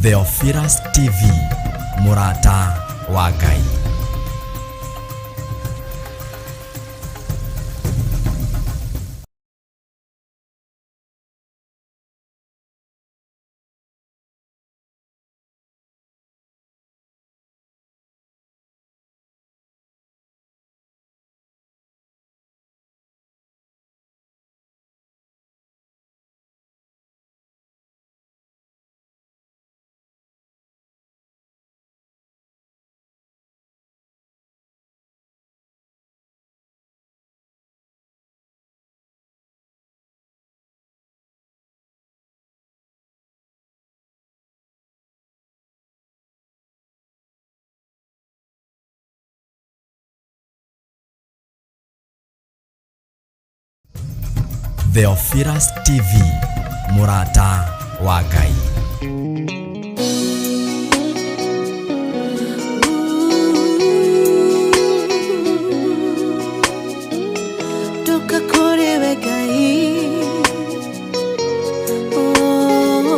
Theophilus TV, mũrata wa Ngai. Theophilus TV, mũrata wa Ngai. Ndoka kũrĩ we Ngai. Oh.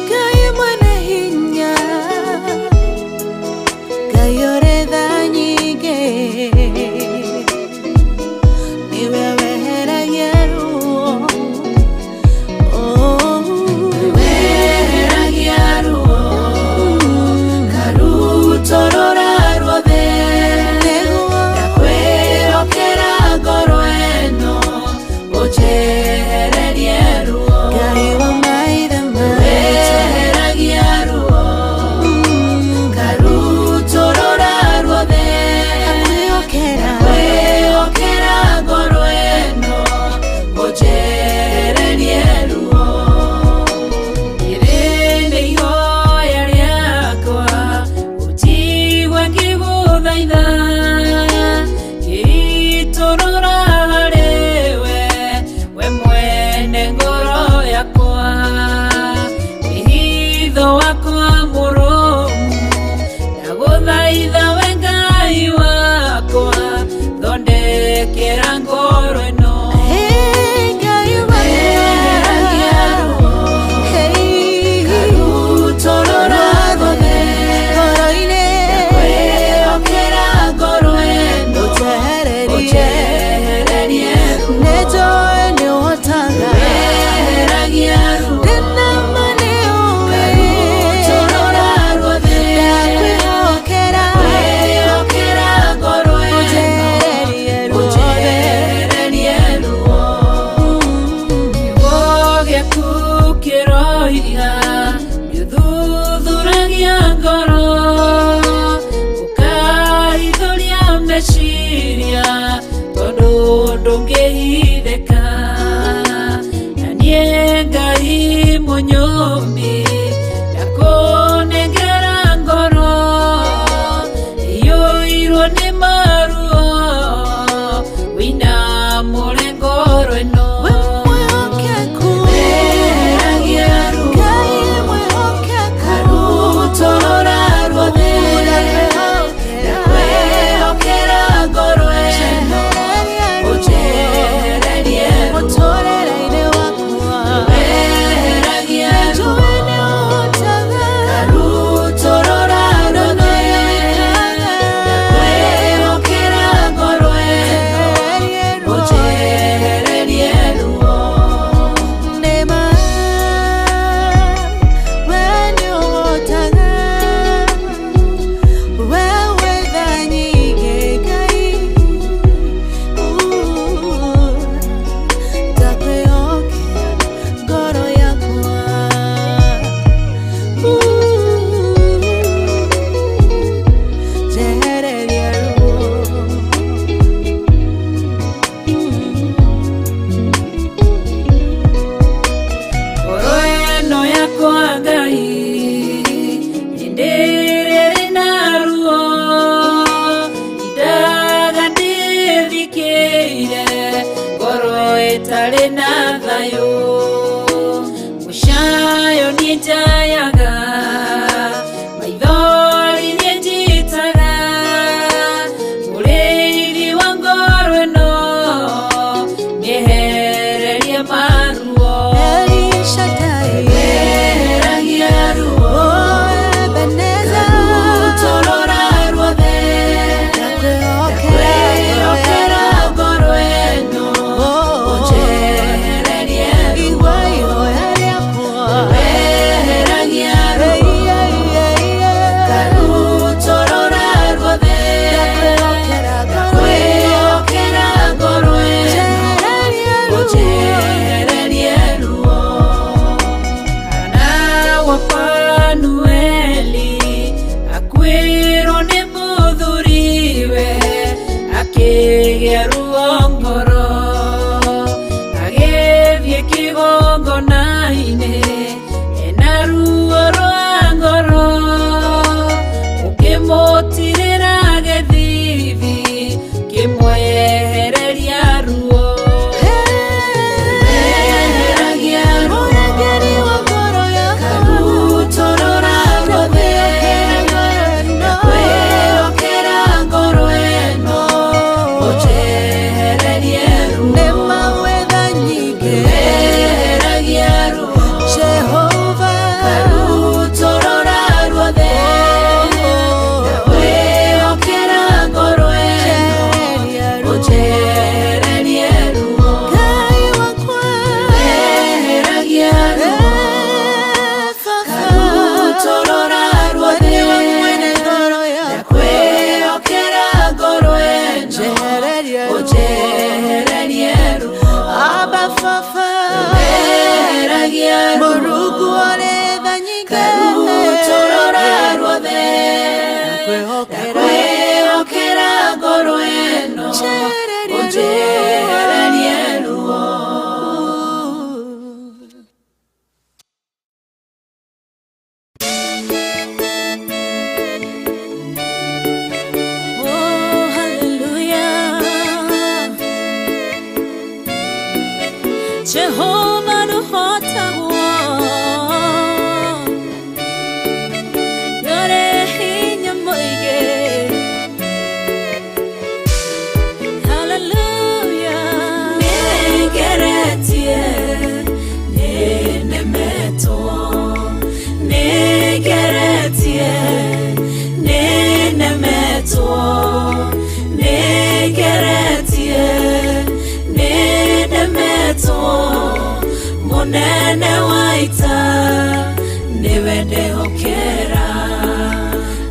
Ngai mwene hinya, Ngai ũrĩ tha nyingĩ, nĩwe weheragia ruo. Oh. Weheragia ruo karutorora ruothe. Nĩguo. Ndakwĩhokera ngoro ĩno ũnjehererie ruo. Ngai wa maithe maitũ. Weheragia ruo karutorora ruothe. Ndakwĩhokera. Ndakwĩhokera ngoro ĩno ũnjehererie ruo. Rĩrĩ nĩ ihoya rĩakwa ũnjigue ngĩgũthaitha, ngĩitũrũra harĩ we, we mwene ngoro yakwa, wĩhitho wakwa mũrũmu. Ndagũthaitha we Ngai wakwa, thondekera ngoro ĩno. Hey, Ngai wakwa. Weheragia ruo Hey. karutorora ruothe. Ngoro-inĩ. Ndakwĩhokera ngoro ĩno Ũnjehererie. ũnjehererie ruo. Nĩnjũĩ nĩũhotaga. Weheragia ruo Ndĩna ma nĩũĩ. karutorora ruothe. Ndakwĩhokera. Ndakwĩhokera ngoro ĩno Ũnjehererie ruothe. ũnjehererie ruo. Kiugo gĩaku kĩroiga nĩũthuthuragia ngoro, ũkahithũria meciria, tondũ ndũngĩhithĩka. Na niĩ Ngai mũnyũmbi ndakũnengera ngoro iyũirwo nĩ maruo, wĩinamũre ngoro ĩno. We mwĩhokeku. Weheragia ruo Ngai mwĩhokeku. karutorora ruothe. Ndakwĩhokera ngoro ĩno ũnjehererie ruo. Mũtũrĩre-inĩ wakwa. Weheragia ruo Njũĩ nĩũhotaga. karutorora ruothe. Ndakwĩhokera ngoro ĩno ũnjehererie ruo. Nĩma, we nĩũhotaga. We wĩ tha nyingĩ, Ngai. Ndakwĩhokera ngoro yakwa. Njehereria ruo. Ngoro ĩno yakwa Ngai hĩndĩ ĩrĩa ĩrĩ na ruo, indaga ndĩthikĩire ngoro ĩtarĩ na thayũ. Mũcayo niĩ njayaga, maithori niĩ njitaga, mũrĩithi wa ngoro ĩno mĩehererie maruo. El Shaddai. Akĩgĩa ruo ngoro agĩthiĩ kĩgongona-inĩ ena ruo rwa ngoro ũkĩmũtirĩra gĩthithi kĩmwehereria ruo Eheragia ruo Mũrangĩri wa ngoro yakwa Karutorora ruothe Ndakwĩhokera ngoro ĩno ũnjehererie ruo Nĩ mawetha nyingĩ Eheragia ruo Jehova Karutorora ruothe Ndakwĩhokera ngoro ĩno Njehereria ruo ũnjehererie ruo Ngai wakwa Eheragia ruo Karutorora ruothe Nĩwe mwene ngoro yakwa Ndakwĩhokera ngoro ĩno Njehereria ruo ũnjehererie ruo Abba Baba Eheragia ruo Mũrungu ũrĩ tha nyingĩ Karutorora ruothe Ndakwĩhokera Ndakwĩhokera ngoro ĩno Njehereria ruo. ũnjehererie ruo Oh, hallelujah. Jehova nũhotagwo Nĩũrĩ hinya mũingĩ. Hallelujah. Nĩngeretie, nĩnemetwo. Nĩngeretie, nĩnemetwo. Nĩngeretie, nĩnemetwo. Mũnene wa ita nĩwe ndehokera.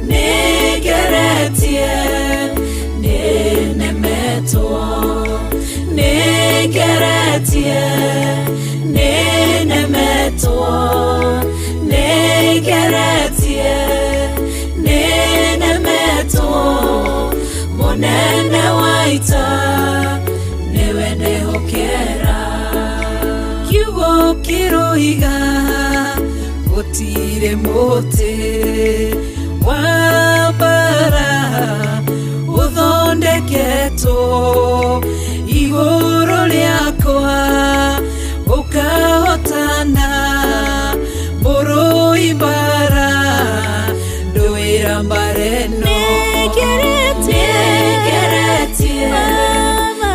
Nĩngeretie, nĩnemetwo. Nĩngeretie, nĩnemetwo. Nĩngeretie, nĩnemetwo. Mũnene wa ita nĩwe ndehokera. Kiugo kĩroiga gũtirĩ mũtĩ wa mbara ũthondeketwo igũrũ rĩakwa ũkahotana mũrũi mbara ndũĩra mbara ĩno Nĩngeretie, Nĩngeretie, Baba.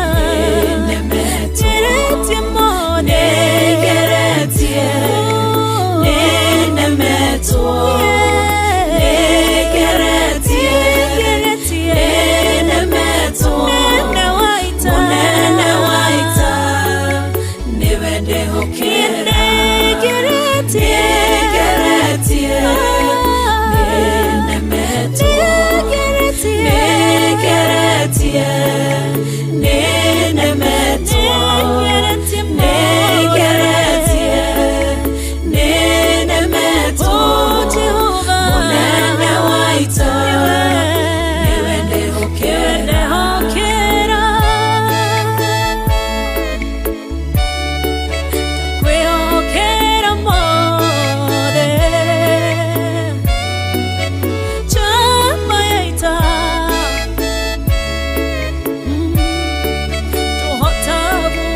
nĩnemetwo. Ngeretie mũno. Nĩngeretie, nĩnemetwo. Nĩngeretie, Nĩngeretie, nĩnemetwo. Mũnene wa ita. Mũnene wa ita nĩwe ndehokera. Nĩngeretie, Nĩngeretie, nĩnemetwo. Nĩngeretie, Nĩngeretie, nĩnemetwo. Nĩngeretie mũno. Nĩngeretie, nĩnemetwo. Oh, Jehova. Mũnene wa ita nĩwe ndehokera. Ndehokera. Ndakwĩhokera mothe. Njamba ya ita. Tũhotagwo.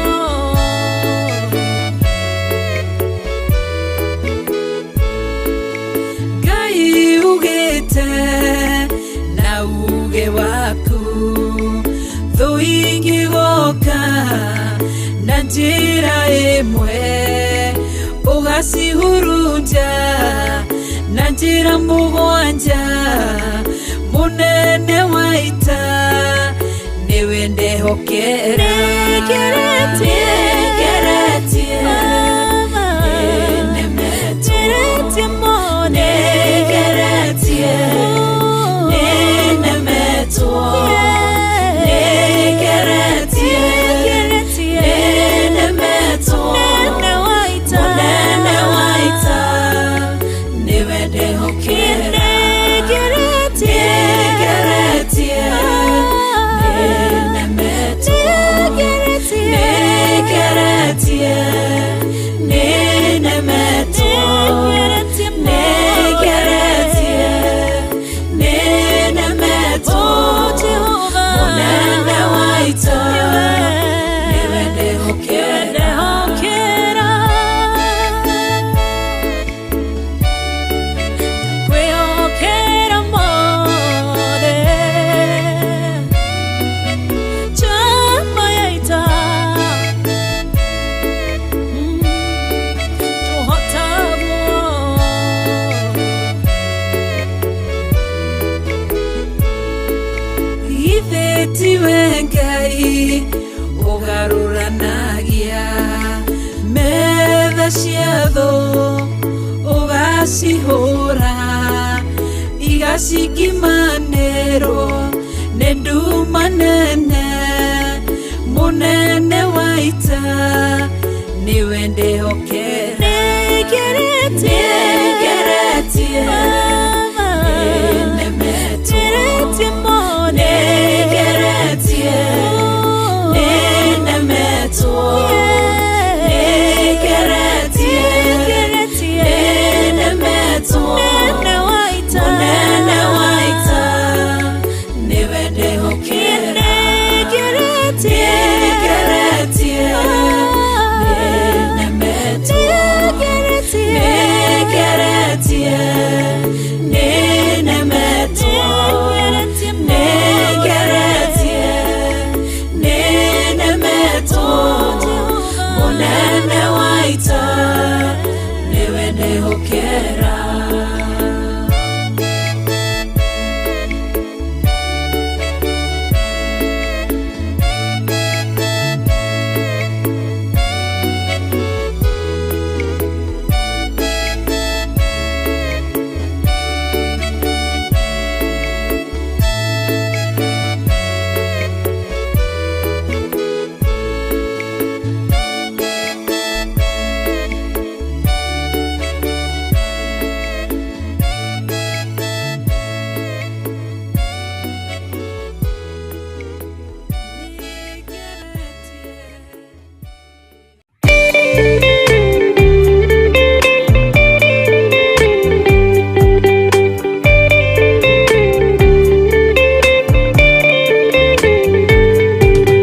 Ngai ugĩte na uge waku thũ ingĩgoka na njĩra ĩmwe ũgacihurunja na njĩra mũgwanja mũnene wa ita nĩwe ndehokera. Nĩngeretie, Nĩngeretie, Baba. nĩnemetwo. Ngeretie mũno. Nĩngeretie, nĩnemetwo. Nĩngeretie, Ngeretie, nĩnemetwo. Mũnene wa ita. Mũnene wa ita nĩwe ndehokera. Nĩngeretie, Nĩngeretie, nĩnemetwo. Tiwe Ngai ũgarũranagia metha cia thũ ũgacihũra igacikimanĩrwo nĩ nduma nene mũnene wa ita nĩwe ndĩhokera Nĩngeretie Nĩngeretie Baba nĩnemetwo Ngeretie mũno Nĩngeretie nĩnemetwo Nĩngeretie Nĩngeretie nĩnemetwo Mũnene wa ita Mũnene wa ita nĩwe ndĩhokera Nĩngeretie Nĩngeretie nĩnemetwo Nĩngeretie Nĩngeretie nĩnemetwo Nĩngeretie Nĩngeretie nĩnemetwo Mũnene wa ita nĩwe ndĩhokera.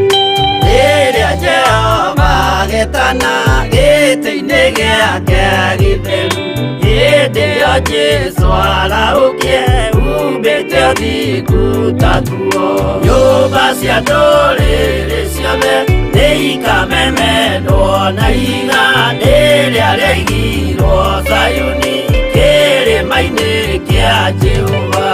Rĩrĩa Jehova agetana gĩtĩ-inĩ gĩake gĩtheru, hĩndĩ ĩyo Jesũ arahũkie umbĩte ũthingu ta nguo. Nyũmba cia ndũrĩrĩ ciothe nĩikamemendwo na ihiga rĩrĩa rĩaigirwo Zayuni kĩrĩma-inĩ kĩa Jehova.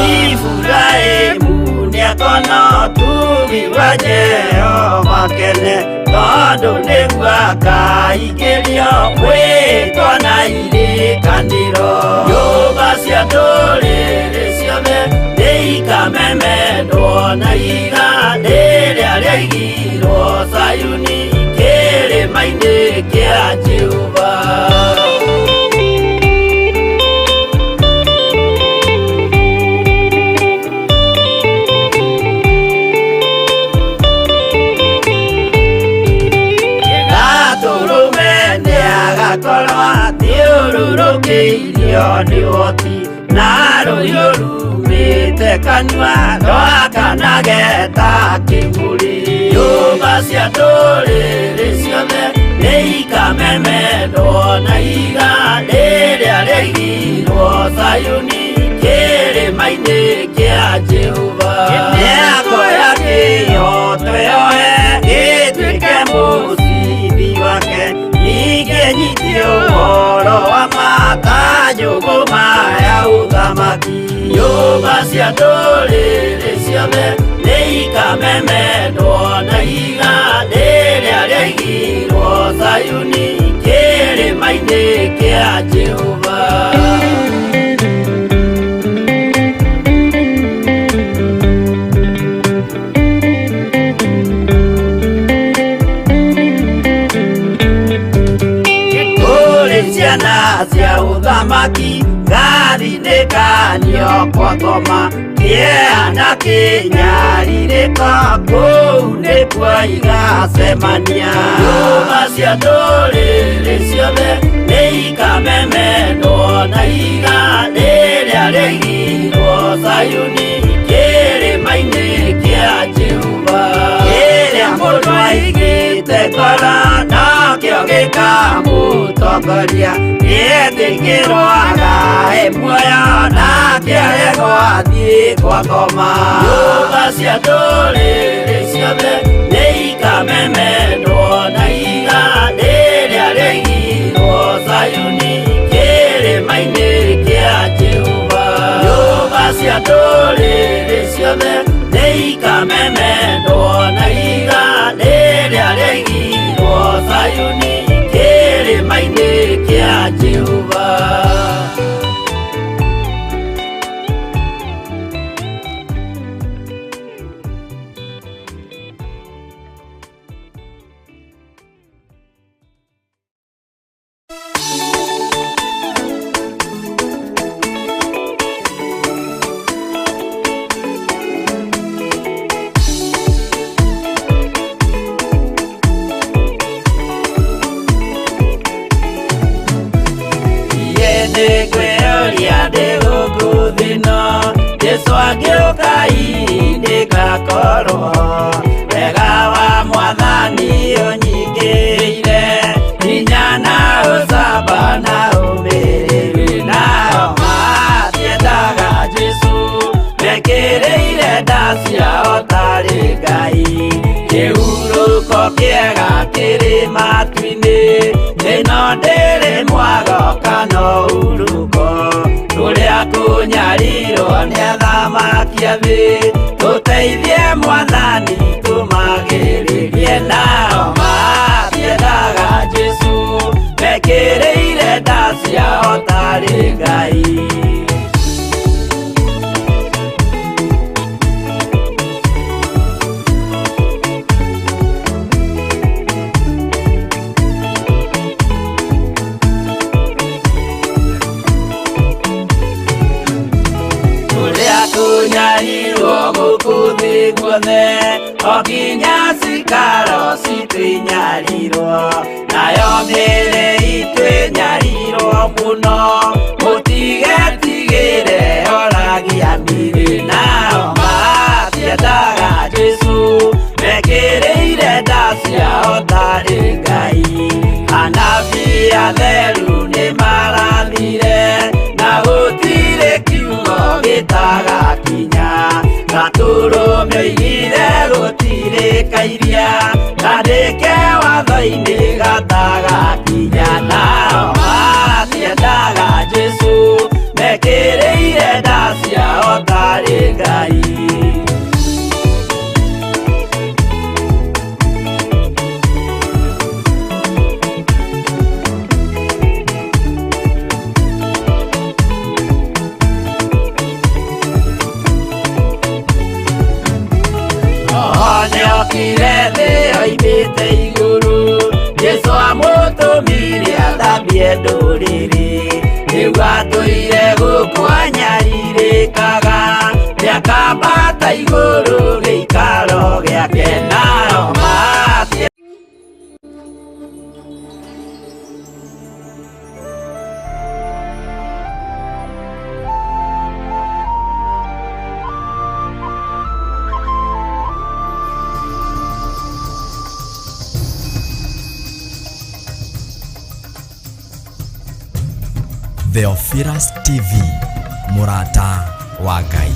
Iburahĩmu nĩakona ũtugi wa Jehova kene, tondũ nĩguo akaingĩrio mwĩtwa na irĩkanĩro. Nyũmba cia ndũrĩrĩ ciothe nĩikamemendwo na ihiga rĩrĩa rĩaigirwo Zayuni kĩrĩma-inĩ kĩa Jehova. Gatũrũme nĩagakorwo athiũrũrũkĩirio nĩ ũhoti, na rũhiũ rumĩte kanua rwakanage ta kĩmũrĩ. Nyũmba cia ndũrĩrĩ ciothe nĩikamemendwo na ihiga rĩrĩa rĩaigirwo Zayuni kĩrĩma-inĩ kĩa Jehova. Nĩakoya kĩhooto yoe gĩtuĩke mũcibi wake, ningĩ nyitie ũhoro wa ma ta njũgũma ya ũthamaki. Nyũmba cia ndũrĩrĩ ciothe nĩikamemendwo na ihiga rĩrĩa rĩaigirwo Zayuni kĩrĩma-inĩ kĩa Jehova. Kũrĩ ciana cia ũthamaki ngarinĩkanio kwa ngoma kĩeha na kĩnyarirĩko kũu nĩkuo igacemania. Nyũmba cia ndũrĩrĩ ciothe nĩikamemendwo na ihiga rĩrĩa rĩaigirwo Zayuni kĩrĩma-inĩ kĩa Jehova. Kĩrĩa mũndũ aigĩte ngoro nokĩo gĩkamũtongoria, nĩetĩkĩrwo agae muoyo nake aregwo athiĩ kwa ngoma. Nyũmba cia ndũrĩrĩ ciothe nĩikamemendwo na ihiga rĩrĩa rĩaigirwo Zayuni kĩrĩma-inĩ kĩa Jehova. Nyũmba cia ndũrĩrĩ ciothe Nĩikamemendwo na ihiga rĩrĩa rĩaigirwo Zayuni kĩrĩma-inĩ kĩa Jehova. Nĩngwĩyũria ndĩ gũkũ thĩ ĩno, Jesũ angĩũka hihi ndĩgakorwo. Wega wa Mwathani ũnyingĩrĩire, hinya na ũcamba na ũmĩrĩru. Nao matiendaga Jesũ, mekĩrĩire nda ciao tarĩ Ngai. Kĩhurũko kĩega kĩrĩ matu-inĩ, ĩno ndĩrĩ mwago kana ũhurũko. Kũrĩa kũnyarirwo nĩ athamaki a thĩ, tũteithie Mwathani tũmagĩrĩrie. Nao matiendaga Jesũ, mekĩrĩire nda ciao tarĩ Ngai. Kũrĩa kũnyarirwo gũkũ thĩ guothe, o nginya cikaro citũ inyarirwo, nayo mĩĩrĩ itũ ĩnyarirwo mũno, mũtigetigĩre oragia mĩĩrĩ. Nao matiendaga Jesũ, mekĩrĩire nda ciao tarĩ Ngai. Anabii atheru nĩmarathire, na gũtirĩ kiugo gĩtagakinya. Gatũrũme oigire gũtirĩ kairia, kandĩke watho-inĩ gatagakinya. Nao matiendaga Jesũ, mekĩrĩire nda ciao tarĩ Ngai. Nĩokire thĩ oimĩte igũrũ, Jesũ amũtũmire athambie ndũrĩrĩ. Rĩu atũire gũkũ anyarirĩkaga, nĩakambata igũrũ gĩikaro gĩake. Nao matie Theophilus TV, mũrata wa Ngai.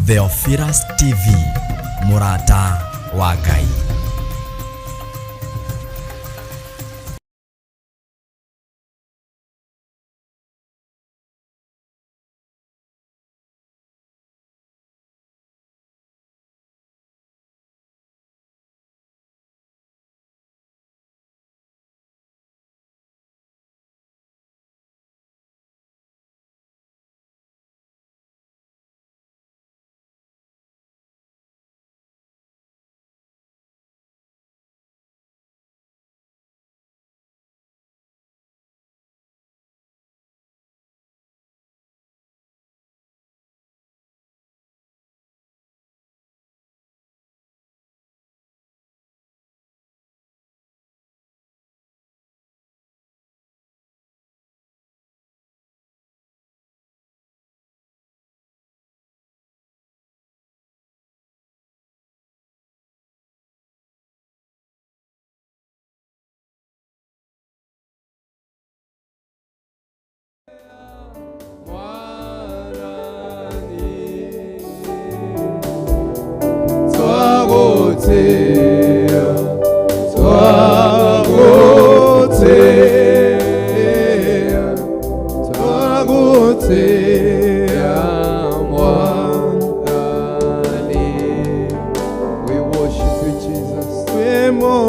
Theophilus TV, mũrata wa Ngai.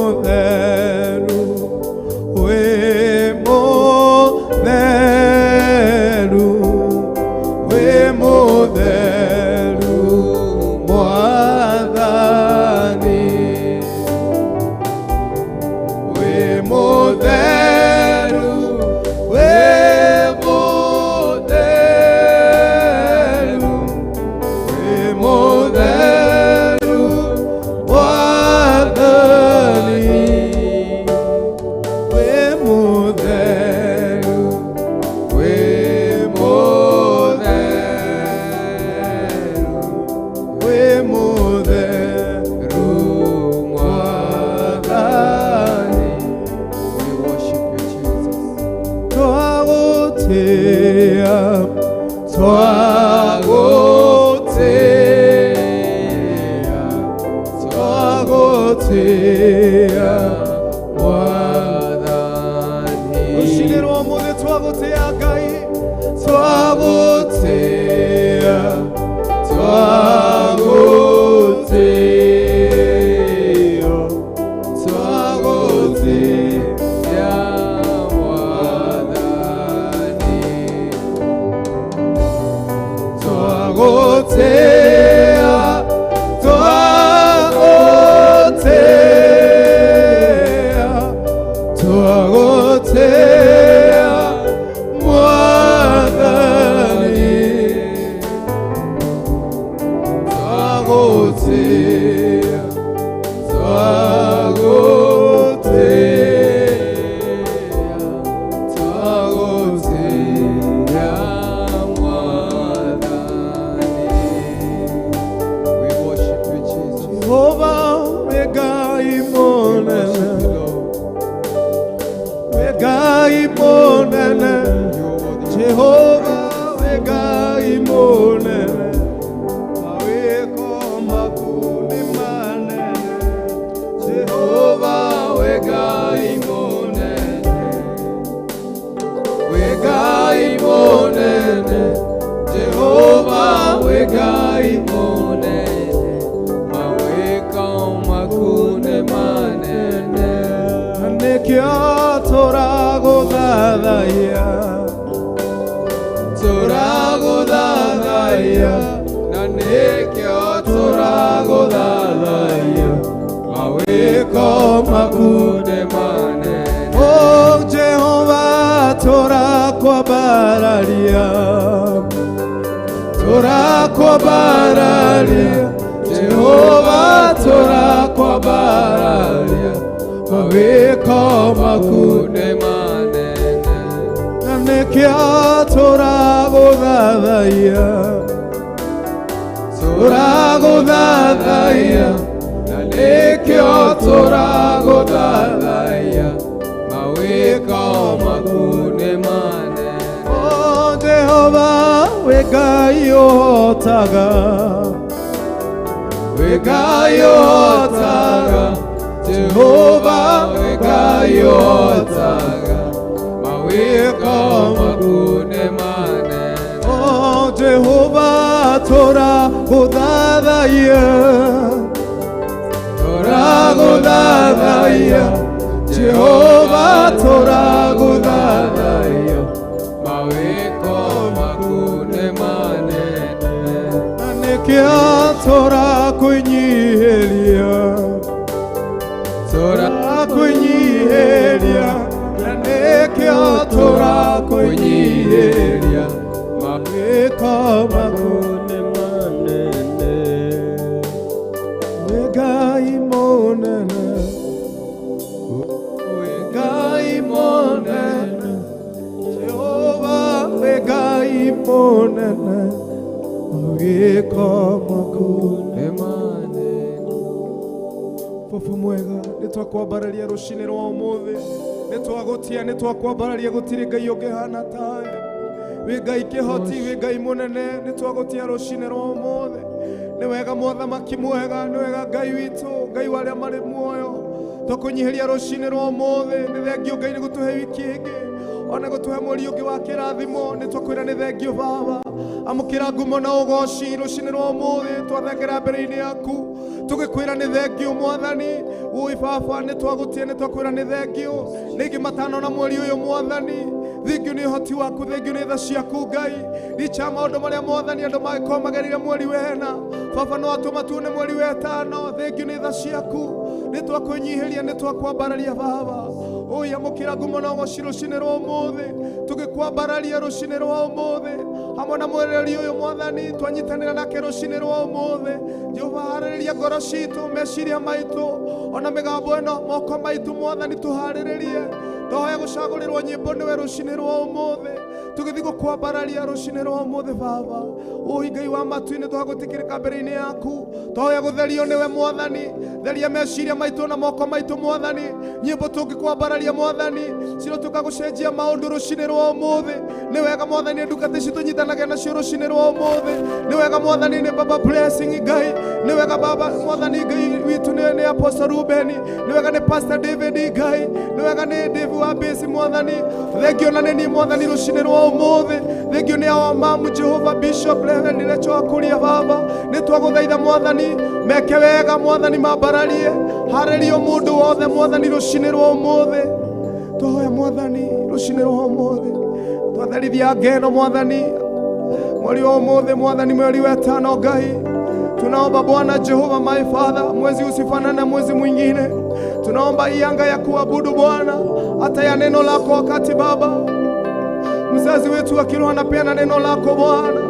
mutheru, wĩ mutheru, wĩ mutheru Mwathani. Wĩ mutheru, wĩ mutheru, wĩ mutheru Mwathani. Wĩ mutheru, wĩ mutheru, wĩ mutheru Mwathani. We worship you, Jesus. Twagotea, twagotea, twagotea Mwathani. Rũcinĩ rwa ũmũthĩ twagotea Ngai, twagotea, twagotea, twagotea Mwathani. Twagotea, twagotea, twagotea Mwathani. Twagotea, twagotea, Twagotea Mwathani. We worship you, Jesus. Jehova wĩ Ngai We mũnene, worship you, Lord. wĩ Ngai mũnene, You are worthy. Jehova wĩ Ngai mũnene, mawĩko maku nĩ manene. Jehova wĩ Ngai mũnene, wĩ Ngai mũnene, Jehova wĩ Ngai Mũnene, mawĩko maku nĩ manene. Na nĩkĩo tũragũthathaiya, tũragũthathaiya, Na nĩkĩo tũragũthathaiya, mawĩko maku nĩ manene. O Jehova tũrakwambararia, tũrakwambararia, Jehova tũrakwambararia, mawĩko maku Nĩ manene. Na nĩkĩo tũragũthathaiya, tũragũthathaiya, Na nĩkĩo tũragũthathaiya, mawĩko maku nĩ manene. O Jehova wĩ Ngai ũhotaga, wĩ Ngai ũhotaga, Jehova wĩ Ngai ũhotaga, Mawĩko maku nĩ manene. O Jehova tũragũthathaiya, tũragũthathaiya, Jehova tũragũthathaiya, Mawĩko maku nĩ manene. Na nĩkĩo tũrakwĩnyihĩria, tũrakwĩnyihĩria, na nĩkĩo tũrakwĩnyihĩria, mawĩko maku nĩ manene. Wĩ Ngai mũnene, wĩ Ngai mũnene, Jehova wĩ Ngai mũnene, mawĩko maku Nĩ manene. Baba mwega, nĩ twakwambararia rũcinĩ rwa ũmũthĩ, nĩ twagũtia, nĩ twakwambararia, gũtirĩ Ngai ũngĩhana tawe. Wĩ Ngai kĩhoti, wĩ Ngai mũnene, nĩ twagũtia rũcinĩ rwa ũmũthĩ. Nĩ wega Mũthamaki mwega, nĩ wega Ngai witũ, Ngai wa arĩa marĩ muoyo. Twakũnyihĩria rũcinĩ rwa ũmũthĩ, nĩ thengio Ngai nĩ gũtũhe wiki ĩngĩ. Ona gũtũhe mweri ũngĩ wa kĩrathimo, nĩ twakwĩra nĩ thengio Baba. Amũkĩra ngumo na ũgoci rũcinĩ rwa ũmũthĩ, twathengera mbere-inĩ yaku tũgĩkwĩra nĩ thengio Mwathani. Ũi Baba, nĩ twagũtia, nĩ twakwĩra nĩ thengio. Nĩ matano na mweri ũyũ Mwathani, thengio nĩ ũhoti waku, thengio nĩ tha ciaku Ngai. Licha ya maũndũ marĩa Mwathani andũ mangĩkorwo magerire mweri wena, Baba no atũma tuone mweri wetano, thengio nĩ tha ciaku. Nĩ twakwĩnyihĩria, nĩ twakwambararia Baba. Ũi amũkĩra ngumo na ũgoci rũcinĩ rwa ũmũthĩ, tũgĩkwambararia rũcinĩ rwa ũmũthĩ hamwe na mwereri ũyũ Mwathani, twanyitanĩra nake rũcinĩ rwa ũmũthĩ. Jehova, harĩrĩria ngoro citũ, meciria maitũ, ona mĩgambo ĩno, moko maitũ Mwathani, tũharĩrĩrie. Twahoya gũcagũrĩrwo nyĩmbo nĩwe rũcinĩ rwa ũmũthĩ, tũgĩthiĩ gũkwambararia rũcinĩ rwa ũmũthĩ Baba. Ũi Ngai wa matu-inĩ, twagũtĩkĩrĩka mbere-inĩ yaku, twahoya gũtherio nĩwe Mwathani. Theria meciria maitũ na moko maitũ Mwathani. Nyĩmbo tũngĩkwambararia Mwathani cirotuĩka gũcenjia maũndũ rũcinĩ rwa ũmũthĩ. Nĩ wega Mwathani, ndungata ici tũnyitanage nacio rũcinĩ rwa ũmũthĩ. Nĩ wega Mwathani, nĩ Baba Blessing Ngai. Nĩ wega Baba Mwathani Ngai witũ, nĩ Apostle Ruben. Nĩ wega nĩ Pastor David Ngai. Nĩ wega nĩ Dave wa Base Mwathani. Thengio na nĩ niĩ Mwathani rũcinĩ rwa ũmũthĩ. Thengio nĩ awa mamu Jehova Bishop Reverend Recho Akuria Baba. Nĩ twagũthaitha Mwathani, meke wega Mwathani, mambararie, harĩrio mũndũ wothe Mwathani rũcinĩ rwa ũmũthĩ. Twahoya Mwathani rũcinĩ rwa ũmũthĩ, twatherithia ngeno Mwathani mweri wa ũmũthĩ Mwathani, mweri wa tano Ngai. Tunaomba Bwana Jehova my Father, mwezi usifanane na mwezi mwingine. Tunaomba hii anga ya kuabudu Bwana, hata ya neno lako, wakati Baba mzazi wetu wa kiroho anapeana neno lako Bwana,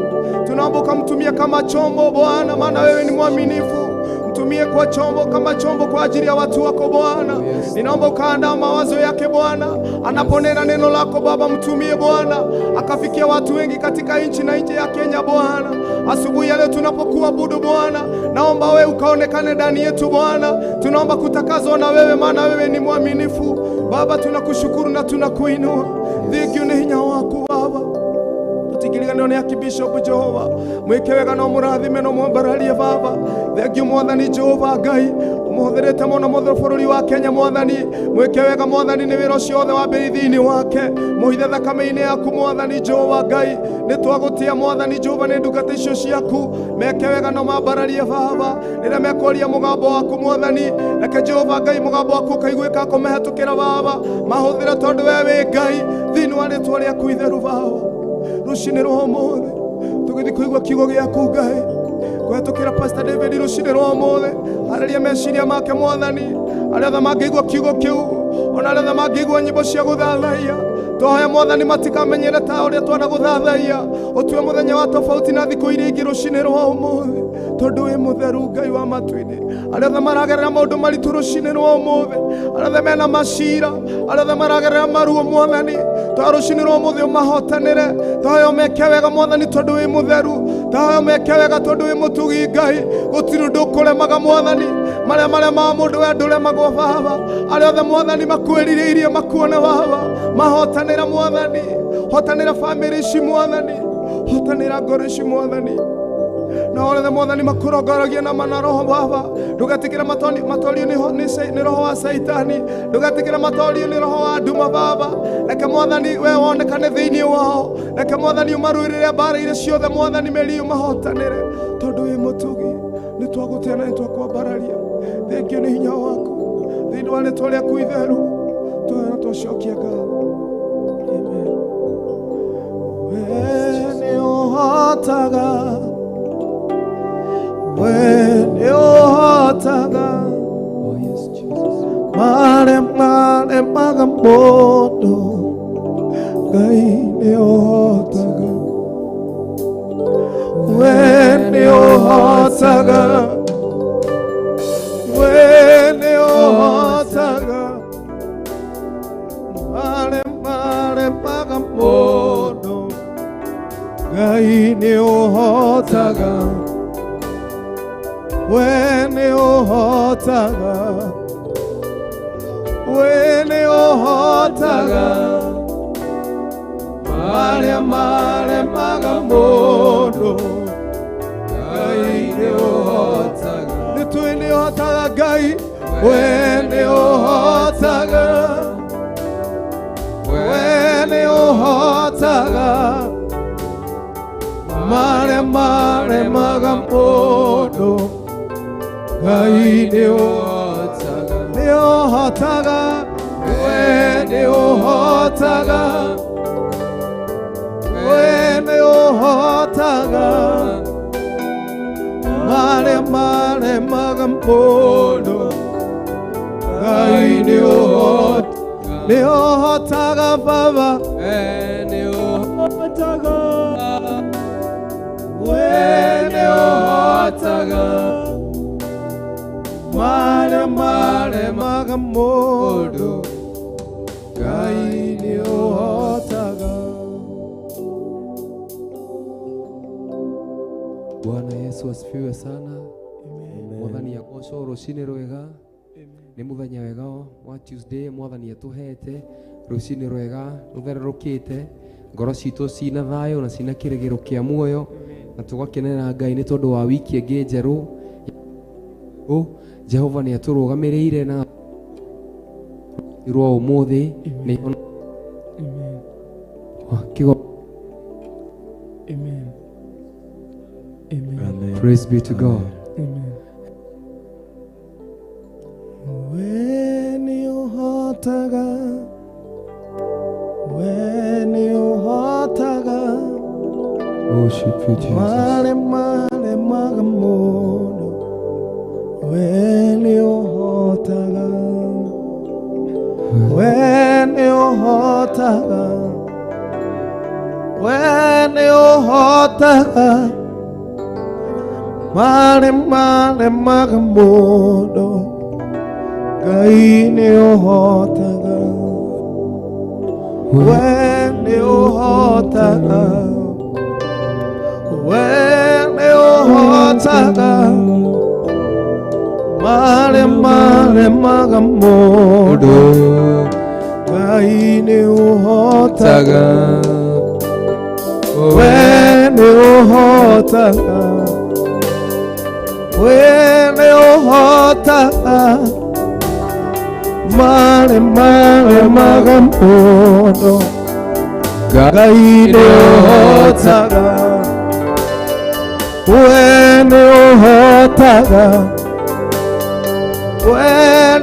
tunaomba ukamtumia kama chombo Bwana, maana wewe ni mwaminifu. Mtumie kwa chombo, kama chombo kwa ajili ya watu wako Bwana. Ninaomba ukaandaa mawazo yake Bwana, anaponena neno lako Baba, mtumie Bwana akafikia watu wengi katika nchi na nje ya Kenya Bwana. Asubuhi ya leo tunapokuabudu Bwana, naomba wewe ukaonekane ndani yetu Bwana. Tunaomba kutakazwa na wewe, maana wewe ni mwaminifu Baba. Tunakushukuru na tunakuinua. Thengio nĩ hinya waku Baba. Tutigiriganĩrwo nĩ Archbishop Jehova, mwĩke wega na ũmũrathime na ũmwambararie Baba. Thengio Mwathani Jehova Ngai, ũmũhũthĩrĩte mũno mũthũ bũrũri wa Kenya Mwathani. Mwĩke wega Mwathani nĩ wĩra ũcio wothe wambĩrĩirie thĩinĩ wake, mũhithe thakame-inĩ yaku Mwathani Jehova Ngai. Nĩ twagũtĩa Mwathani Jehova nĩ ndungata icio ciaku, meke wega na mambararie Baba. Rĩrĩa mekwaria mũgambo waku Mwathani, reke Jehova Ngai mũgambo waku ũkaiguĩka kũmehĩtũkĩra Baba. Mahũthĩre tondũ we wĩ Ngai, thĩinĩ wa rĩtwa rĩaku itheru Baba. Rũcinĩ rwa ũmũthĩ tũgĩthiĩ kũigua kiugo gĩaku Ngai kũhetũkĩra Pastor David rũcinĩ rwa ũmũthĩ. Harĩria meciria make Mwathani, arĩa othe mangĩigua kiugo kĩu, ona arĩa othe mangĩigua nyĩmbo cia gũthathaiya. Twahoya Mwathani matikamenyere ta ũrĩa twanagũthathaiya, ũtue mũthenya wa tofauti na thikũ iria ingĩ rũcinĩ rwa ũmũthĩ, tondũ wĩ mũtheru Ngai wa matu-inĩ. Arĩa othe maragerera maũndũ maritũ rũcinĩ rwa ũmũthĩ, arĩa othe mena macira, arĩa othe maragerera maruo Mwathani, twa rũcinĩ rwa ũmũthĩ ũmahotanĩre. Twahoya ũmeke wega Mwathani, tondũ wĩ mũtheru. Twahoya ũmeke wega tondũ wĩ mũtugi Ngai, gũtirĩ ũndũ ũkũremaga Mwathani. Marĩa marĩa ma mũndũ we ndũremagwo Baba. Arĩa othe Mwathani makwĩrirĩirie makuone Baba, mahotanĩra Mwathani. Hotanĩra bamĩrĩ ici Mwathani, hotanĩra ngoro ici Mwathani. Na othe Mwathani makũrongoragia na mana roho Baba, ndũgetĩkĩre matorio nĩ roho wa Saitani, ndũgetĩkĩre matorio nĩ roho wa nduma Baba. Reke Mwathani we wonekane thĩinĩ wao, reke Mwathani ũmarũĩrĩre mbara iria ciothe Mwathani meri ũmahotanĩre, tondũ wĩ mũtugi. Nĩ twagũtĩa na nĩ twakwambararia. Thengio nĩ hinya waku thĩinĩ wa rĩtwa rĩaku itheru, twahoya na twacokia ngatho. Amen. We nĩ ũhotaga, we nĩ ũhotaga, Oh yes, Jesus. marĩa maremaga mũndũ, Ngai nĩ ũhotaga. We nĩ ũhotaga, we nĩ ũhotaga, marĩa maremaga mũndũ, Ngai nĩ ũhotaga. We nĩ ũhotaga, we nĩ ũhotaga, marĩa maremaga mũndũ, Ngai nĩ ũhotaga. Nĩ tũĩ nĩ ũhotaga Ngai, we nĩ ũhotaga, we nĩ ũhotaga marĩa maremaga mũndũ. Ngai nĩ ũhotaga, nĩ ũhotaga, we nĩ ũhotaga, we nĩ ũhotaga marĩa maremaga mũndũ. Ngai nĩ ũhotaga, nĩ ũhotaga Baba, nĩ ũhotaga, we nĩ ũhotaga marĩa maremaga mũndũ. Ngai nĩ ũhotaga. Bwana Yesu asifiwe sana. Mwathani agocwo rũcinĩ rwega. Nĩ mũthenya wega wa Tuesday Mwathani atũhete rũcinĩ rwega rũthererũkĩte, ngoro citũ cina thayũ na cina kĩrĩgĩro kĩa muoyo, na tũgakenera Ngai nĩ tondũ wa wiki ĩngĩ njerũ. Jehova nĩ atũrũgamĩrĩire na rwa ũmũthĩ nĩ kigo. Amen. Amen. Praise be to God. Amen. We nĩ ũhotaga, we nĩ ũhotaga Worship you, Jesus. marĩa maremaga mũndũ. We nĩ ũhotaga, we nĩ ũhotaga, we nĩ ũhotaga marĩa maremaga mũndũ. Ngai nĩ ũhotaga, we nĩ ũhotaga, we nĩ ũhotaga marĩa maremaga mũndũ. Ngai nĩ ũhotaga, we nĩ ũhotaga, we nĩ ũhotaga marĩa maremaga mũndũ. Ngai nĩ ũhotaga, we nĩ ũhotaga, we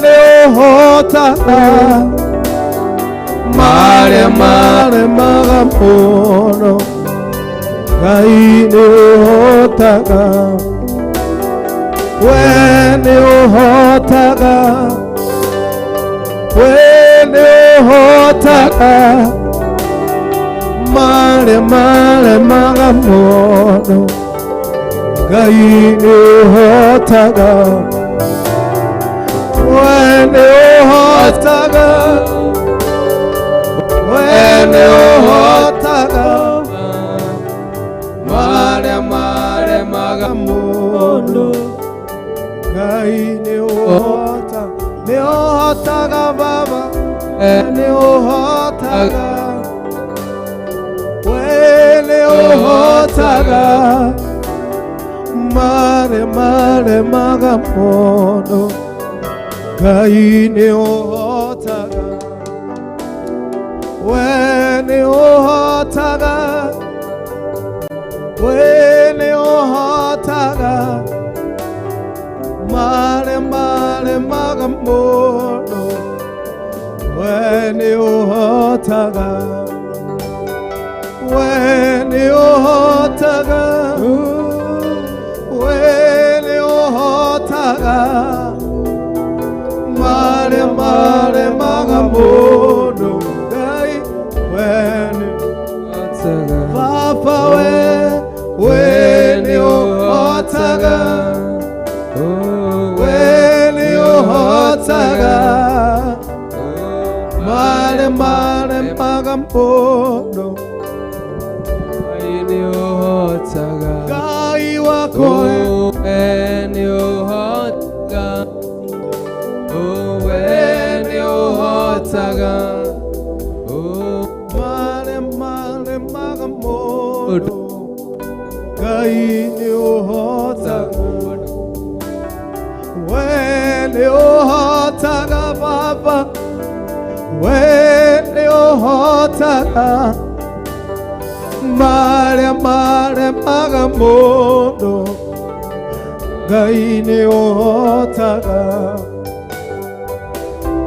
nĩ ũhotaga marĩa maremaga mũndũ. Ngai nĩ ũhotaga, we nĩ ũhotaga, we nĩ ũhotaga marĩa maremaga mũndũ. Ngai nĩ ũhotaga, we nĩ ũhotaga, we nĩ ũhotaga marĩa maremaga mũndũ. Ngai nĩ ũhotaga, nĩ ũhotaga Baba, nĩ ũhotaga, we nĩ ũhotaga marĩa maremaga mũndũ. Ngai nĩ ũhotaga, we nĩ ũhotaga, we nĩ ũhotaga marĩa maremaga mũndũ. We nĩ ũhotaga, we nĩ ũhotaga, we nĩ ũhotaga marĩa maremaga mũndũ. Ngai we nĩ Baba, we nĩ ũhotaga, we nĩ ũhotaga marĩa maremaga mũndũ. Nĩ ũhotaga, Ngai wakwa we nĩ ũhotaga, we nĩ ũhotaga, marĩa maremaga mũndũ. Ngai nĩ ũhotaga, we nĩ ũhotaga Baba, we nĩ ũhotaga. Marĩa maremaga mũndũ, Ngai nĩ ũhotaga.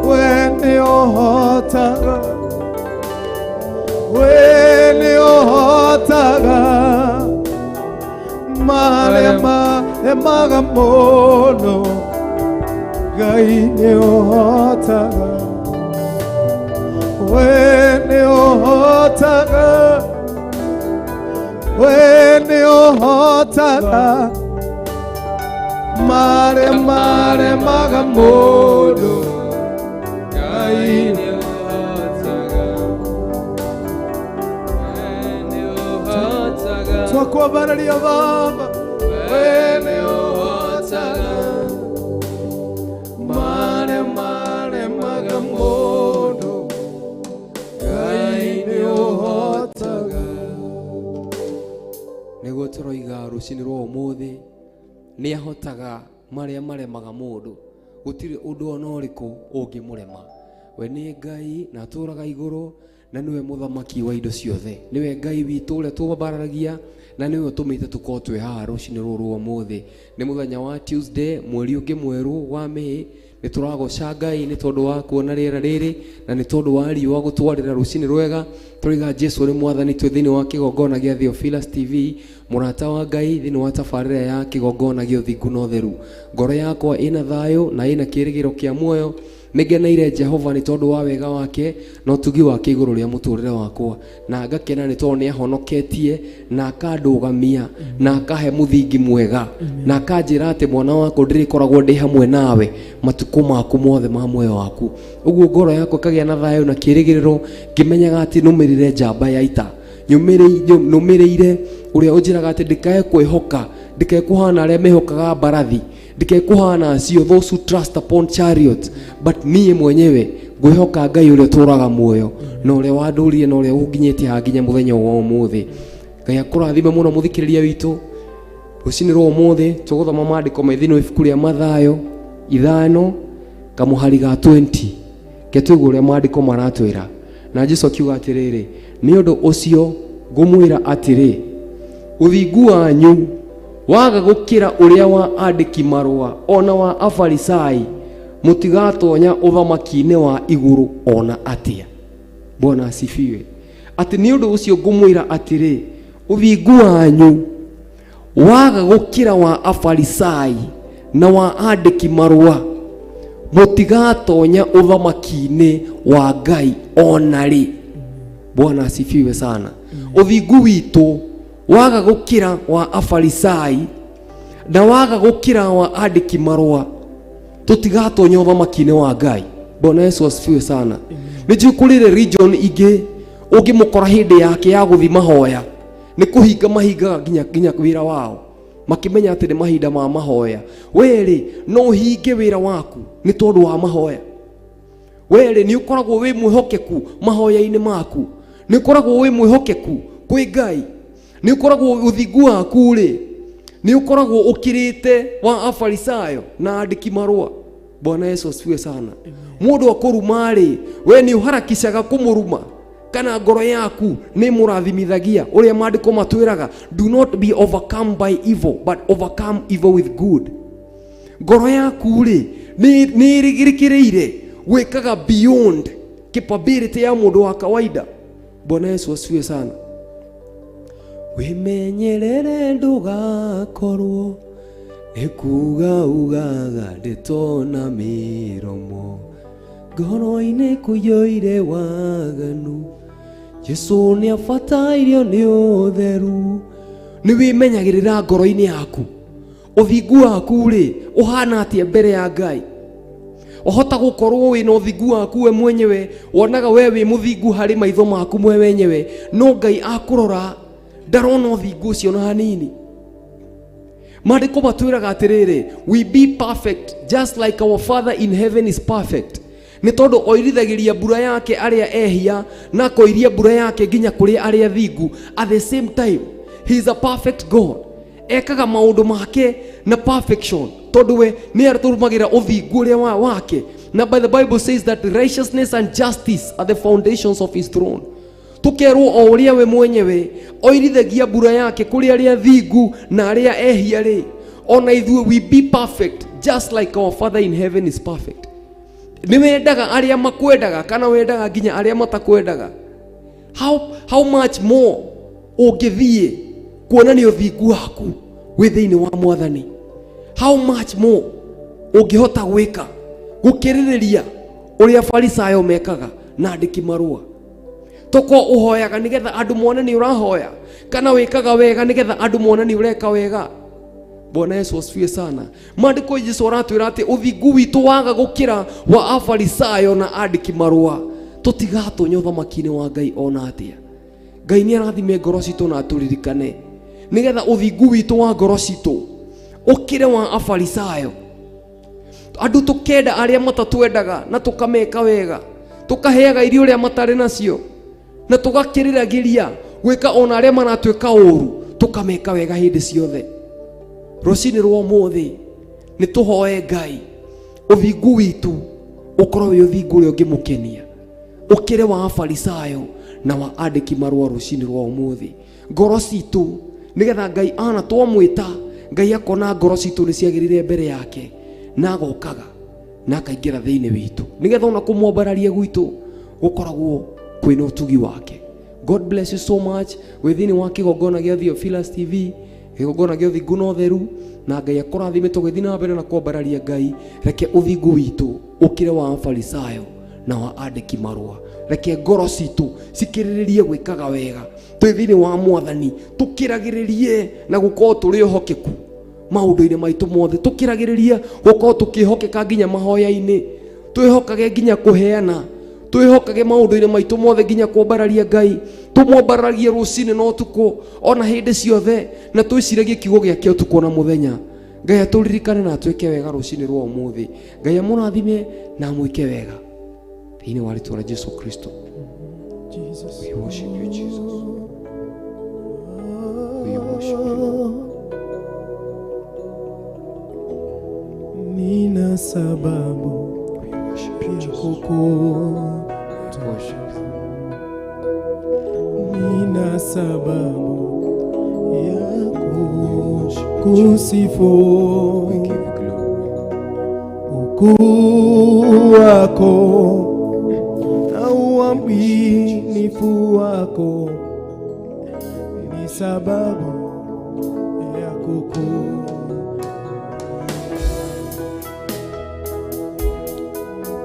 We nĩ ũhotaga. We nĩ ũhotaga. Marĩa maremaga mũndũ, Ngai nĩ ũhotaga. We nĩ ũhotaga. We nĩ ũhotaga. Marĩa maremaga mũndũ, Ngai nĩ ũhotaga. We nĩ ũhotaga. Twakwambararia Baba, we nĩ ũhotaga. Marĩa maremaga mũndũ, Ngai nĩ ũhotaga. Nĩguo tũroiga rũcinĩ rwa ũmũthĩ, nĩ ahotaga marĩa maremaga mũndũ. Gũtirĩ ũndũ ona ũrĩkũ ũngĩmũrema. We nĩ Ngai na atũũraga igũrũ, na nĩwe mũthamaki wa indo ciothe. Nĩwe Ngai witũ ũrĩa tũmbararagia, na nĩwe ũtũmĩte tũkorwo twĩ haha rũcinĩ rũrũ rwa ũmũthĩ. Nĩ mũthenya wa Tuesday, mweri ũngĩ mwerũ wa May. Nĩ tũragoca Ngai nĩ tondũ wa kuona rĩera rĩrĩ, na nĩ tondũ wa riũa gũtwarĩra rũcinĩ rwega. Tũroiga Jesu nĩ mwathani twĩ thĩinĩ wa kĩgongona gĩa Theophilus TV, mũrata wa Ngai thĩinĩ wa tabarĩra ya kĩgongona gĩa ũthingu na ũtheru. Ngoro yakwa ĩna thayũ na ĩna kĩĩrĩgĩrĩro kĩa muoyo. Nĩngeneire Jehova nĩ tondũ wa wega wake na ũtugi wake igũrũ rĩa mũtũrĩre wakwa, na ngakena nĩ tondũ nĩahonoketie na akandũgamia na akahe mũthingi mwega na akanjĩra atĩ mwana wakwa ndĩrĩkoragwo ndĩ hamwe nawe matukũ maku mothe ma muoyo waku. Ũguo ngoro yakwa ĩkagĩa na thayũ na kĩĩrĩgĩrĩro, ngĩmenyaga atĩ nũmĩrĩre njamba ya ita, nũmĩrĩire ũrĩa ũnjĩraga atĩ ndikae kwĩhoka, ndikae kũhana arĩa mehokaga mbarathi, ndikae kũhana acio, those who trust upon chariots, but niĩ mwenyewe ngwĩhoka Ngai ũrĩa ũtũũraga muoyo na ũrĩa wandũrire na ũrĩa ũnginyĩtie haha nginya mũthenya wa ũmũthĩ. Ngai akũrathime mũno mũthikĩrĩria witũ. Rũcinĩ rwa ũmũthĩ tũgũthoma maandĩko me thĩinĩ wa ibuku rĩa Mathayo 5 kamũhari ga 20. Ke tũigue ũrĩa maandĩko maratwĩra. Na Jesu akiuga atĩrĩrĩ, nĩ ũndũ ũcio ngũmwĩra atĩrĩ, ũthingu wanyu waga gũkĩra ũrĩa wa andĩki marũa ona wa Afarisai, mũtigatonya ũthamaki-inĩ wa igũrũ ona atĩa. Bwana asifiwe. Atĩ nĩ ũndũ ũcio ngũmwĩra atĩrĩ, ũthingu wanyu waga gũkĩra wa Afarisai na wa andĩki marũa, mũtigatonya ũthamaki-inĩ wa Ngai ona rĩ. Bwana asifiwe sana. Ũthingu witũ waga gũkĩra wa Afarisai na waga gũkĩra wa andĩki marũa, tũtigatonya ũthamaki-inĩ wa Ngai. Bwana Yesu asifiwe sana. Nĩ njũĩ kũrĩ religion ingĩ ũngĩmũkora hĩndĩ yake ya gũthiĩ mahoya nĩ kũhinga mahingaga nginya wĩra wao, makĩmenya atĩ nĩ mahinda ma mahoya. Werĩ no ũhinge wĩra waku nĩ tondũ wa mahoya. Werĩ nĩ ũkoragwo wĩ mwĩhokeku mahoya-inĩ maku, nĩ ũkoragwo wĩ mwĩhokeku kwĩ Ngai, nĩ ũkoragwo ũthingu waku rĩ nĩ ũkoragwo ũkĩrĩte wa Afarisayo na andĩki marũa. Bwana Yesu asifiwe sana. Mũndũ akũruma rĩ, we nĩ ũharakicaga kũmũruma, kana ngoro yaku nĩ mũrathimithagia? Ũrĩa maandĩko matwĩraga, do not be overcome by evil, but overcome evil with good. Ngoro yaku rĩ nĩ ĩrĩkĩrĩire gwĩkaga beyond capability ya mũndũ wa kawaida. Bwana Yesu asifiwe sana. Wĩmenyerere ndũgakorwo nĩ kuga ugaga ndeto na mĩromo, ngoro-inĩ kũiyũire waganu. Jesu nĩ abatairio nĩ ũtheru. Nĩ wĩmenyagĩrĩra ngoro-inĩ yaku, ũthingu waku rĩ ũhana atĩa mbere ya Ngai? Wahota gũkorwo wĩna ũthingu waku we mwenyewe, wonaga we wĩ mũthingu harĩ maitho maku mwe wenyewe, no Ngai akũrora ndarona ũthingu ũcio na hanini. Maandĩko matwĩraga atĩrĩrĩ, we be perfect just like our Father in heaven is perfect. Nĩ tondũ oirithagĩria mbura yake arĩa ehia na akoiria mbura yake nginya kũrĩ arĩa thingu. At the same time, he is a perfect God. Ekaga maũndũ make na perfection, tondũ we nĩ atũrũmagĩra ũthingu ũrĩa wake. Na by the Bible says that righteousness and justice are the foundations of his throne. Tũkerwo o ũrĩa we mwenyewe oirithagia mbura yake kũrĩ arĩa thingu na arĩa ehia rĩ, ona ithuĩ we be perfect just like our Father in heaven is perfect. Nĩ wendaga arĩa makwendaga kana wendaga nginya arĩa matakwendaga? How much more ũngĩthiĩ kuonania ũthingu waku wĩ thĩinĩ wa Mwathani? How much more ũngĩhota gwĩka gũkĩrĩrĩria ũrĩa Farisayo mekaga na andĩki marũa? Toko ũhoyaga nĩgetha andũ mone nĩ ũrahoya, kana wĩkaga wega nĩgetha andũ mone nĩ ũreka wega? Bwana Yesu asifiwe sana. Maandĩko Jesu aratwĩra atĩ ũthingu witũ waga gũkĩra wa Afarisayo na andĩki marũa, tũtigatũnya ũthamaki-inĩ wa Ngai ona atĩa. Ngai nĩ arathime ngoro citũ na atũririkane nĩgetha ũthingu witũ wa ngoro citũ ũkĩre wa Afarisayo. Andũ tũkenda arĩa matatwendaga na tũkameka wega, tũkaheaga irio ũrĩa matarĩ nacio, na tũgakĩrĩragĩria gwĩka ona arĩa maratwĩka ũru, tũkameka wega hĩndĩ ciothe. Rũcinĩ rwa ũmũthĩ nĩ tũhoe Ngai ũthingu witũ ũkorwo wĩ ũthingu ũrĩa ũngĩmũkenia, ũkĩre wa Afarisayo na wa andĩki marũa rũcinĩ rwa ũmũthĩ. Ngoro citũ nĩgetha Ngai ana twamwĩta, Ngai akona ngoro citũ nĩ ciagĩrĩire mbere yake, na agokaga na akaingĩra thĩinĩ witũ, nĩgetha ona kũmwambararia gwitũ gũkoragwo kwĩna ũtugi wake. God bless you so much. Wĩ thĩinĩ wa kĩgongona gĩa Theophilus TV, kĩgongona gĩa ũthingu na ũtheru, na Ngai akũrathime tũgĩthiĩ na mbere na kwambararia Ngai. Reke ũthingu witũ ũkĩre wa Afarisayo na wa andĩki marũa. Reke ngoro citũ cikĩrĩrĩrie gwĩkaga wega twĩ thĩinĩ wa Mwathani, tũkĩragĩrĩrie na gũkorwo tũrĩ ehokeku maũndũ-inĩ maitũ mothe, tũkĩragĩrĩria gũkorwo tũkĩhokeka nginya mahoya-inĩ, twĩhokage nginya kũheana, twĩhokage maũndũ-inĩ maitũ mothe nginya kwambararia Ngai, tũmwambararie rũcinĩ na ũtukũ ona hĩndĩ ciothe, na twĩciragie kiugo gĩake ũtukũ na mũthenya. Ngai atũririkane na atwĩke wega rũcinĩ rwa ũmũthĩ. Ngai amũrathime na amwĩke wega thĩinĩ wa rĩtwa rĩa Jesu Kristo. Jesus. We worship you, Jesus. We worship you. Nina sababu We worship you, ya Jesus. kuku, We worship you. nina sababu ya kusifu We give you glory. ukuu wako na uaminifu wako ni sababu ya kuku.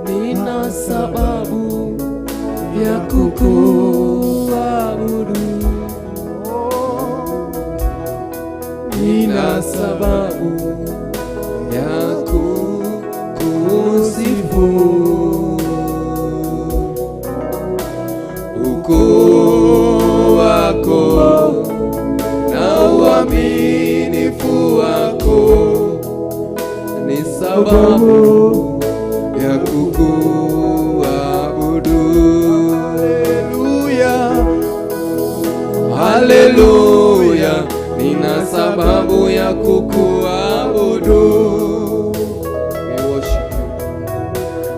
Nina sababu ya kukuabudu. Nina sababu ya kukusifu. Ukuu wako na uaminifu wako ni sababu ya kukuabudu. Haleluya, Haleluya, nina sababu ya kukuabudu. We worship you.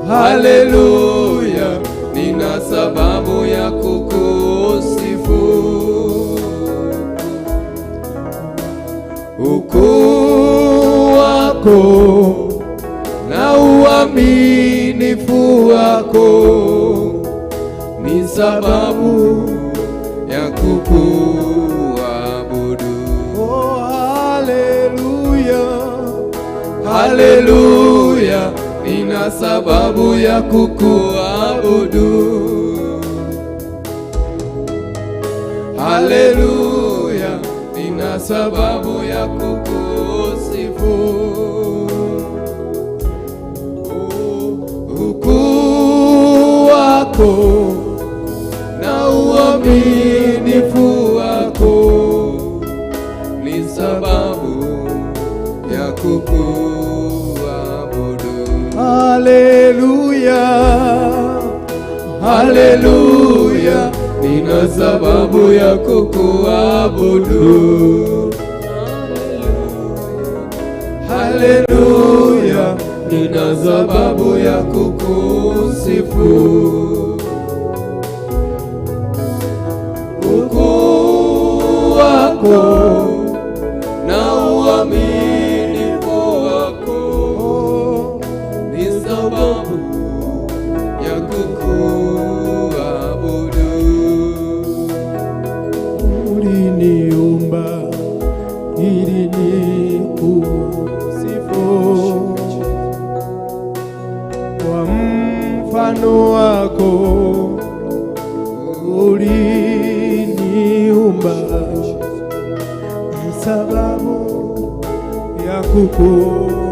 Haleluya, nina sababu ya kukusifu. Ukuu wako na uaminifu wako ni sababu ya kukuabudu. Oh, haleluya, Haleluya, nina sababu ya kukuabudu. Haleluya, nina sababu ya kukusifu. Ukuu wako na uaminifu wako ni sababu ya kukuabudu. Haleluya, Haleluya, nina sababu ya kukuabudu. Haleluya, nina sababu ya kukusifu. Ukuu wako na uaminifu wako ni sababu ya kukuabudu. Uliniumba ili nikusifu kwa mfano wako, uliniumba ni sababu ya kukuabudu.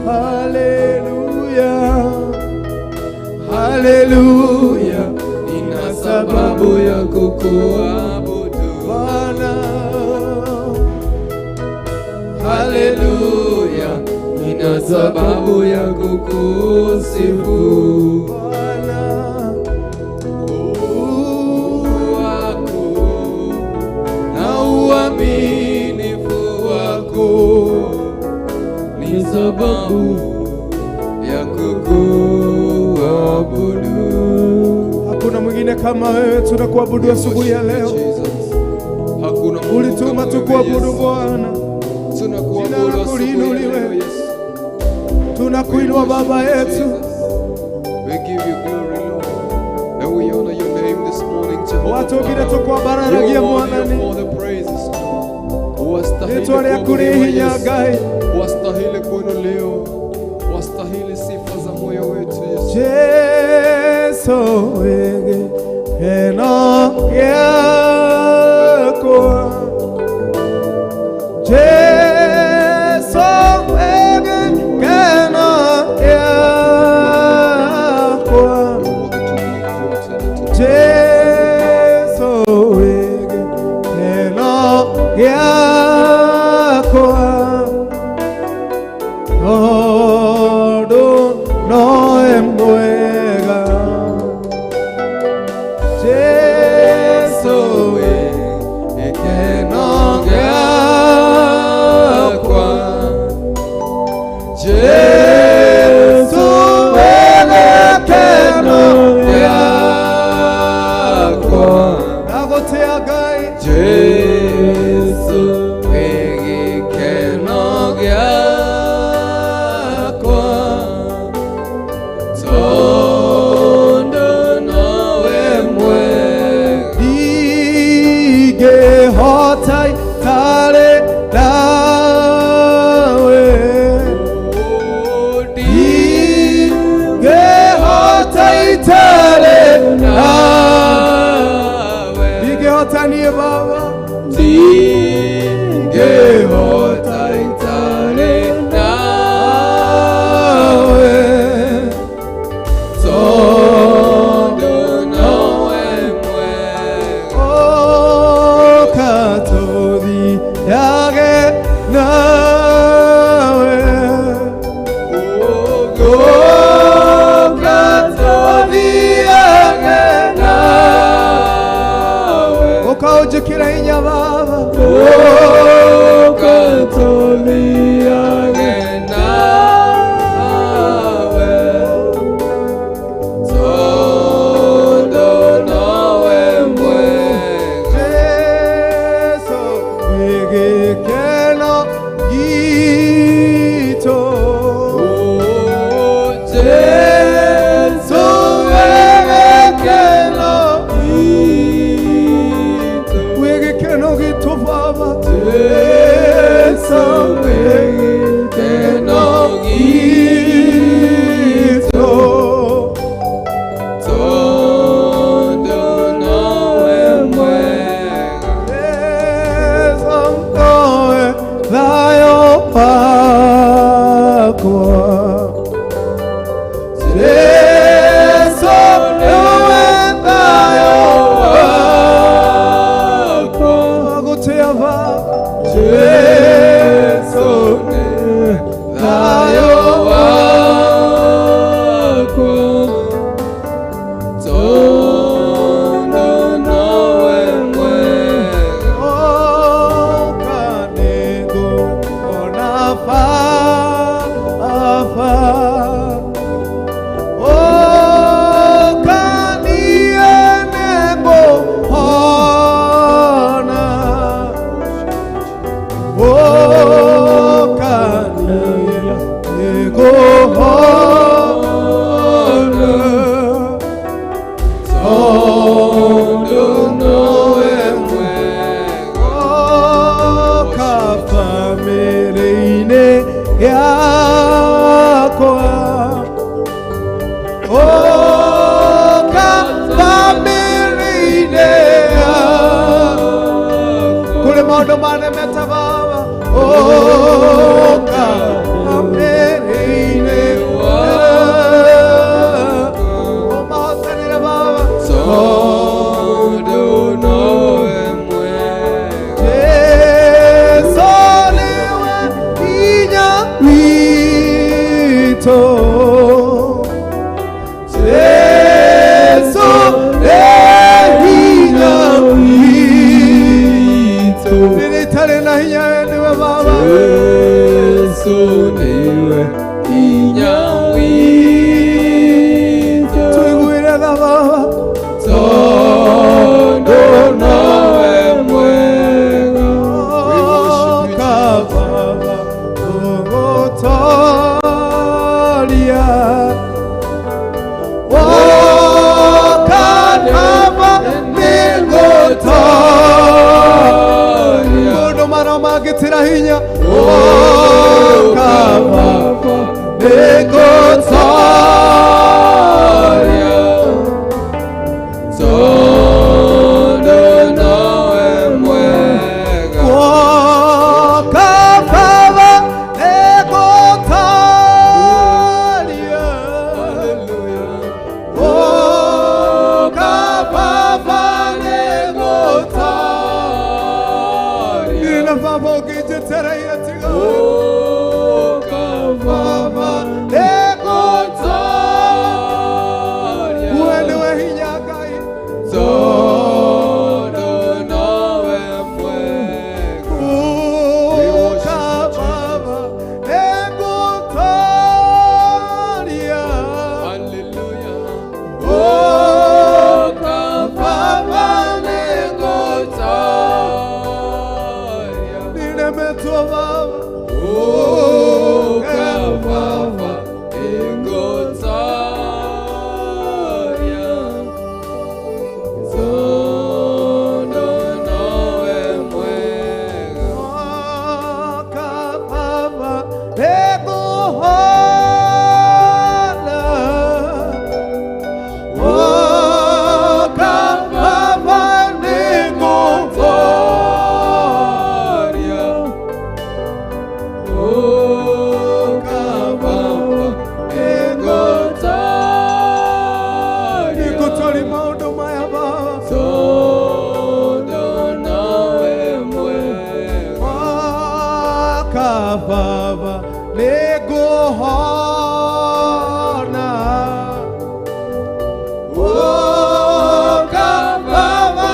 Haleluya, haleluya, Nina sababu ya kukuabudu. Bwana. Haleluya, nina sababu ya kukusifu. Bwana. Wako na uaminifu wako ni sababu ya kukuabudu. Hakuna mwingine kama wewe, tunakuabudu asubuhi ya leo. Jesus. Hakuna Mungu Ulituma kama wewe, tukuabudu Yesu. Bwana, Tunakuabudu Jina lako asubuhi ya liinuliwe. leo, Yesu. Tunakuinua Baba yetu. Jesus. We give you glory, Lord. And we honor your name this morning, Jehovah. Watu wengine Father. tukwabararagia You are worthy Mwathani, of all the praises. Wastahili rĩtwa rĩaku kuabudiwa, rĩ hinya Yesu. Ngai. Wastahili kuinuliwa. Wastahili sifa za moyo wetu, Yesu. Jesu gĩkeno gĩakwa, Jesu gĩkeno gĩakwa, You are worthy to be exalted and to be Jesu gĩkeno gĩakwa, tondũ nowe mwega. Jesu gĩkeno gĩakwa. Jesu gĩkeno gĩakwa. Ndagũtĩa Ngai. Jesu gĩkeno gĩakwa, tondũ nowe mwega. Ndingĩhota itarĩ nawe, ndingĩhota itarĩ nawe, ndingĩhota niĩ Baba, Ndingĩhota itarĩ nawe, tondũ nowe mwega. Ũka tũthiage nawe, ũka tũthiage Nawe. Ũka ũnjĩkĩre hinya Baba, Ũka tũthiage nawe, tondũ nowe mwega. Jesu wĩ gĩkeno gitũ, Jesu wĩ gĩkeno gitũ. Wĩ gĩkeno gitũ Baba, Jesu wĩ gĩkeno gitũ, gitũ. Tondũ nowe mwega. Jesu nowe thayũ wakwa, Jesu nowe thayũ wakwa. Gũtĩa Baba, Jesu nĩ thayũ wakwa, tondũ nowe mwega. Ũka nĩngũona Baba. yakwa Oka family-inĩ kũrĩ maũndũ manemete baba Oka family-inĩ ũmahotanĩre baba Tondũ nowe mwega. Jesu nĩwe hinya witũ. Jesu nĩ hinya witũ. Rĩrĩa itarĩ na hinya we nĩwe baba. Jesu nĩwe hinya witũ. Tũiguĩre tha baba. Tondũ nowe mwega. Oka baba tũgũtoria. Oka baba nĩngũtoria. Maũndũ marĩa mangĩtĩra hinya. Oka baba nĩngũtoria. Tondũ nowe mwega. Oka baba nĩngũtoria. Oka baba nĩngũtoria. Na baba ũngĩnjetereire tiga Oka baba nĩngũtoria. We nĩwe hinya Ngai. Tondũ nowe mwega. Oka baba nĩngũtoria. Hallelujah. Oka Baba nĩngũtoria. nĩnemetwo baba. Oka Baba nĩngũtoria. Tondũ nowe mwega. Oka baba nĩngũhona. Oka baba nĩngũtoria. Oka Baba nĩngũtoria. Nĩngũtoria maũndũ maya baba. Tondũ nowe mwega. Oka baba nĩngũhona. Oka baba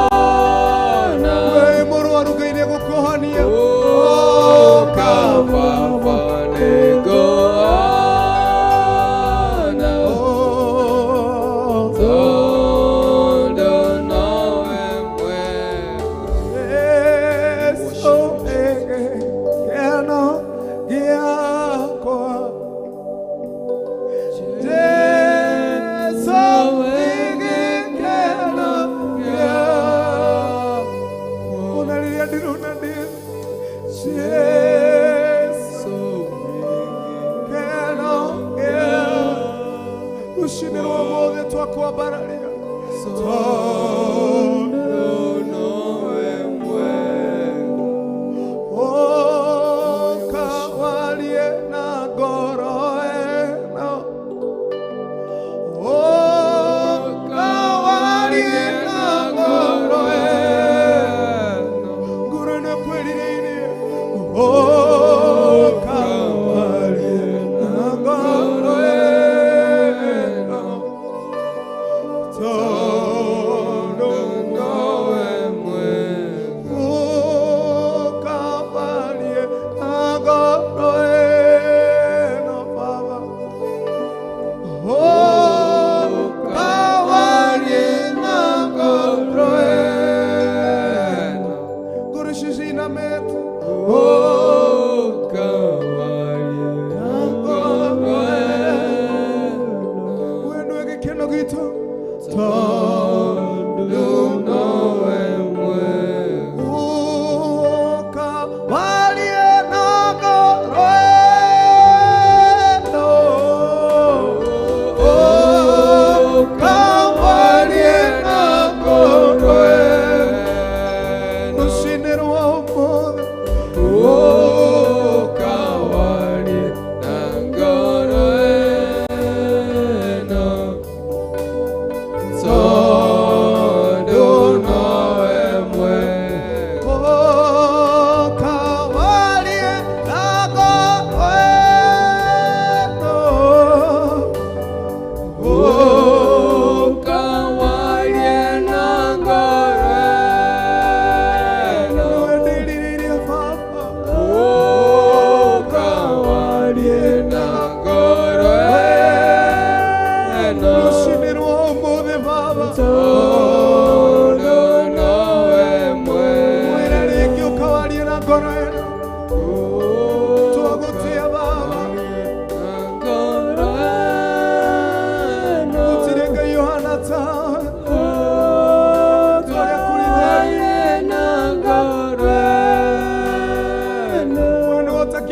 nĩngũhona. We mũrwaru Ngai nĩegũkũhonia. Oka Baba nĩngũhona. Oh, Tondũ nowe mwega. Yesu, gĩkeno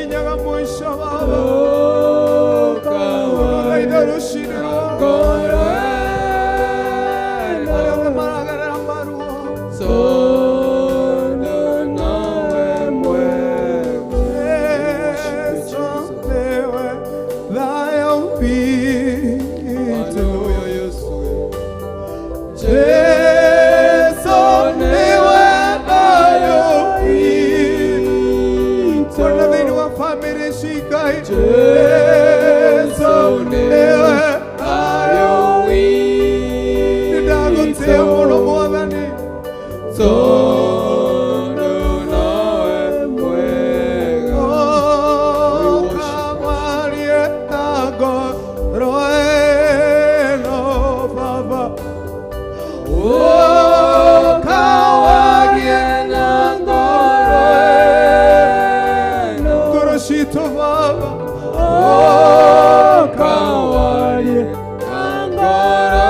Ndũkinyaga mũico Baba. Ũrũthaitha rũcinĩ rwa arĩa othe maragerera maruo. Yesu nĩwe thayũ witũ. Jesu nĩwe thayũ witũ. Ona thĩinĩ wa bamĩrĩ cikai. Jesu nĩwe thayũ witũ. Nĩndagũtĩa mũno Mwathani. Ũkamarie na ngoro ĩno Baba. Ũkawarie na ngoro ĩno. Ngoro citũ Baba. Ũkawarie na ngoro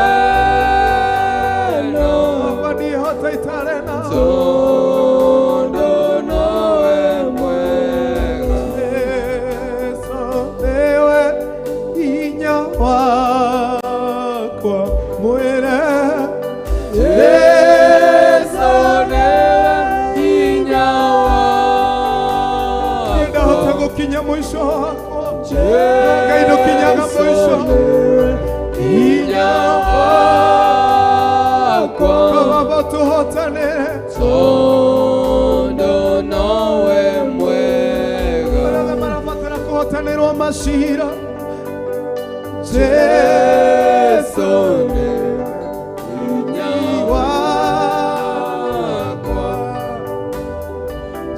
ĩno. Baba ndihota itarĩ nawe. Yesu nĩwe hinya wakwa mwĩre. Yesu nĩwe hinya wakwa. Ndahota gũkinya mũico wakwa. Ngai ndũkinyaga mũico. Hinya wakwa. Baba tũhotanĩre. Arĩa marabatara kũhotanĩrwo macira. Jesu hinya wakwa.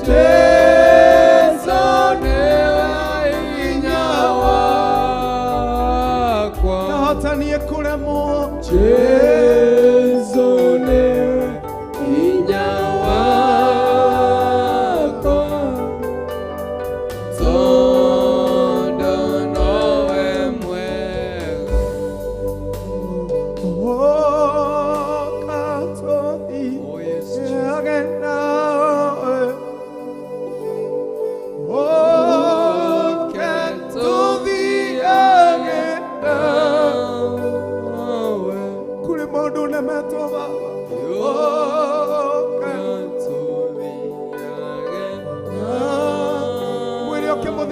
Jesu nĩwe hinya wakwa. Nahotanie kũremwo. Jesu nĩwe hinya wakwa.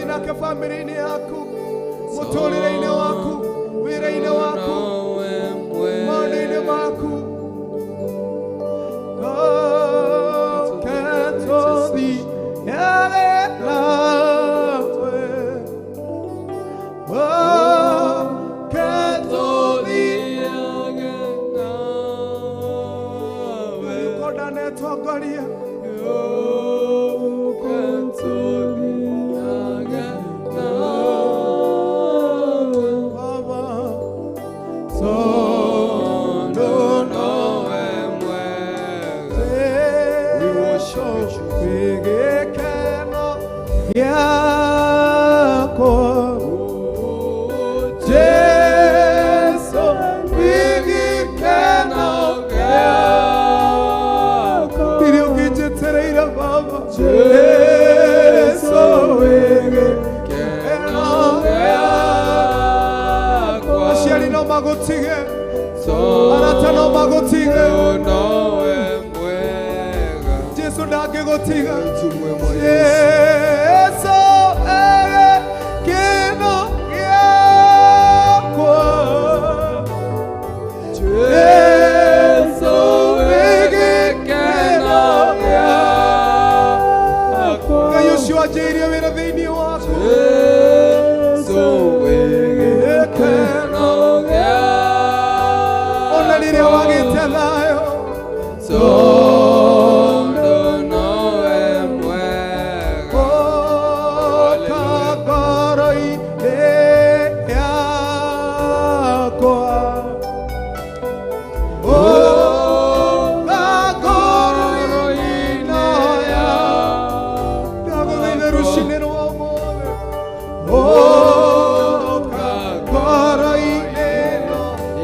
Nake bamĩrĩ-inĩ yaku, mũtũrĩre-inĩ waku, wĩra-inĩ waku, maũndũ-inĩ maku. Ũke tũthiage nawe. Ũke tũthiage nawe. Ũkondanetongoria. Baba, tondũ nowe mwega. Jesu wĩ gĩkeno gĩakwa. Jesu wĩ gĩkeno gĩakwa. Iria ũngĩnjetereire Baba. Jesu wĩ gĩkeno gĩakwa. Aciari no magũtige, arata no magũtige, Jesu ndangĩgũtiga. Jesu e gĩkeno gĩakwa. Jesu wĩ gĩkeno gĩakwa. Ngai ũcio wanjĩrĩirie wĩra thĩinĩ waku. Gĩkeno ona rĩrĩa wagĩte thayũ. Ũka ngoro-inĩ yakwa. Ũka ngoro-inĩ yakwa. Ndagũthaitha rũcinĩ rwa ũmũthĩ. Ũka ngoro-inĩ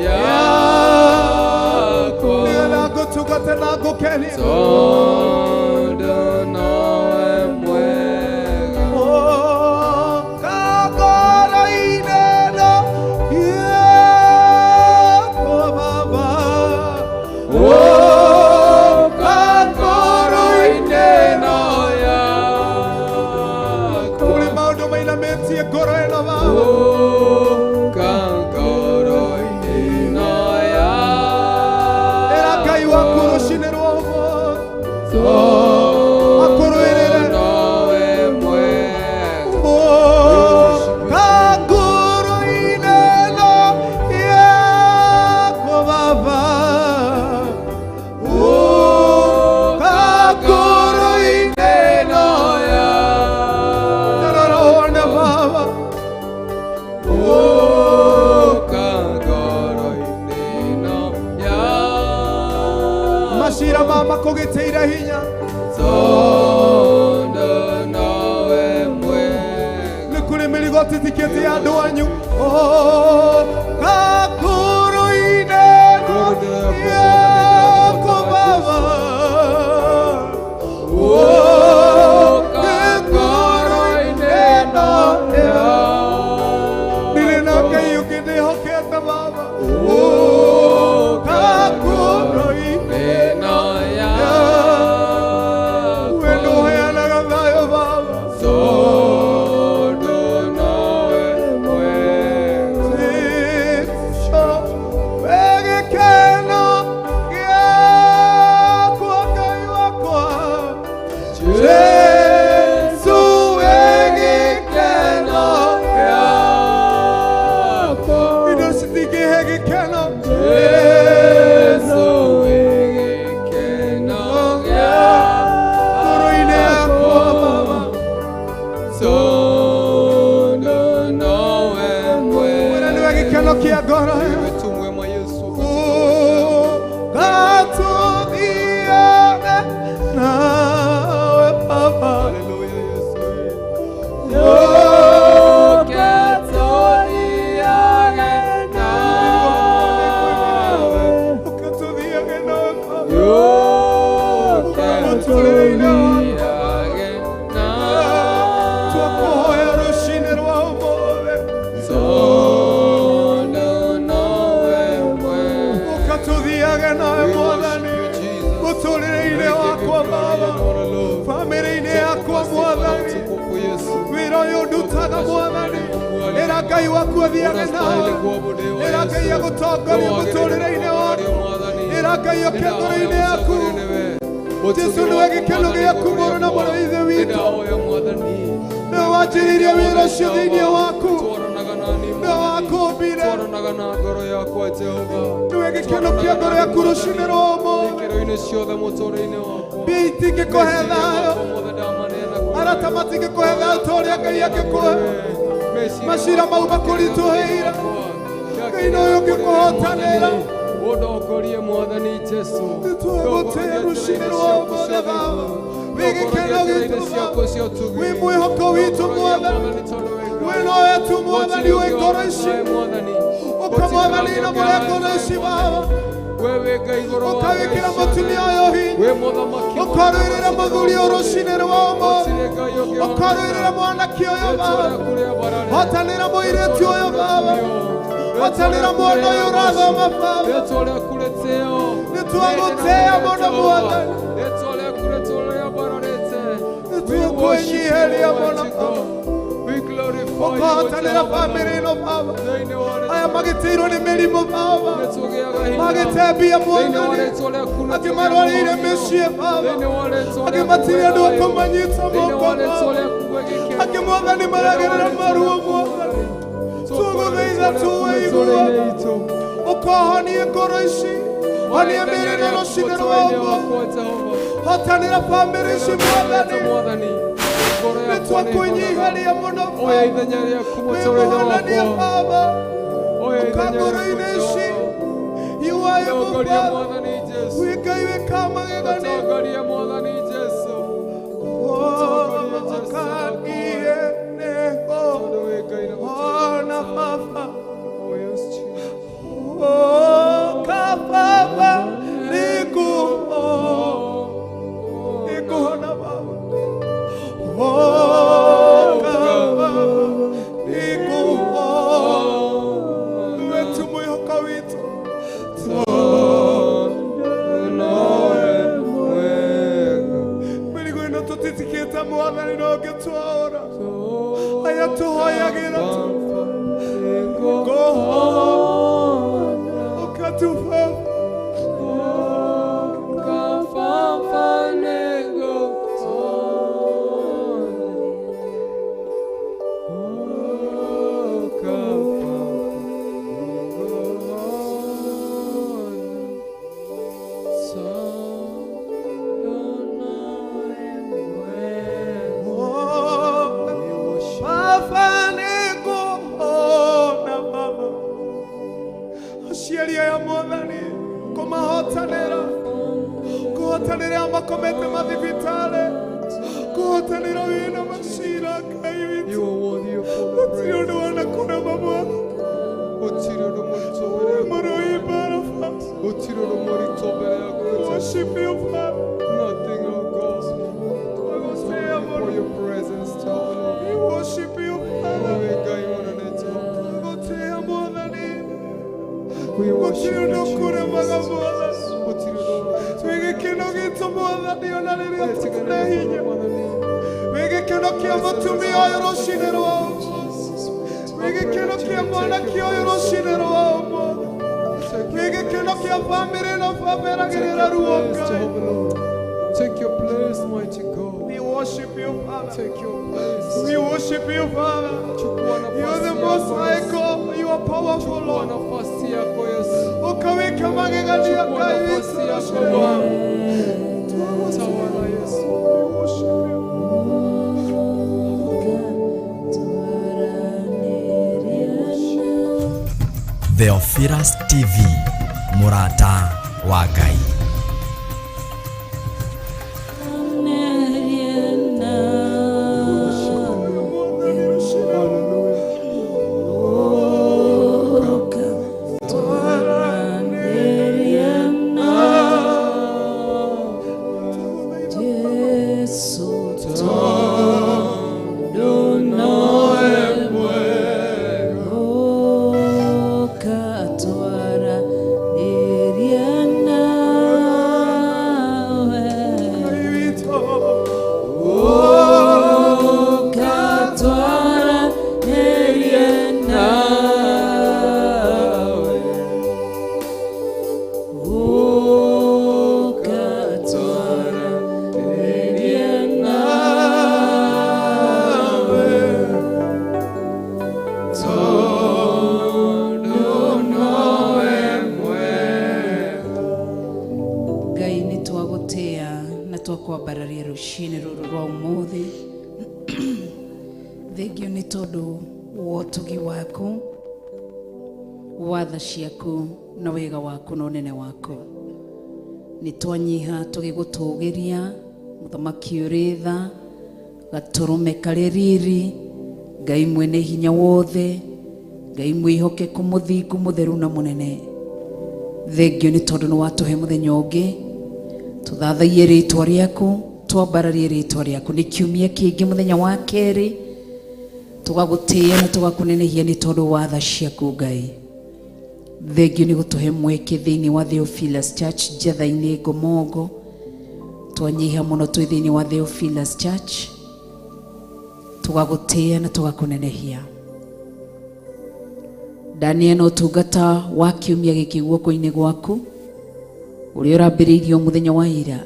yakwa. Nĩgetha ngũtungate na ngũkenie. Wĩinamĩtie ngoro ĩno Baba. Ũka ngoro-inĩ ĩno Ĩra Ngai waku rũcinĩ rwa ũmũthĩ akũrũĩrĩre. Nowe mwega. Ũka ngoro-inĩ ĩno yakwa Baba. Ũka ngoro-inĩ ĩno Tarora wone Baba. Ũka ngoro-inĩ ĩno yakwa. Macira ma makũgitĩire hinya. Tondũ nowe mwega. Nĩ kũrĩ mĩrigo titikĩtie andũ anyu. Ũka ngoro-inĩ ĩno yakwa Baba. Ũka ngoro-inĩ ĩno Ndirĩ na Ngai ũngĩ ndĩhokete Baba. Ũka ngoro-inĩ Ĩno yakwa. We nĩũheanaga thayũ Baba. Tondũ nowe mwega. Jesu, we gĩkeno gĩakwa Ngai wakwa. Jesu, we gĩkeno Yakwa. Indo citingĩhe gĩkeno. Jesu wĩ gĩkeno Ngoro-inĩ yakwa Baba. Tondũ nowe Wena mwega. nĩwe gĩkeno kĩa ngoro. Wewe tu mwema Yesu. Ũgatũthiage nawe Baba. Haleluya Yesu. Ũkatũthiage nawe. Ũgatũthiage nawe Baba. Ũkatũthiage nawe. Twakũhoya rũcinĩ rwa ũmũthĩ. Tondũ nowe mwega. Ũkatũthiage nawe Mwathani. Mũtũrĩre-inĩ wakwa Baba. Bamĩrĩ-inĩ yakwa Mwathani. Wĩra ũyũ ndutaga Mwathani. Ĩra Ngai waku athiage nawe. Ĩra Ngai agũtongorie mũtũrĩre-inĩ waku. Ĩra Ngai oke ngoro-inĩ yaku. Jesu nĩwe gĩkeno gĩaku mũno na mũno Ithe witũ. Nĩwe wanjĩrĩirie wĩra ũcio thĩinĩ waku. Nĩwe wakũmbire. Nĩwe gĩkeno kĩa ngoro yaku rũcinĩ rwa ũmũthĩ. Mbia itingĩkũhe thayũ. Arata matingĩkũhe thayũ ta ũrĩa Ngai angĩkũhe. Macira mau makũritũhĩire. Ngai nowe ũngĩkũhotanĩra. Ũndongorie Mwathani Jesu. Nĩtwagũtĩĩa rũcinĩ rwa ũmũthĩ Baba. Wĩ gĩkeno gitũ Baba. Wĩ mwĩhoko witũ Mwathani. Wĩ nowe tu Mwathani wĩ ngoro ici. Ũka Mwathani na mũrĩa ngoro ici Baba. Ũkawĩkĩra mũtumia ũyũ hinya. Ũkarũĩrĩra mũthuri ũyũ rũcinĩ rwa ũmũthĩ. Ũkarũĩrĩra mwanake ũyũ Baba. Hotanĩra mũirĩtu ũyũ Baba. Hotanĩra mwana ũyũ ũrathoma Baba. Nĩtwagũtĩĩa mũno Mwathani. Nĩtũkwĩnyiihĩria mũno Baba. Ũkahotanĩra bamĩrĩ ĩno Baba. Aya magĩtĩirwo nĩ mĩrimũ Baba. Magĩtembia Mwathani. Angĩ marwarĩire mĩciĩ Baba. Angĩ matirĩ andũ a kũmanyita moko Baba. Angĩ Mwathani maragerera maruo Mwathani. Tũgũthaitha tũwĩigua. Ũkahonie ngoro ici. Honia mĩĩrĩ na rũcinĩ rwa ũmũthĩ. Hotanĩra bamĩrĩ ici Mwathani. Nĩtwakwĩnyiihĩria mũno Oya Baba. ithenya rĩaku Wĩ mũtũrĩre mũhonania wakwa. Baba. Oya Ũka ithenya ngoro-inĩ rĩaku ici. Jehova. You are able, Tongoria Baba. Mwathani Jesu. Wĩ Ngai wĩkaga magegania. Tongoria Mwathani Jesu. Ũkanie nĩho Tondũ wĩ Ngai na ona gũtirĩ Baba. Oh, yes, Jesus. Ũka Baba nĩngũhona Baba. Ũka Baba nĩngũhona. Nĩwe tu mwĩhoka witũ. Nowe mwega. Mĩrigo ĩno tũtitikĩte Mwathani no ũngĩtwaũra. Tũkũhoyagĩra Ngũhona ũkatuba Baba nĩngũhona Baba aciari aya Mwathani kũmahotanĩra kũhotanĩra makomete mathibitarĩ kũhotanĩra wĩna macira Ngai witũ gũtirĩ ũndũ wanakũrema Mwathani mũrũi mbara Baba worship you Father Nothing, oh God. Twagũtĩĩa For mũno your presence, Jehovah. We worship you Father Lord. Twagũtĩĩa Mwathani We worship gũtirĩ ũndũ you, ũkũremaga Jesus. Mwathani wĩ gĩkeno gitũ Mwathani ona rĩrĩa tũtarĩ hinya wĩ gĩkeno kĩa mũtumia ũyũ rũcinĩ rwa ũmũthĩ wĩ gĩkeno kĩa mwanake ũyũ rũcinĩ rwa ũmũthĩ wĩ gĩkeno kĩa bamĩrĩ ĩno baba ĩragĩrĩra ruo Ngai Take your place, mighty God. We worship you, Father. Take your place. We worship you, Father. Chukua You are nafasi the most yako high Yesu. God. You are powerful, Chukua Lord. nafasi yako Yesu. Ukaweka magegania Chukua Ngai nafasi witũ yako rũcinĩ rwa Bwana. ũmũthĩ. Tawala Yesu. We worship you. Theophilus TV mũrata wa Ngai. Ngai witũ. Ngai nĩ twagũtĩa na twakwambararia rũcinĩ rũrũ rwa ũmũthĩ thengio nĩ tondũ wa ũtugi waku wa tha ciaku na wega waku na ũnene waku nĩ twanyiha tũgĩgũtũgĩria mũthamaki ũrĩ tha gatũrũme karĩ riri Ngai mwene hinya wothe Ngai mwĩhokeku mũthingu mũtheru na mũnene thengio nĩ tondũ nĩ watũhe mũthenya ũngĩ tũthathaiye rĩtwa rĩaku twambararie rĩtwa rĩaku nĩ kiumia kĩngĩ mũthenya wa kerĩ tũgagũtĩĩa na tũgakũnenehia nĩ tondũ wa tha ciaku Ngai thengio nĩ gũtũhe mweke thĩinĩ wa Theophilus Church Njetha-inĩ Ngomongo twanyiha mũno twĩ thĩinĩ wa Theophilus Church tũgagũtĩĩa na tũgakũnenehia ndaneana ũtungata wa kiumia gĩkĩ guoko-inĩ gwaku ũrĩa ũrambĩrĩirio mũthenya wa ira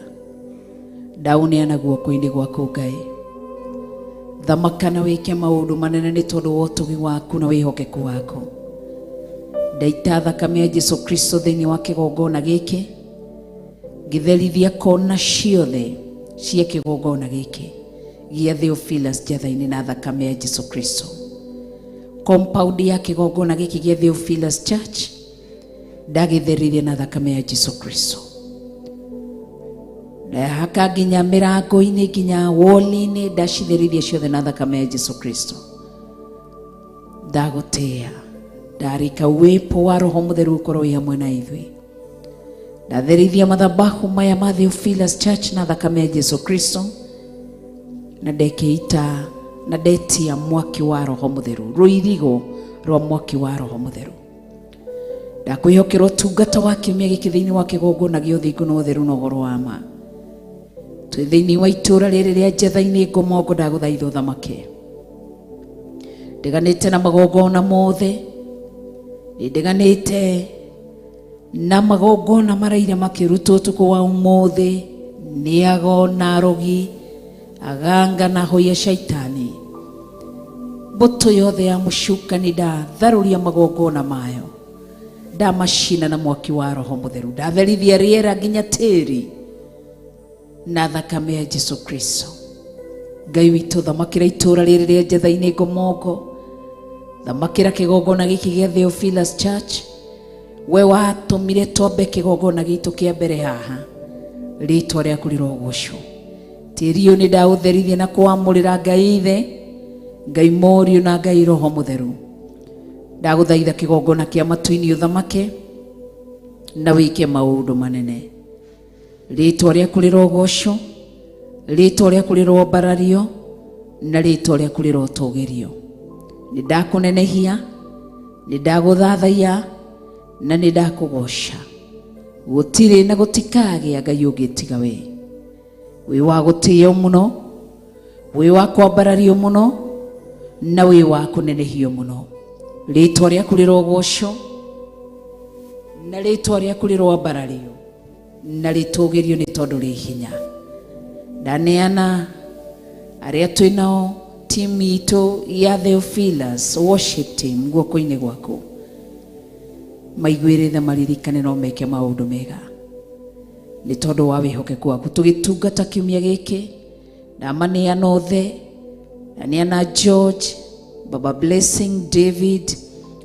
ndaũneana guoko-inĩ gwaku Ngai thamaka na wĩke maũndũ manene nĩ tondũ wa ũtugi waku na wĩhokeku waku ndaita thakame ya Jesu Kristo thĩinĩ wa kĩgongona gĩkĩ ngĩtherithia kona ciothe cia kĩgongona gĩkĩ gĩa Theophilus Njetha-inĩ na thakame ya Jesu Kristo compound ya kĩgongona gĩkĩ gĩa Theophilus Church ndagĩtheririe na thakame ya Jesu Kristo ndahaka nginya mĩrango-inĩ nginya wall-inĩ ndacitheririe ciothe na thakame ya Jesu Kristo ndagũtĩĩa ndarĩka uwepo wa Roho Mũtheru ũkorwo wĩ hamwe na ithuĩ ndatherithia mathabahu maya ma Theophilus Church na thakame ya Jesu Kristo na ndekĩita na ndetia mwaki wa Roho Mũtheru rũirigo rwa mwaki wa Roho Mũtheru ndakwĩhokera ũtungata wa kiumia gĩkĩ thĩinĩ wa kĩgongona gĩa ũthingu na ũtheru na ũhoro wa ma twĩ thĩinĩ wa itũũra rĩrĩ rĩa Njetha-inĩ Ngomongo ndagũthaitha ũthamake Ndiganĩte na magongona mothe, nĩndiganĩte na magongona maraire makĩrutwo ũtukũ wa ũmũthĩ nĩ ago na arogi, aganga na hoi ya shaitani. Mbũtũ yothe ya mũcukani ndatharũria magongona mayo, ndamacina na mwaki wa Roho Mũtheru, ndatherithia rĩera nginya tĩri na thakame ya Jesu Kristo. Ngai witũ, thamakĩra itũra rĩrĩ rĩa Njetha-inĩ Ngomongo, thamakĩra kĩgongona gĩkĩ gĩa Theophilus Church. We watũmire twambe kĩgongona gitũ kĩa mbere haha, rĩtwa rĩaku rĩrogocwo. Tĩri ũyũ nĩ ndaũtherithia na kũwamũrĩra Ngai Ithe, Ngai Mũriũ na Ngai Roho Mũtheru. Ndagũthaitha kĩgongona kĩa matu-inĩ ũthamake na wĩke maũndũ manene. Rĩtwa rĩaku rĩrogocwo, rĩtwa rĩaku rĩroambarario, na rĩtwa rĩaku rĩrotũgĩrio. Nĩ ndakũnenehia, nĩ ndagũthathaiya, na nĩ ndakũgoca. Gũtirĩ na gũtikagĩa Ngai ũngĩ tiga we. Wĩ wa gũtĩo mũno, wĩ wa kwambarario mũno, na wĩ wa kũnenehio mũno. Rĩtwa rĩaku rĩrogocwo, na rĩtwa rĩaku rĩroambarario, na rĩtũgĩrio nĩ tondũ rĩ hinya. Ndaneana arĩa twĩ nao timu itũ ya Theophilus worship team guoko-inĩ gwaku, maiguĩre tha, maririkane no meke maũndũ mega nĩ tondũ wa wĩhokeku waku. Tũgĩtungata kiumia gĩkĩ, ndamaneana othe, ndaneana George, Baba Blessing, David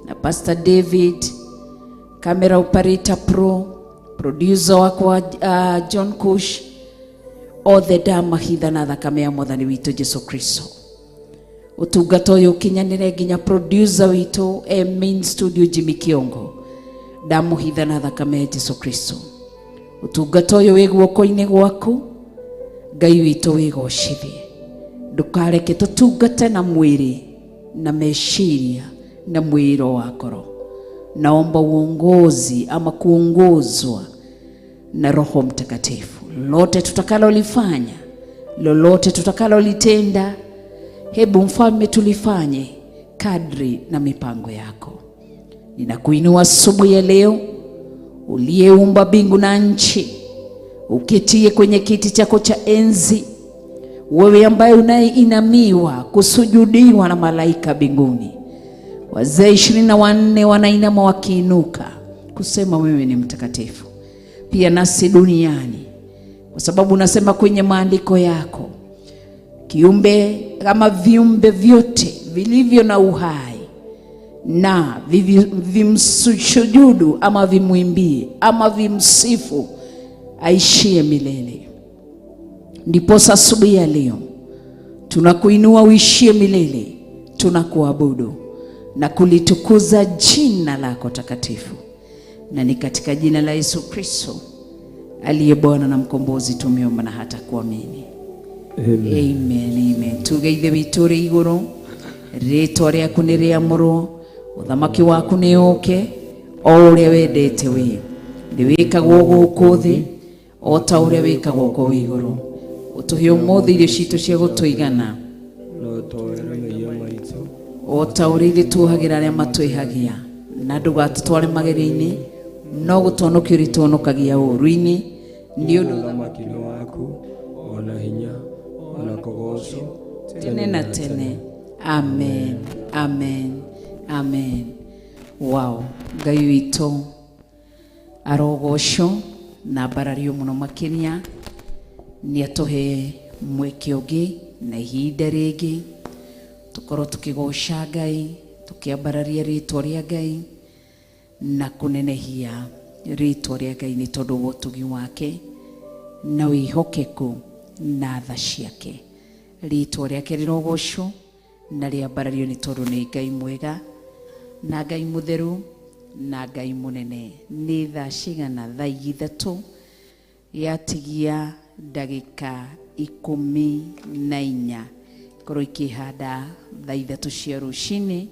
na Pastor David, camera operator pro, producer wakwa John Kush, othe ndamahitha na thakame ya Mwathani witũ Jesu Kristo. Ũtungata ũyũ ũkinyanĩre nginya producer witũ e main studio Jimmy Kiongo, ndamũhitha na thakame ya Jesu Kristo. Ũtungata ũyũ wĩ guoko-inĩ gwaku, Ngai witũ wĩgocithie. Ndũkareke tũtungate na mwĩrĩ na meciria na mwĩro wa ngoro. Naomba uongozi ama kuongozwa na Roho Mtakatifu. Lolote tutakalolifanya, lolote tutakalolitenda, hebu Mfalme tulifanye kadri na mipango yako. Ninakuinua asubuhi ya leo, uliyeumba mbingu na nchi, uketie kwenye kiti chako cha enzi, wewe ambaye unayeinamiwa kusujudiwa na malaika mbinguni. Wazee 24 wanainama wakiinuka kusema wewe ni mtakatifu. Pia nasi duniani, kwa sababu unasema kwenye maandiko yako, kiumbe kama viumbe vyote vilivyo na uhai na vimsujudu ama vimwimbie ama vimsifu aishie milele. Ndiposa asubuhi ya leo tunakuinua uishie milele, tunakuabudu na kulitukuza jina lako takatifu, na ni katika jina la Yesu Kristo aliye Bwana na Mkombozi tumeomba na hata kuamini. Amen, amen. Tuge Ithe witũ ũrĩ igũrũ, rĩtwa rĩaku nĩ rĩamũrwo, ũthamaki waku nĩ ũke, o ũrĩa wendete we nĩ wĩkagwo gũkũ thĩ o ta ũrĩa wĩkagwo kũu igũrũ. Ũtũhe ũmũthĩ irio citũ cia gũtũigana, na ũtwohere mehia maitũ o ta ũrĩa ithuĩ tuohagĩra arĩa matwĩhagia, na ndũgatũtware magerio-inĩ, no gũtũhonokia ũrĩtũhonokagia ũũru-inĩ, nĩ ũndũ ũthamaki nĩ waku, ona hinya, ona kũgocwo tene na tene. Amen, amen, amen. Wow, Ngai witũ arogocwo na mbarario mũno makĩria, nĩ atũhe mweke ũngĩ na ihinda rĩngĩ tũkorwo tũkĩgoca Ngai, tũkĩambararia rĩtwa rĩa Ngai na kũnenehia rĩtwa rĩa Ngai nĩ tondũ wa ũtugi wake na wĩhokeku na tha ciake. Rĩtwa rĩake rĩrogocwo na rĩambarario nĩ tondũ nĩ Ngai mwega na Ngai mũtheru na Ngai mũnene. Nĩ thaa cigana? Thaa 3 yatigia ndagĩka 14 ikorwo ikĩhanda thaa 3 cia rũcinĩ,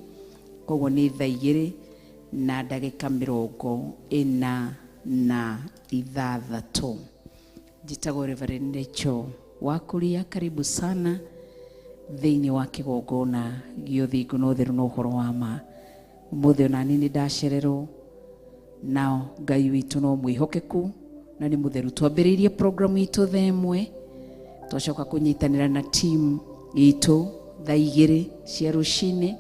koguo nĩ thaa 2 na ndagĩka 46. Njĩtagwo Reverend Rachel Wakuria, karibu sana. Thĩinĩ wa kĩgongona gĩa ũthingu na ũtheru na ũhoro wa ma. Ũmũthĩ ona niĩ nĩ ndacererwo, nao Ngai witũ no mwĩhokeku na nĩ mũtheru. Twambĩrĩirie program itũ thaa 1, twacoka kũnyitanĩra na team itũ thaa 2 cia rũcinĩ,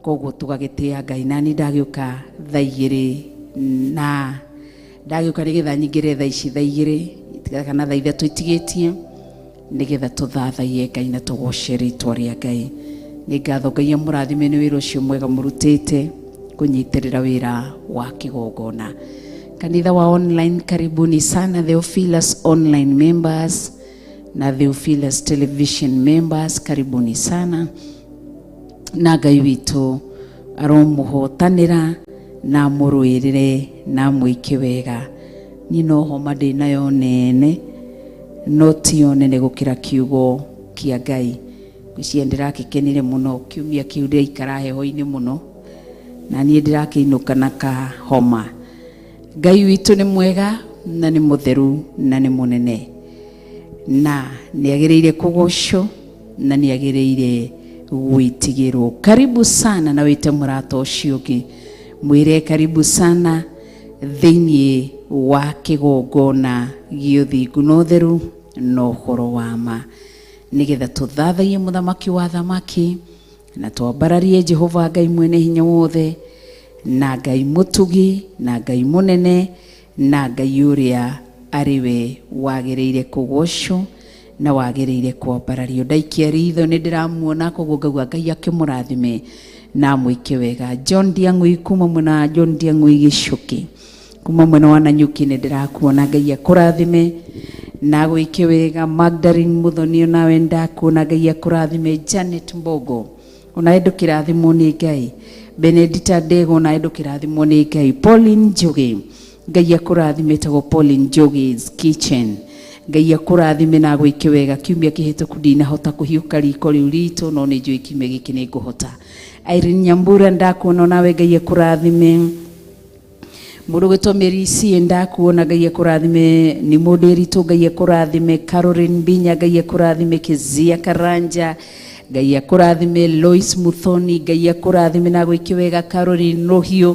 koguo tũgagĩtĩa Ngai. Nani ndagĩũka thaa 2 na ndagĩũka nĩgetha nyingĩre thaa ici thaa 2 kana thaa 3 itigĩtie, nĩgetha tũthathaiye Ngai na tũgoce rĩtwa rĩa Ngai. Nĩ ngatho Ngai amũrathime nĩ wĩra ũcio mwega mũrutĩte kũnyitĩrĩra wĩra wa kĩgongona. Kanitha wa online, karibuni sana Theophilus online members na Theophilus television members, karibuni sana, na Ngai witũ aromũhotanĩra na amũrũĩrĩre na amwĩke wega. Niĩ no homa ndĩ nayo nene, no tiyo nene gũkĩra kiugo kĩa Ngai. Ngwĩciria ndĩrakĩkenire mũno kiumia kĩu, ndĩraikara heho-inĩ mũno na niĩ ndĩrakĩinũka na kahoma. Ngai witũ nĩ mwega na nĩ mũtheru na nĩ mũnene, na nĩ agĩrĩire kũgocwo na nĩ agĩrĩire gwĩtigĩrwo. Karibu sana, na wĩte mũrata ũcio ũngĩ, mwĩre karibu sana thĩinĩ wa kĩgongona gĩa ũthingu na ũtheru na ũhoro wa ma, nĩgetha tũthathaiye mũthamaki wa thamaki na twambararie Jehova Ngai mwene hinya wothe, na Ngai mũtugi, na Ngai mũnene, na Ngai ũrĩa arĩ we wagĩrĩire kũgocwo na wagĩrĩire kwambarario. Ndaikia ritho nĩ ndĩramuona, koguo ngauga Ngai akĩmũrathime na amwĩke wega. John Ndiang'ui kuma mwena wa John Ndiang'ui Gĩcũkĩ kuma mwena wa Nanyuki, nĩ ndĩrakuona, Ngai akũrathime na gwĩke wega. Magdalene Muthoni, onawe ndakuona, Ngai akũrathime. Janet Mbogo, onawe ndũkĩrathimwo nĩ Ngai. Benedita Ndego, onawe ndũkĩrathimwo nĩ Ngai. Pauline Njugi, Ngai akũrathime, ĩtagwo Pauline Njugi's Kitchen, Ngai akũrathime na gwĩke wega. Kiumia kĩhĩtũku ndinahota kũhiũka riko rĩu ritũ, no nĩ njũĩ kiumia gĩkĩ nĩ ngũhota. Irene Nyambura, ndakuona, onawe Ngai akũrathime. Mũndũ gwĩtwo Mary C, ndakuona, Ngai akũrathime. Nĩ mũndũ ĩritũ, Ngai akũrathime. Caroline Mbinya, Ngai akũrathime. Kezia Karanja, Ngai akũrathime. Lois Muthoni, Ngai akũrathime na gwĩke wega. Caroline Rũhiũ,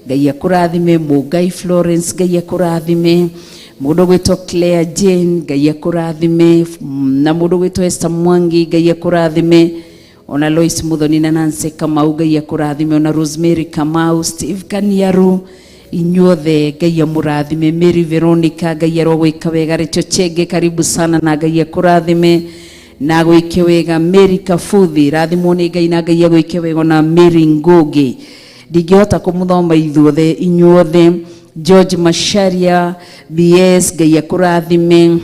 Ngai akũrathime. Mũngai Florence, Ngai akũrathime. Mũndũ gwĩtwo Claire Jane, Ngai akũrathime, na mũndũ gwĩtwo Esther Mwangi, Ngai akũrathime, ona Lois Muthoni na Nancy Kamau, Ngai akũrathime, ona Rosemary Kamau, Steve Kaniaru, inyuothe Ngai amũrathime. Mary Veronica, Ngai arogwĩka wega. Rachel Chege, karibu sana na Ngai akũrathime na gwĩke wega. Mary Kabuthi, rathimwo nĩ Ngai na Ngai agwĩke wega. Ona Mary Ngugi, ndingĩhota kũmũthoma ithuothe, inyuothe. George Macharia BS, Ngai akũrathime.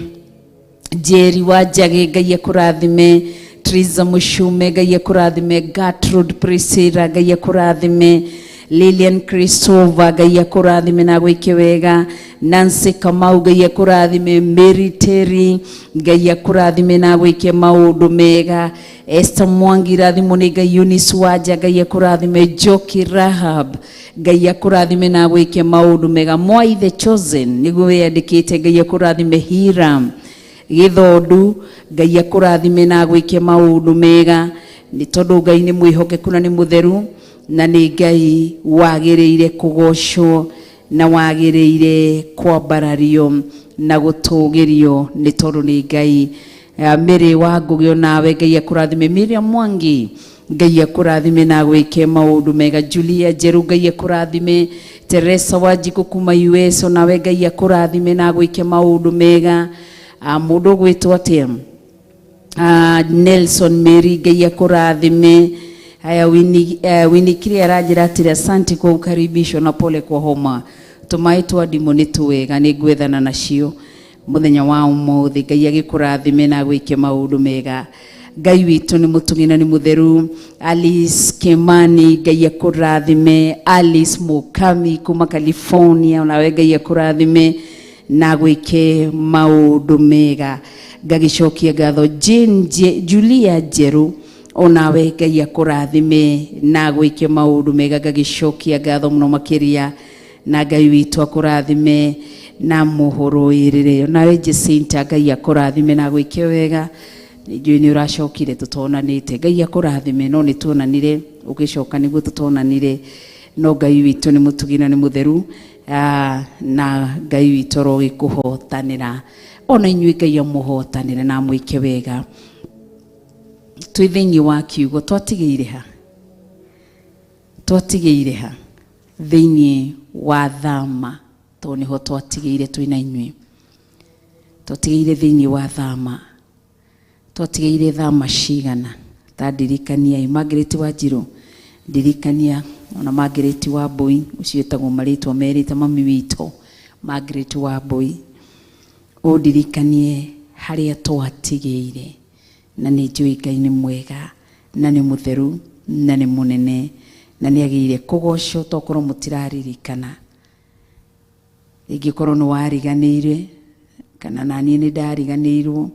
Jerry wa Njage, Ngai akũrathime. Triza Mushume, Ngai akũrathime. Gertrude Priscilla, Ngai akũrathime. Lilian Christopher, Ngai akũrathime na gwĩke wega. Nancy Kamau, Ngai akũrathime. Mary Terry, Ngai akũrathime na gwĩke maũndũ mega. Esther Mwangi, rathimwo nĩ Ngai. Eunice Wanja, Ngai akũrathime. Joki Rahab, Ngai akũrathime na gwĩke maũndũ mega. Mwai the Chosen nĩguo wĩyandĩkĩte, Ngai akũrathime. Hiram Gĩthondu, Ngai akũrathime na gwĩke maũndũ mega, nĩ tondũ Ngai nĩ mwĩhokeku na nĩ mũtheru na nĩ Ngai wagĩrĩire kũgocwo na wagĩrĩire kwambarario na gũtũgĩrio, nĩ tondũ nĩ Ngai. Mary wa Ngũgĩ, onawe Ngai akũrathime. Miriam Mwangi, Ngai akũrathime na gwĩke maũndũ mega. Julia Njeru, Ngai akũrathime. Teresa Wanjikũ kuma US, onawe Ngai akũrathime na gwĩke maũndũ mega. Mũndũ ũgwĩtwo atĩa? Nelson Mary, Ngai akũrathime. Haya, Winnie Kire aranjĩra atĩrĩ, asante kwa ukaribisho na pole kwa homa. Tũmaĩ twa ndimũ nĩ twega, nĩ ngwethana nacio mũthenya wa ũmũthĩ. Ngai agĩkũrathime na gwĩke maũndũ mega. Ngai witũ nĩ mũtugi na nĩ mũtheru. Alice Kimani, Ngai akũrathime. Alice Mukami kuma California, onawe Ngai akũrathime na gwĩke maũndũ mega. Ngagĩcokia ngatho. Jane Julia Njeru, onawe Ngai akũrathime na gwĩke maũndũ mega. Ngagĩcokia ngatho mũno makĩria, na Ngai witũ akũrathime na mũhũrũĩrĩre. Onawe Jacinta, Ngai akũrathime na gwĩke wega. Nĩ njũĩ nĩ ũracokire tũtonanĩte. Ngai akũrathime, no nĩ tuonanire ũgĩcoka nĩguo tũtonanire, no Ngai witũ nĩ mũtugi na nĩ mũtheru. Na Ngai witũ arogĩkũhotanĩra, ona inyuĩ Ngai amũhotanĩre na amwĩke wega. Twĩ thĩinĩ wa kiugo, twatigĩire ha? Twatigĩire ha thĩinĩ wa thama? Tondũ nĩho twatigĩire twĩna inyuĩ, twatigĩire thĩinĩ wa thama. Twatigĩire thama cigana? Ta ndirikaniai. Margaret wa Njirũ, ndirikania. Ona Margaret wa Mbui, ũcio wĩtagwo marĩtwa merĩ ta mami witũ, Margaret wa Mbui, ũndirikanie harĩa twatigĩire. Na nĩ njũĩ Ngai nĩ mwega na nĩ mũtheru na nĩ mũnene na nĩ agĩrĩire kũgocwo. Tokorwo mũtiraririkana, ingĩkorwo nĩ wariganĩire kana naniĩ nĩ ndariganĩirwo,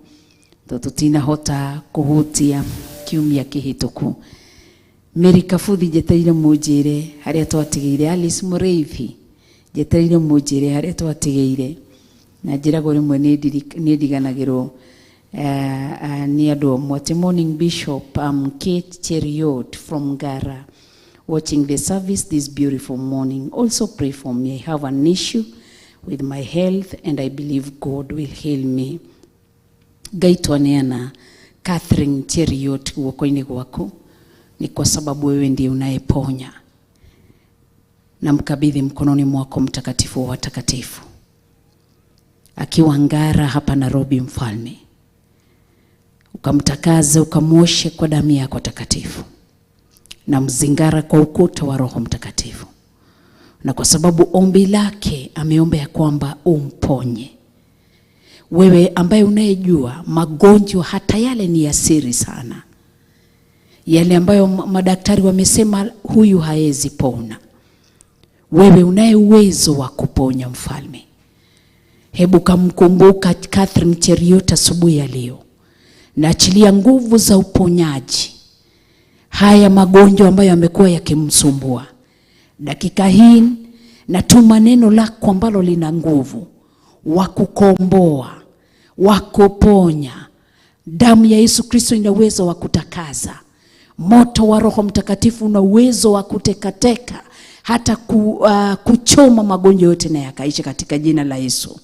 tondũ tũtinahota kũhutia kiumia kĩhĩtũku. Mary Kabuthi, njetereire mũnjĩre harĩa twatigĩire. Alice Mũrĩithi, njetereire mũnjĩre harĩa twatigĩire. Na njĩragwo rĩmwe nĩ ndiganagĩrwo nĩ andũ amwe. Atĩ morning Bishop, I'm Kate Cheriot from Ngara, watching the service this beautiful morning. Also pray for me, I have an issue with my health and I believe God will heal me. Ngai, twaneana Catherine Cheriot guoko-inĩ gwaku, ni kwa sababu wewe ndiye unayeponya. Na mkabidhi mkononi mwako mtakatifu wa watakatifu, akiwa Ngara hapa Nairobi. Mfalme, ukamtakaze, ukamwoshe kwa damu yako takatifu, na mzingara kwa ukuta wa Roho Mtakatifu. Na kwa sababu ombi lake ameomba ya kwamba umponye, wewe ambaye unayejua magonjwa hata yale ni ya siri sana, yale ambayo madaktari wamesema huyu haezi pona, wewe unaye uwezo wa kuponya, Mfalme, hebu kamkumbuka Catherine Cheriot asubuhi ya leo, na achilia nguvu za uponyaji haya magonjwa ambayo yamekuwa yakimsumbua. Dakika hii natuma neno lako ambalo lina nguvu wa kukomboa, wa kuponya. Damu ya Yesu Kristo ina uwezo wa kutakaza. Moto wa Roho Mtakatifu una uwezo wa kutekateka hata kuchoma magonjwa yote na yakaisha katika jina la Yesu.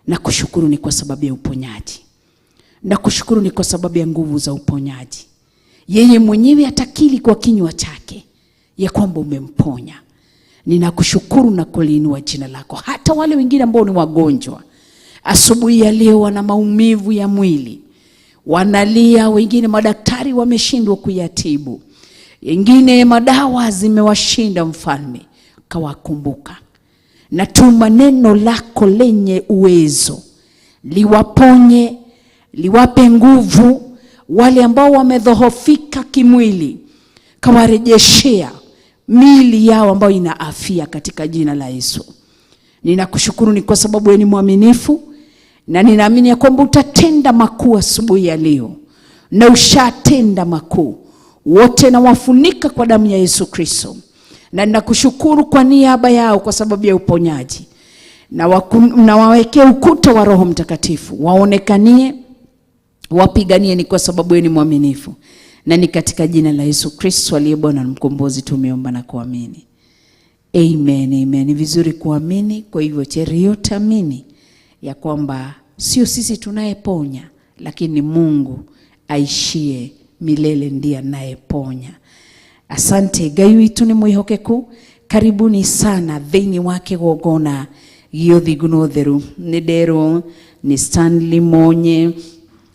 Na kushukuru ni kwa sababu ya uponyaji. Na kushukuru ni kwa sababu ya nguvu za uponyaji. Yeye mwenyewe atakiri kwa kinywa chake ya kwamba umemponya. Ninakushukuru na kuliinua jina lako. Hata wale wengine ambao ni wagonjwa asubuhi ya leo wana maumivu ya mwili, wanalia, wengine madaktari wameshindwa kuyatibu, wengine madawa zimewashinda. Mfalme, kawakumbuka. Natuma neno lako lenye uwezo liwaponye, liwape nguvu wale ambao wamedhoofika kimwili, kawarejeshea miili yao ambayo ina afya katika jina la Yesu. Ninakushukuru ni kwa sababu wewe ni mwaminifu, na ninaamini ya kwamba utatenda makuu asubuhi ya leo, na ushatenda makuu. Wote nawafunika kwa damu ya Yesu Kristo, na ninakushukuru kwa niaba yao kwa sababu ya uponyaji, na wawekee ukuta wa Roho Mtakatifu, waonekanie, wapiganie, ni kwa sababu wewe ni mwaminifu, na ni katika jina la Yesu Kristo aliye Bwana na Mkombozi tumeomba na kuamini. Amen, amen. Ni vizuri kuamini. Kwa hivyo Cheriot, amini ya kwamba sio sisi tunayeponya, lakini Mungu aishie milele ndiye anayeponya. Asante. Ngai witũ nĩ mwĩhokeku. Karibuni sana thĩinĩ wa kĩgongona gĩa ũthingu na ũtheru. Nĩ nderwo nĩ Stanley Monye,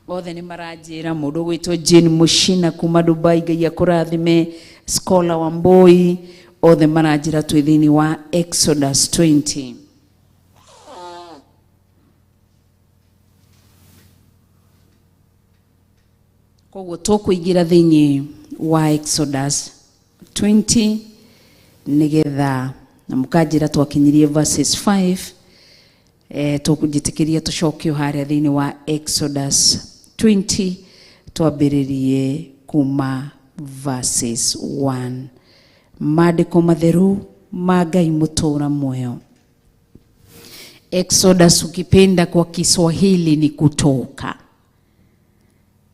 othe nĩ maranjĩra mũndũ ũgwĩtwo Jane Mushina kuma Dubai, Ngai akũrathime. Scholar wa Mboi, othe maranjĩra twĩ thĩinĩ wa Exodus 20. Koguo tũkũingĩra thĩinĩ wa Exodus 20 nĩgetha na mũkanjĩra twakinyirie verses 5. Tũkũnjĩtĩkĩria tũcoke harĩa thĩinĩ wa Exodus 20, twambĩrĩrie kuma verses 1. Maandĩko matheru ma Ngai mũtũũra muoyo. Exodus ukipenda kwa Kiswahili ni kutoka.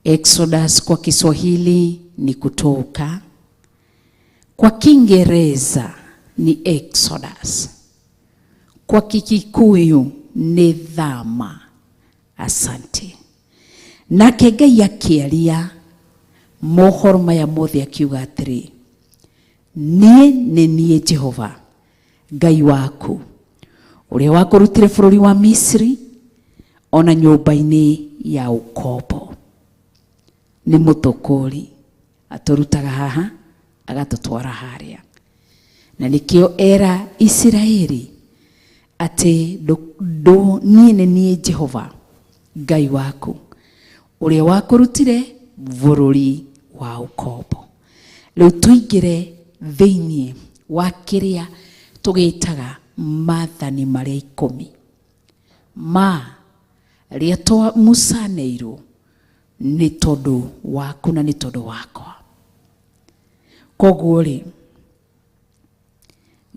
Exodus kwa Kiswahili ni kutoka, kwa Kiingereza ni Exodus, kwa Kikikuyu nĩ thama. Asante. Nake Ngai akĩaria mohoro maya mothe akiuga atĩrĩ, niĩ nĩ niĩ Jehova Ngai waku ũrĩa wakũrutire bũrũri wa Misri ona nyũmba-inĩ ya ũkombo. Nĩ mũtũkũri, atũrutaga haha agatũtwara harĩa, na nĩkĩo era Isiraeli atĩ niĩ nĩ niĩ Jehova Ngai waku ũrĩa wakũrutire bũrũri wa ũkombo. Rĩu tũingĩre thĩinĩ wa kĩrĩa tũgĩtaga maathani marĩa 10 ma rĩa Musa aneirwo nĩ tondũ waku na nĩ tondũ wakwa. Koguo rĩ,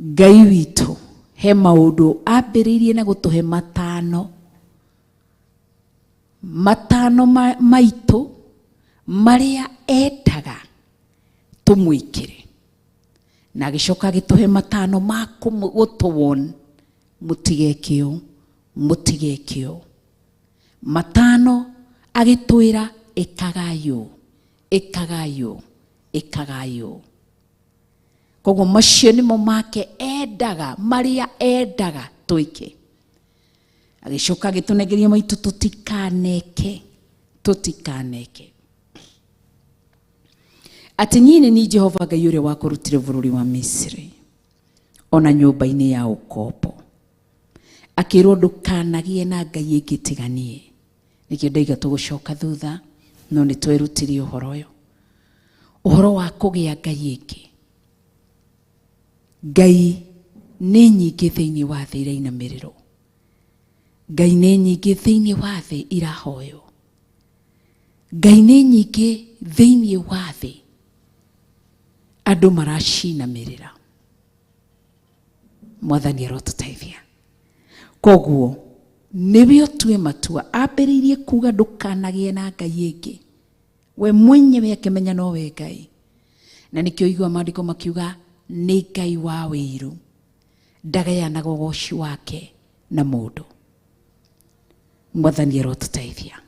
Ngai witũ he maũndũ ambĩrĩirie na gũtũhe matano, matano maitũ marĩa endaga tũmwĩkĩre, na agĩcoka agĩtũhe matano ma gũtũwon mũtigeke ũũ, mũtigeke ũũ. Matano agĩtwĩra ĩkagai ũũ, ĩkagai ũũ, ĩkagai ũũ. Koguo macio nĩmo make endaga, marĩa endaga twĩke. Agĩcoka agĩtũnengeria maitũ tũtikaneke, tũtikaneke. Atĩ niĩ nĩ niĩ Jehova Ngai ũrĩa wakũrutire bũrũri wa Misri ona nyũmba-inĩ ya ũkombo. Akĩrwo ndũkanagĩe na ngai ĩngĩ tiga niĩ. Nĩkĩo ndaiga tũgũcoka thutha, no nĩ twerutire ũhoro ũyũ, ũhoro wa kũgĩa ngai ĩngĩ. Ngai nĩ nyingĩ thĩinĩ wa thĩ irainamĩrĩrwo, Ngai nĩ nyingĩ thĩinĩ wa thĩ irahoywo, Ngai nĩ nyingĩ thĩinĩ wa thĩ andũ maracinamĩrĩra. Mwathani arotũteithia. Koguo nĩwe ũtue matua, ambĩrĩirie kuga ndũkanagĩe na ngai ĩngĩ, we mwenyewe akĩmenya nowe Ngai. Na nĩkĩo igua maandĩko makiuga nĩ Ngai wa wĩiru, ndagayanaga ũgoci wake na mũndũ. Mwathani arotũteithia.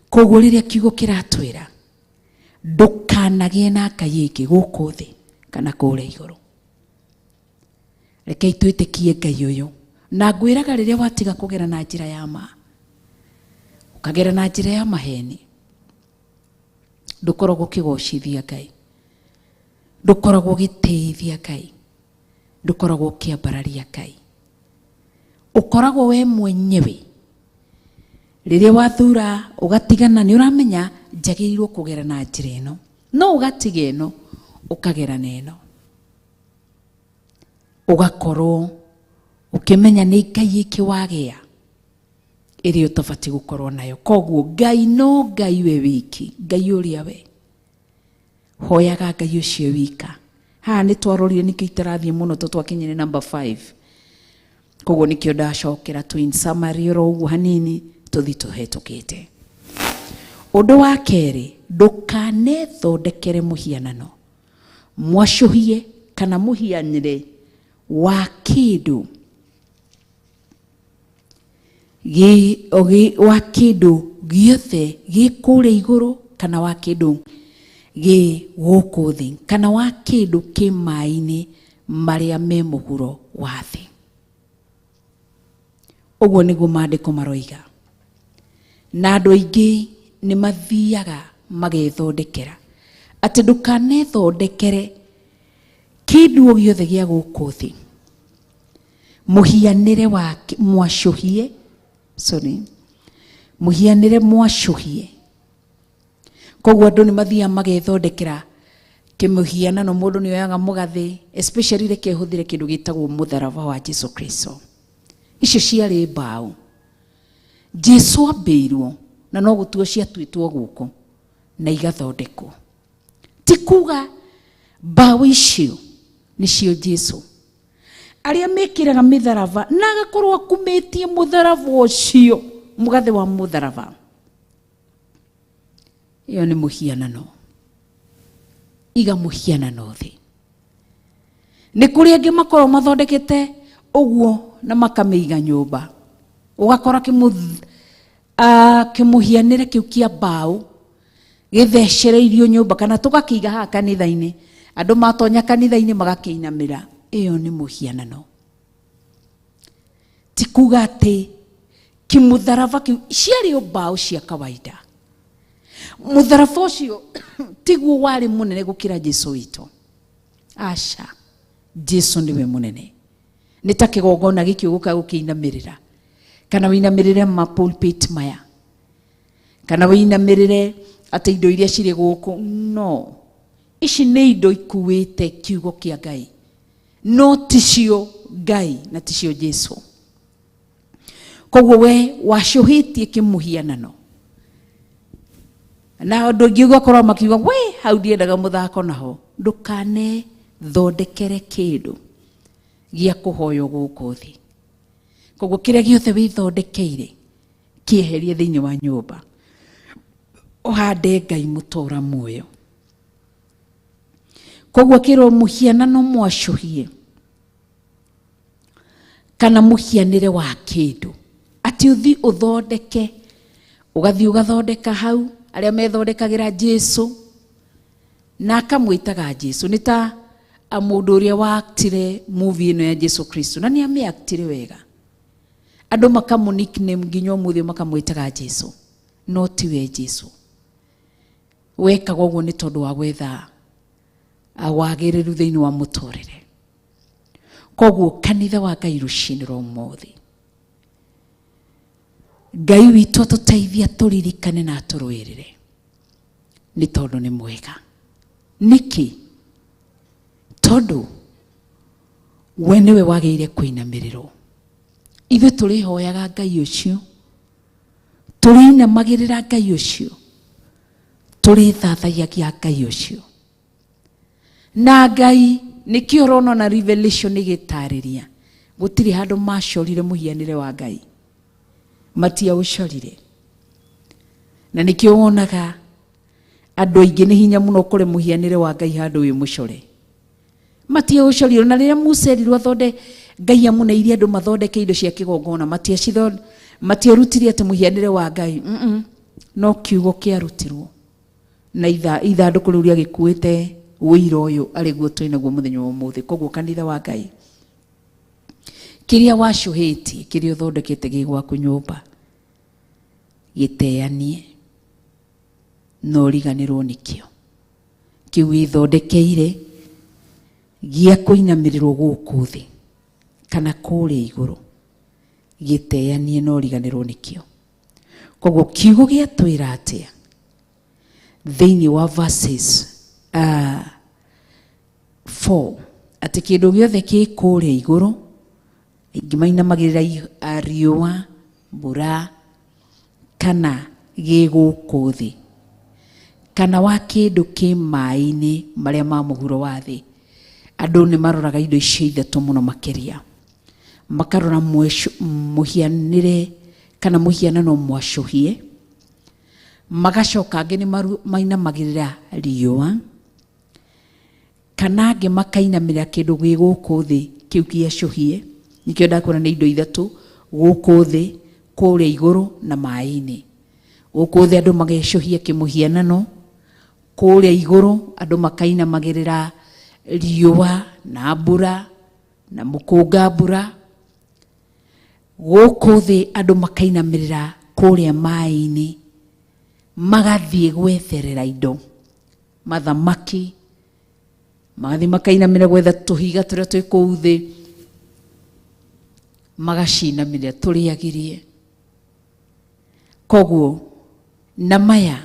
Koguo rĩrĩa kiugo kĩratwĩra ndũkanagĩe na ngai ĩngĩ gũkũ thĩ kana kũrĩa igũrũ, rekei twĩtĩkie Ngai ũyũ. Na ngwĩraga rĩrĩa watiga kũgera na njĩra ya ma, ũkagera na njĩra ya maheni, ndũkoragwo ũkĩgocithia Ngai, ndũkoragwo ũgĩtĩithia Ngai, ndũkoragwo ũkĩambararia Ngai, ũkoragwo we mwenyewe. Rĩrĩa wathura ũgatigana, nĩ ũramenya njagĩrĩirwo kũgera na njĩra ĩno, no ũgatiga ĩno ũkagera na ĩno, ũgakorwo ũkĩmenya nĩ Ngai ĩkĩ wagĩa ĩrĩa ũtabatiĩ gũkorwo nayo. Koguo Ngai no Ngai we wiki, Ngai ũrĩa we hoyaga Ngai ũcio wika. Haha nĩ twarorire nĩkĩo itarathiĩ mũno tondũ twakinyire number 5. Koguo nĩkĩo ndacokera tu in summary oro ũguo hanini tũthi tũhetũkĩte. Ũndũ wa kerĩ, ndũkanethondekere mũhianano mwacũhie kana mũhianĩre wa kĩndũ wa kĩndũ gĩothe gĩ kũrĩa igũrũ kana wa kĩndũ gĩ gũkũ thĩ kana wa kĩndũ kĩ maĩ-inĩ marĩa me mũhuro wa thĩ. Ũguo nĩguo maandĩko maroiga. Na andũ aingĩ nĩ mathiaga magethondekera atĩ ndũkanethondekere kĩndũ o gĩothe gĩa gũkũ thĩ mũhianĩre wa mwacũhie, sorry, mũhianĩre mwacũhie. Koguo andũ nĩ mathiaga magethondekera kĩmũhianano, mũndũ nĩ oyaga mũgathĩ, especially reke hũthĩre kĩndũ gĩtagwo mũtharaba wa Jesu Kristo. Icio ciarĩ mbaũ Jesu ambĩirwo na no gũtuo ciatuĩtwo gũkũ na igathondekwo. Ti kuga mbaũ icio nĩcio Jesu. Arĩa mekĩraga mĩtharaba na agakorwo akumĩtie mũtharaba ũcio, mũgathĩ wa mũtharaba, Ĩyo nĩ mũhianano. Iga mũhianano thĩ. Nĩ kũrĩ angĩ makoragwo mathondekete ũguo na makamĩiga nyũmba. Ũgakora kĩmũhianĩre kĩu kĩa mbaũ gĩthecereirio nyũmba kana tũgakĩiga haha kanitha-inĩ. Andũ matonya kanitha-inĩ magakĩinamĩra. Ĩyo nĩ mũhianano. Ti kuga atĩ kĩmũtharaba kĩu ciarĩ o mbaũ cia kawaida. Mũtharaba ũcio tiguo warĩ mũnene gũkĩra Jesu witũ. Aca, Jesu nĩwe mũnene. Nĩ ta kĩgongona gĩkĩ ũgũka gũkĩinamĩrĩra, kana wĩinamĩrĩre ma pulpit maya, kana wĩinamĩrĩre atĩ indo iria cirĩ gũkũ. No, ici nĩ indo ikuĩte kiugo kĩa Ngai, no ticio Ngai na ticio Jesu. Koguo we wacũhĩtie kĩmũhianano, na andũ aingĩ ũgakorwo makiuga we hau ndiendaga mũthako naho. Ndũkanethondekere kĩndũ gĩa kũhoywo gũkũ thĩ. Koguo kĩrĩa gĩothe wĩthondekeire kĩeherie thĩinĩ wa nyũmba, ũhande Ngai mũtũra muoyo. Koguo kĩrwo mũhianano mwacũhie kana mũhianĩre wa kĩndũ, atĩ ũthi ũthondeke, ũgathiĩ ũgathondeka hau arĩa methondekagĩra Jesu na akamwĩtaga Jesu. Nĩ ta mũndũ ũrĩa waktire movie ĩno ya Jesu Kristo, na nĩ amĩaktire wega, andũ makamũ nickname nginya ũmũthĩ makamwĩtaga Jesu, no tiwe Jesu. Wekaga ũguo nĩ tondũ wa gwetha wagĩrĩru thĩinĩ wa mũtũrĩre. Koguo kanitha wa Ngai rũcinĩ rwa ũmũthĩ, Ngai witũ atũteithia tũririkane na atũrũĩrĩre, nĩ tondũ nĩ mwega. Nĩkĩ? Tondũ we nĩwe wagĩrĩire kũinamĩrĩrwo. Ithuĩ tũrĩhoyaga Ngai ũcio, tũrĩinamagĩrĩra Ngai ũcio, tũrĩthathayagia Ngai ũcio. Na Ngai nĩkĩo ũrona na Revelation ĩgĩtarĩria gũtirĩ handũ macorire mũhianĩre wa Ngai, matiaũcorire. Na nĩkĩo wonaga andũ aingĩ nĩ hinya mũno ũkore mũhianĩre wa Ngai handũ wĩ mũcore, matiaũcorire. Na rĩrĩa Musa erirwo athonde, Ngai amũneire andũ mathondeke indo cia kĩgongona, matiarutire atĩ mũhianĩre wa Ngai, no kiugo kĩarutirwo na ithandũkũ rĩu rĩagĩkuĩte ũira ũyũ arĩguo twĩnaguo mũthenya wa ũmũthĩ. Koguo kanitha wa Ngai, kĩrĩa wacũhĩtie, kĩrĩa ũthondekete gĩ gwaku nyũmba, gĩteanie na ũriganĩrwo nĩkĩo. Kĩu wĩthondekeire gĩa kũinamĩrĩrwo gũkũ thĩ kana kũrĩa igũrũ, gĩteanie na ũriganĩrwo nĩkĩo. Koguo kiugo gĩatwĩra atĩa thĩinĩ wa verses 4, atĩ kĩndũ gĩothe kĩ kũrĩa igũrũ, aingĩ mainamagĩrĩra riũa, mbura, kana gĩ gũkũ thĩ, kana wa kĩndũ kĩ maĩ-inĩ marĩa ma mũhuro wa thĩ. Andũ nĩ maroraga indo icio ithatũ mũno makĩria, makarora mũhianĩre kana mũhianano mwacũhie, magacoka angĩ nĩ mainamagĩrĩra riũa, kana angĩ makainamĩrĩra kĩndũ gĩ gũkũ thĩ kĩu gĩacũhie. Nĩkĩo ndakwĩra nĩ indo ithatũ, gũkũ thĩ, kũrĩa igũrũ na maĩ-inĩ. Gũkũ thĩ andũ magecũhia kĩmũhianano, kũrĩa igũrũ andũ makainamagĩrĩra riũa na mbura na mũkũnga mbura, gũkũ thĩ andũ makainamĩrĩra kũrĩa maĩ-inĩ, magathiĩ gwetherera indo, mathamaki magathiĩ makainamĩrĩra gwetha tũhiga tũrĩa twĩ kũu thĩ, magacinamĩrĩra tũrĩagĩrie. Koguo na maya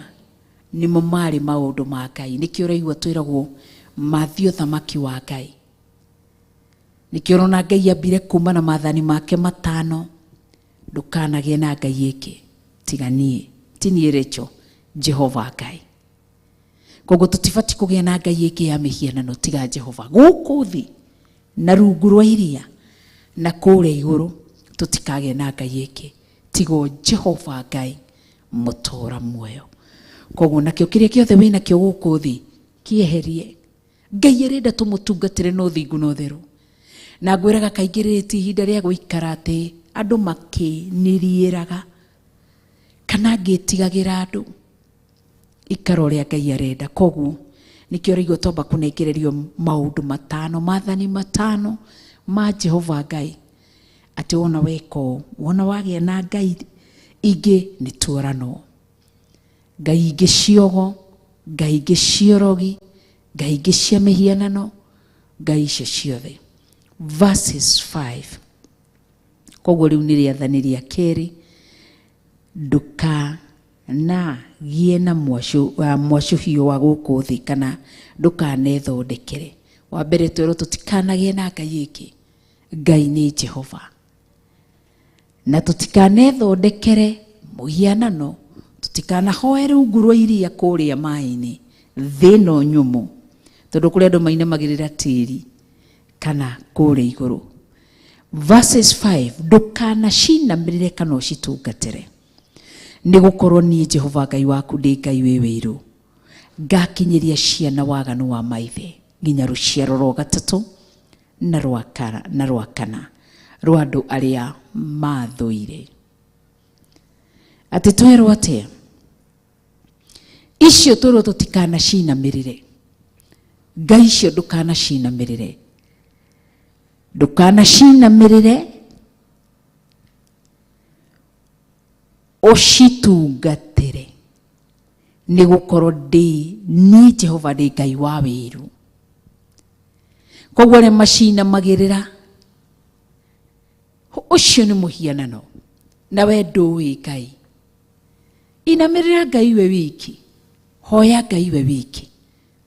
nĩmo marĩ maũndũ ma Ngai. Nĩkĩo ũraigua twĩragwo mathiĩ ũthamaki wa Ngai. Nĩkĩo ũrona Ngai ambire kuma na maathani make matano, ndũkanagĩe na Ngai ĩngĩ tiga niĩ, ti niĩ Rachel, Jehova Ngai. Koguo tũtibatiĩ kũgĩa na Ngai ĩngĩ ya mĩhianano tiga Jehova. Gũkũ thĩ na rungu rwa iria na kũrĩa igũrũ tũtikagĩe na Ngai ĩngĩ tiga o Jehova Ngai mũtũũra muoyo. Koguo nakĩo kĩrĩa kĩothe wĩnakĩo gũkũ thĩ kĩeherie. Ngai arenda tũmũtungatĩre na ũthingu na ũtheru. Na ngwĩraga kaingĩ rĩrĩ ti ihinda rĩa gũikara atĩ andũ makĩniriĩraga kana ngĩtigagĩra andũ. Ikara ũrĩa Ngai arenda. Koguo nĩkĩo ũraigua twamba kũnengererio maũndũ matano, maathani matano ma Jehova Ngai, atĩ wona weka ũũ, wona wagĩa na Ngai ingĩ nĩ tuoranwo. Ngai ingĩ ciogo, Ngai ingĩ ciorogi, Ngai ingĩ cia mĩhianano, Ngai icio ciothe. Verses 5. Koguo rĩu nĩ rĩathani rĩa kerĩ, ndũkanagie na mwacũhio wa gũkũ thĩ kana ndũkanethondekere. Wa mbere twerwo tũtikanagĩe na Ngai ĩngĩ. Ngai nĩ Jehova. Na tũtikanethondekere mũhianano, tũtikanahoe rungu rwa iria kũrĩa maĩ-inĩ, thĩ ĩno nyũmũ, tondũ kũrĩ andũ mainamagĩrĩra tĩri kana kũrĩa igũrũ. Verses 5, ndũkanacinamĩrĩre kana ũcitungatĩre, nĩ gũkorwo niĩ Jehova Ngai waku ndĩ Ngai wĩ wĩiru, ngakinyĩria ciana waganu wa maithe nginya rũciaro rwa gatatũ na rwa kana rwa andũ arĩa mathũire. Atĩ twerwo atĩa? Icio twerwo tũtikanacinamĩrĩre. Ngai icio ndũkanacinamĩrĩre. Ndũkanacinamĩrĩre, ũcitungatĩre, nĩ gũkorwo ndĩ niĩ Jehova ndĩ Ngai wa wĩiru. Koguo arĩa macinamagĩrĩra, ũcio nĩ mũhianano, na we ndũĩ Ngai. Inamĩrĩra Ngai we wiki, hoya Ngai we wiki,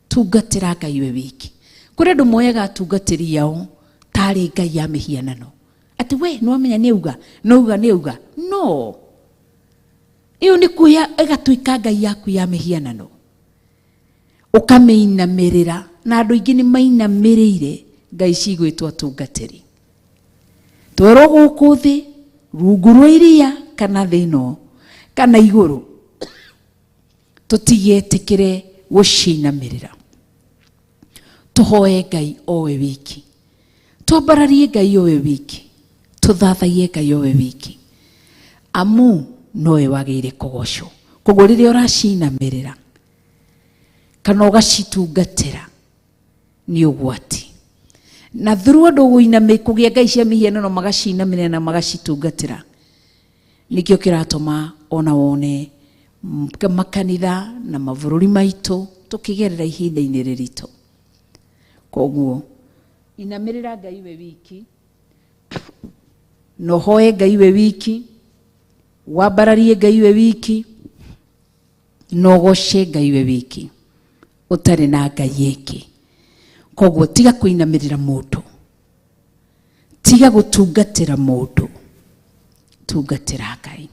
tungatĩra Ngai we wiki. Kũrĩ andũ moyaga atungatĩri ao tarĩ Ngai ya mĩhianano, atĩ we nĩwamenya nĩ auga, no auga nĩ auga. No ĩyo nĩ kuoya ĩgatuĩka Ngai yaku ya mĩhianano, ũkamĩinamĩrĩra. Na andũ aingĩ nĩ mainamĩrĩire Ngai cigwĩtwo atungatĩri. Twerwo gũkũ thĩ, rungu rwa iria kana thĩ ĩno kana igũrũ, tũtigetĩkĩre gũcinamĩrĩra. Tũhoe Ngai o we wiki, twambararie Ngai o we wiki, tũthathaiye Ngai o we wiki, amu nowe wagĩrĩire kũgocwo. Koguo rĩrĩa ũracinamĩrĩra kana ũgacitungatĩra nĩ ũgwati. Na through andũ kũgĩa Ngai cia mĩhianano magacinamĩrĩra na magacitungatĩra, nĩkĩo kĩratũma ona wone makanitha na mabũrũri maitũ tũkĩgerera ihinda-inĩ rĩritũ. Koguo inamĩrĩra Ngai we wiki, na ũhoe Ngai we wiki, wambararie Ngai we wiki, na ũgoce Ngai we wiki, ũtarĩ na Ngai ĩngĩ. Koguo tiga kũinamĩrĩra mũndũ, tiga gũtungatĩra mũndũ, tungatĩra Ngai.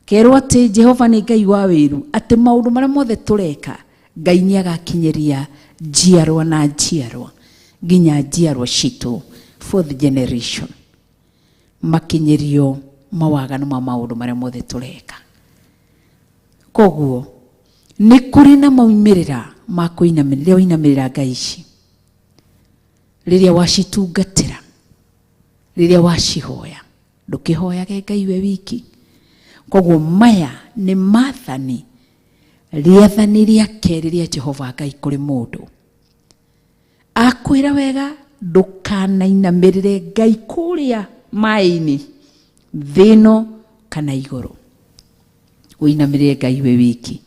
Kerwo atĩ Jehova nĩ Ngai wa wĩru, atĩ maũndũ marĩa mothe tũreka Ngai nĩ agakinyĩria njiarwa na njiarwa nginya njiarwa citũ, fourth generation, makinyĩrio mawaganu ma maũndũ marĩa mothe tũreka. Koguo nĩ kũrĩ na maumĩrĩra ma kũinamĩrĩra, rĩrĩa wainamĩrĩra Ngai ici, rĩrĩa wacitungatĩra, rĩrĩa wacihoya, ndũkĩhoyage Ngai we wiki. Koguo maya nĩ maathani, rĩathani rĩa kerĩ rĩa Jehova Ngai kũrĩ mũndũ. Akwĩra wega ndũkanainamĩrĩre Ngai kũrĩa maĩ-inĩ, thĩ ĩno kana igũrũ, ũinamĩrĩre Ngai we wiki.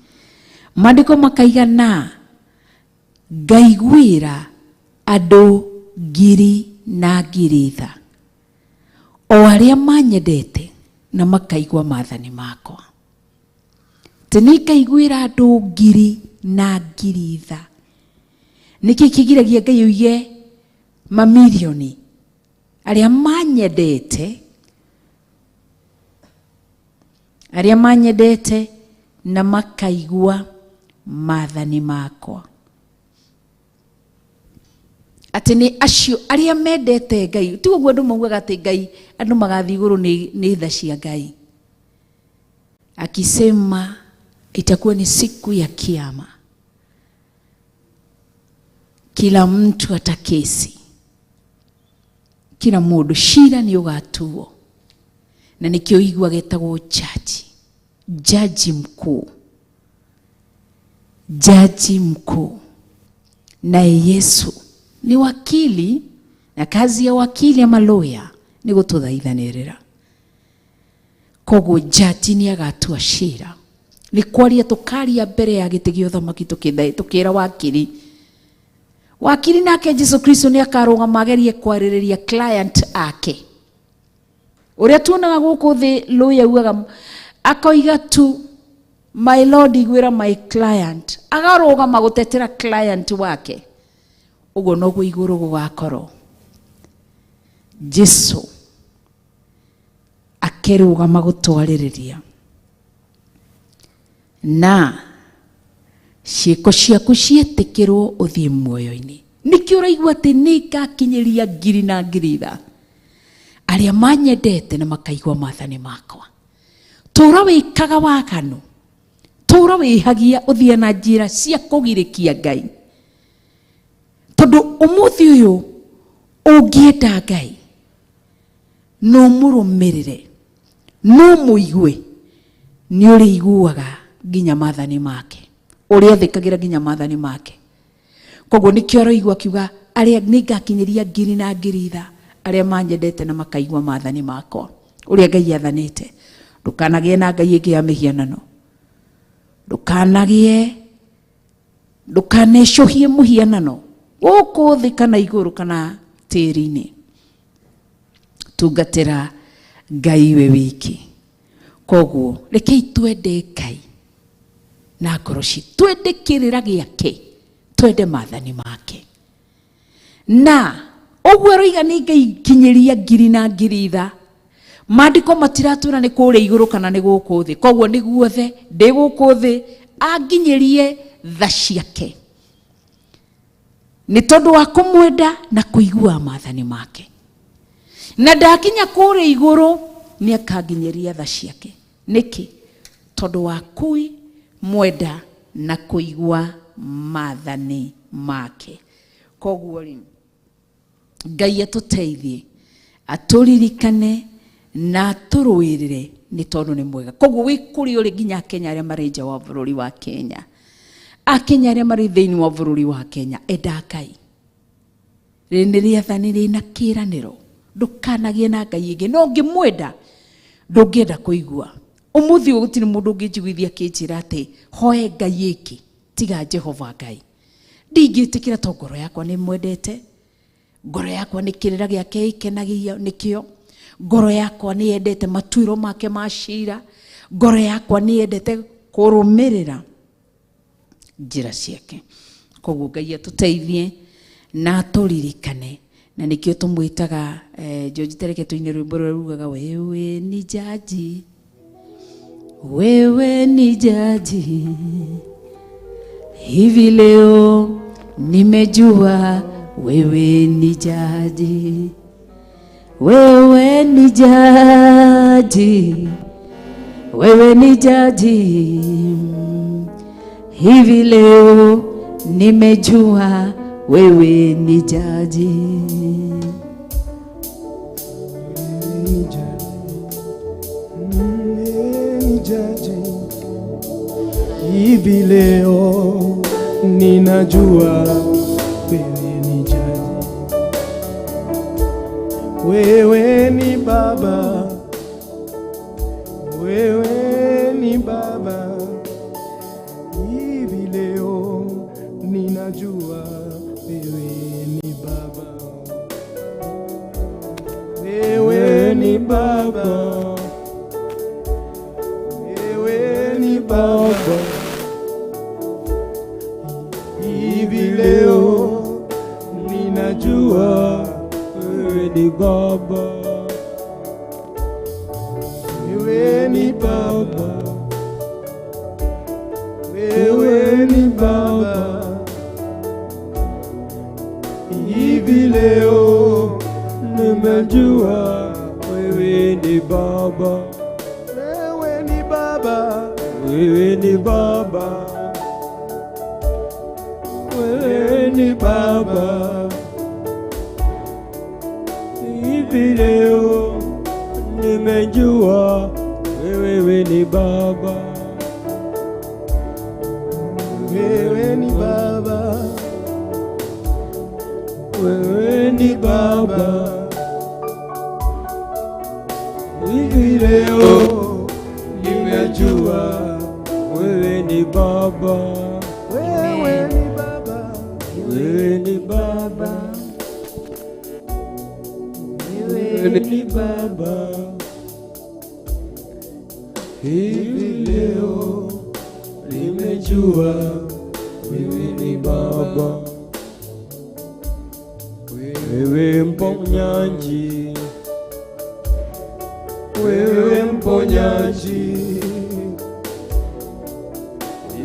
Maandĩko makaigana ngaiguĩra andũ ngiri na ngiri tha, o arĩa manyendete na makaigua maathani makwa. Atĩ nĩ ngaiguĩra andũ ngiri na ngiri tha. Nĩkĩ kĩgiragia Ngai oige mamirioni arĩa manyendete, arĩa manyendete na makaigua maathani makwa. Atĩ nĩ acio arĩa mendete Ngai. Ti ũguo andũ maugaga atĩ Ngai, andũ magathiĩ igũrũ nĩ tha cia Ngai. Akisema Itakuwa ni siku ya kiama. Kila mtu atakesi, kila mundu cira ni ugatuo, na nikio igua getagwo jaji, jaji mkuu, jaji mkuu. Naye Yesu ni wakili, na kazi ya wakili ama lawyer ni gututhaithanirira. Koguo jaji ni agatua cira, ni kwaria tukaria mbere ya gĩtĩ gĩa ũthamaki tukĩra wakiri. Wakiri nake Jesu Kristo ni akarũgama agerie kwarĩrĩria client ake. Ũrĩa tuonaga gũkũ thĩ lawyer ugaga akoiga tu my lord iguĩra my client, agarũgama gũtetera client wake. Ũguo noguo igũrũ gũgakorwo. Jesu akĩrũgama gũtwarĩrĩria na ciĩko ciaku ciĩtĩkĩrwo ũthiĩ muoyo-inĩ. Nĩkĩo ũraigua atĩ nĩngakinyĩria ngiri na ngiri tha arĩa manyendete na makaigua maathani makwa. Tũra wĩkaga waganu, tũra wĩhagia ũthiĩ na njĩra cia kũgirĩkia Ngai, tondũ ũmũthĩ ũyũ ũngĩenda Ngai no mũrũmĩrĩre, no mũigue, nĩ ũrĩiguaga nginya maathani make, ũrĩathĩkagĩra nginya maathani make. Koguo nĩkĩo aroigua akiuga arĩa nĩngakinyĩria ngiri na ngiri tha arĩa manyendete na makaigua maathani makwa, ũrĩa Ngai athanĩte. Ndũkanagĩe na ngai ĩngĩ ya mĩhianano, ndũkanagĩe, ndũkanecũhie mũhianano gũkũ thĩ kana igũrũ kana tĩri-inĩ. Tungatĩra Ngai we wiki. Koguo rekei twende Ngai na ngoro citũ, twende kĩrĩra gĩake, twende maathani make. Na ũguo aroiga nĩngaikinyĩria ngiri na ngiri tha. Maandĩko matiratwĩra nĩ kũrĩa igũrũ kana nĩ gũkũ thĩ, koguo nĩ guothe ndĩ gũkũ thĩ anginyĩrie tha ciake nĩ tondũ wa kũmwenda na kũigua maathani make. Na ndakinya kũrĩa igũrũ nĩ akanginyĩria tha ciake. Nĩkĩ? Tondũ wa kũmwenda na kũigua maathani make. Koguo rĩ, Ngai atũteithie, atũririkane na atũrũĩrĩre nĩ tondũ nĩ mwega. Koguo wĩ kũrĩa ũrĩ nginya Akenya arĩa marĩ nja wa bũrũri wa Kenya, Akenya arĩa marĩ thĩinĩ wa bũrũri wa Kenya, enda Ngai. Rĩrĩ nĩ rĩathani rĩna kĩĩranĩro, ndũkanagĩe na ngai ĩngĩ. No ũngĩmwenda ndũngĩenda kũigua. Ũmũthĩ ũyũ gũtirĩ mũndũ ũngĩnjiguithia akĩnjĩra atĩ hoe Ngai ĩkĩ tiga Jehova Ngai. Ndingĩtĩkĩra tondũ ngoro yakwa nĩ mwendete, ngoro yakwa nĩ kĩrĩra gĩake ĩkenagia nĩkĩo, ngoro yakwa nĩ yendete matuĩro make ma cira, ngoro yakwa nĩ yendete kũrũmĩrĩra njĩra ciake. Koguo Ngai atũteithie na atũririkane, na nĩkĩo tũmwĩtaga George Tereke tũine rwĩmbo rũrĩa rugaga wewe ni jaji, wewe ni jaji, hivi leo nimejua wewe ni jaji, wewe ni jaji, wewe ni jaji, hivi leo nimejua wewe ni jaji. Ni jaji, hivi leo ninajua wewe ni jaji, wewe ni baba, wewe ni baba, hivi leo ninajua wewe ni baba, wewe ni baba, wewe ni baba, hivi leo ninajua wewe ni baba, wewe ni baba, wewe ni baba, hivi leo nimejua wewe ni baba, wewe ni baba, Wewe ni Baba, wewe ni Baba. Hivi leo nimejua wewe ni Baba, Wewe ni Baba, wewe ni Baba. Hivi leo nimejua wewe ni Baba, wewe ni Baba, wewe ni Baba, wewe ni Baba. Hivi leo nimejua wewe ni Baba, wewe mponyaji, wewe mponyaji.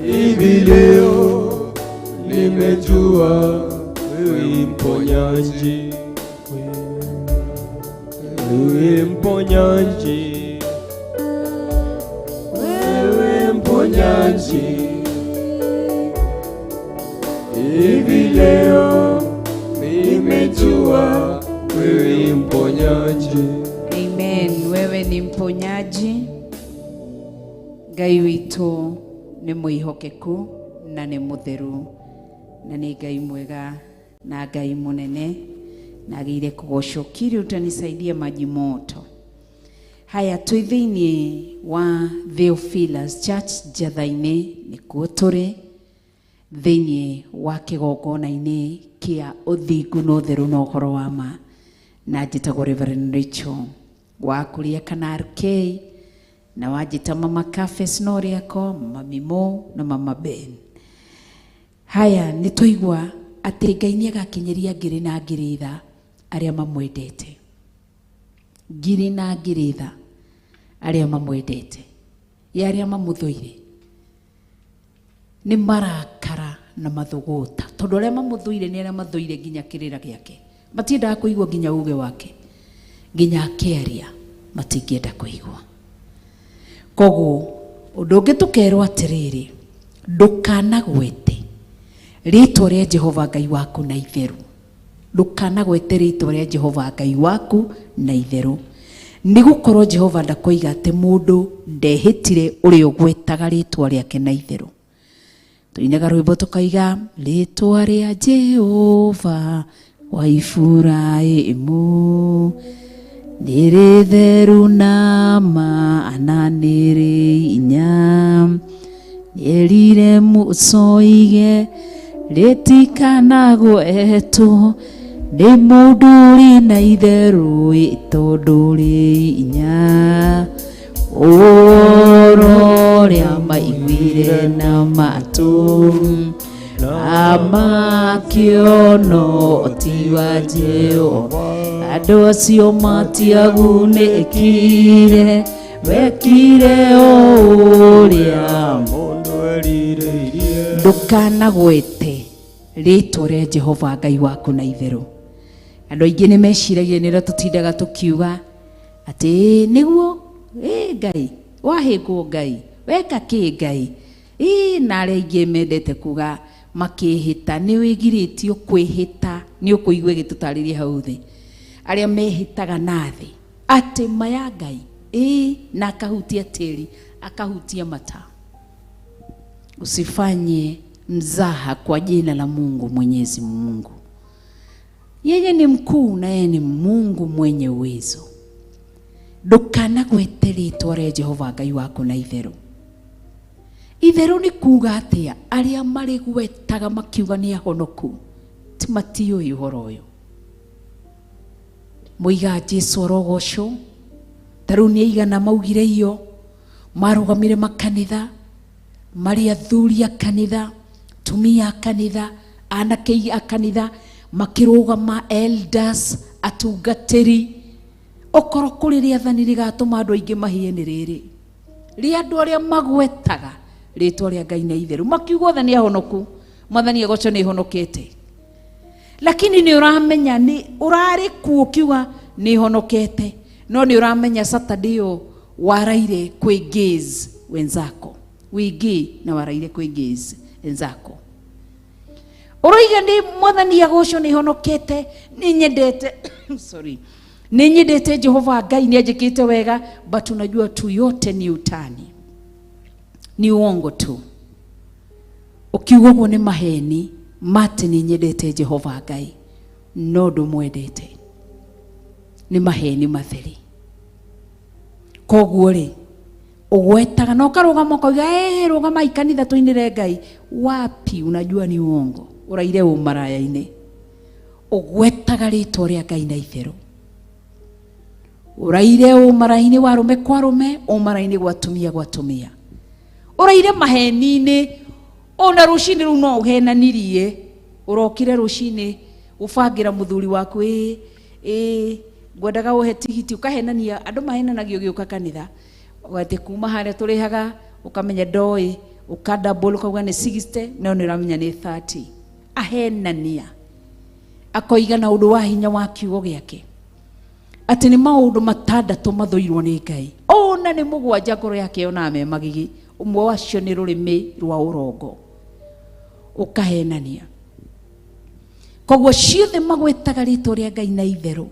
Hivi leo nimejua wewe mponyaji, wewe mponyaji, wewe mponyaji. Hivi leo nimejua wewe mponyaji. Amen. Wewe ni mponyaji. Ngai witũ nĩ mwĩhokeku na nĩ mũtheru na nĩ Ngai mwega na Ngai mũnene na agĩire kũgocwo. Kiri, utanisaidia maji moto. Haya, twĩ thĩinĩ wa Theophilus Church Njatha-inĩ nĩkuo tũrĩ thĩinĩ wa kĩgongona-inĩ kĩa ũthingu na ũtheru na ũhoro wa ma, na njĩtagwo Reverend Rachel wa kũrĩa kana RK, na wanjĩta Mama Cafes no rĩako, Mama Mimo na Mama Ben. Haya, nĩ twaigua atĩ Ngai nĩ agakinyĩria ngiri na ngiri tha arĩa mamwendete, ngiri na ngiri tha arĩa mamwendete, ya arĩa mamũthũire nĩ marakara na mathũgũta, tondũ arĩa mamũthũire nĩ arĩa mathũire nginya kĩrĩra gĩake, matiendaga kũigua nginya uge wake, nginya akĩaria matingĩenda kũigua. Koguo ũndũ ũngĩ tũkerwo atĩrĩrĩ, ndũkanagwete rĩtwa rĩa Jehova Ngai waku na itherũ, ndũkanagwete rĩtwa rĩa Jehova Ngai waku na itherũ, nĩ gũkorwo Jehova ndakoiga atĩ mũndũ ndehĩtire ũrĩa ũgwetaga rĩtwa rĩake na itherũ. Tuinaga rwĩmbo tũkaiga rĩtwa rĩa Jehova wa Iburahĩmu nĩ rĩtheru na maana nĩ rĩ hinya, nĩerire Musa oige rĩtikanagwetwo nĩ mũndũ ũrĩ na itherũ ĩ tondũ rĩ hinya. Ũhoro ũrĩa maiguire na matũ amakĩono ti wa Jehova, andũ acio matiagunĩkire, mekire o ũrĩa mũndũ erirĩirie. Ndũkanagwete rĩtwa rĩa Jehova Ngai waku na itherũ. Andũ aingĩ nĩ meciragia nĩrĩo tũtindaga tũkiuga atĩ nĩguo ĩ Ngai wahĩngwo, Ngai weka kĩ, Ngai ĩ, na arĩa aingĩ mendete kuga makĩhĩta, nĩ wĩgirĩtio kwĩhĩta, nĩ ũkũigua ĩgĩtũtarĩria hau thĩ, arĩa mehĩtaga na thĩ atĩ maya Ngai ĩ, na akahutia tĩri, akahutia mata. Usifanye mzaha kwa jina la Mungu Mwenyezi Mungu. Yeye ni mkuu na yeye ni Mungu mwenye uwezo. Ndũkanagwete rĩtwa rĩa Jehova Ngai waku na itherũ. Itherũ nĩ kuga atĩa? Arĩa marĩgwetaga makiuga nĩ ahonoku ti matiũĩ ũhoro ũyũ. Mũiga Jesu arogocwo. Ta rĩu nĩ aigana maugire iyo, marũgamire makanitha, marĩ athuri a kanitha, atumia a kanitha, anake a kanitha, makĩrũgama elders, atungatĩri. Okorwo kũrĩ rĩathani rĩgatũma andũ aingĩ mahĩe nĩ rĩrĩ, rĩa andũ arĩa magwetaga rĩtwa rĩa Ngai na itherũ, makiuga othe nĩ ahonoku, Mwathani agocwo nĩ honokete. Lakini nĩ ũramenya nĩ ũrarĩ kuo ũkiuga nĩ honokete, no nĩ ũramenya Saturday ĩyo waraire kwĩ gays wenzako, Wĩ gay na waraire kwĩ gays enzako. Ũroiga nĩ mwathani agocwo, nĩ honokete, nĩ nyendete, sorry, nĩ nyendete Jehova Ngai, nĩ anjĩkĩte wega, but unajua tu yote ni utani, ni uongo tu. Ũkiuga ũguo nĩ maheni mate nĩ nyendete Jehova Ngai no ndũmwendete, nĩ maheni matheri. Koguo rĩ, ũgwetaga na ũkarũgama ũkauga, "Eh, rũgamai kanitha tũinĩre Ngai." Wapi, unajua ni uongo, ũraire ũmaraya-inĩ. Ũgwetaga rĩtwa rĩa Ngai na itherũ, ũraire ũmarainĩ wa arũme kwa arũme, ũmarainĩ gwa atumia gwa atumia, ũraire maheni-inĩ. Ona rũcinĩ rũu no ũhenanirie, ũrokire rũcinĩ gũbangĩra mũthuri waku, ĩ ĩ ngwendaga ũhe tigiti, ũkahenania. Andũ mahenanagio ũgĩũka kanitha atĩ kuma harĩa tũrĩhaga, ũkamenya ndoĩ, ũka double, ũkauga nĩ 60 no nĩ ũramenya nĩ 30. Ahenania akoiga na ũndũ wa hinya wa kiugo gĩake atĩ nĩ maũndũ matandatũ mathũirwo nĩ Ngai, ona nĩ mũgwanja ngoro yake yonaga me magigi. Ũmwe wacio nĩ rũrĩmĩ rwa ũrongo, ũkahenania. Koguo ciothe magwetaga rĩtwa rĩa Ngai na itherũ.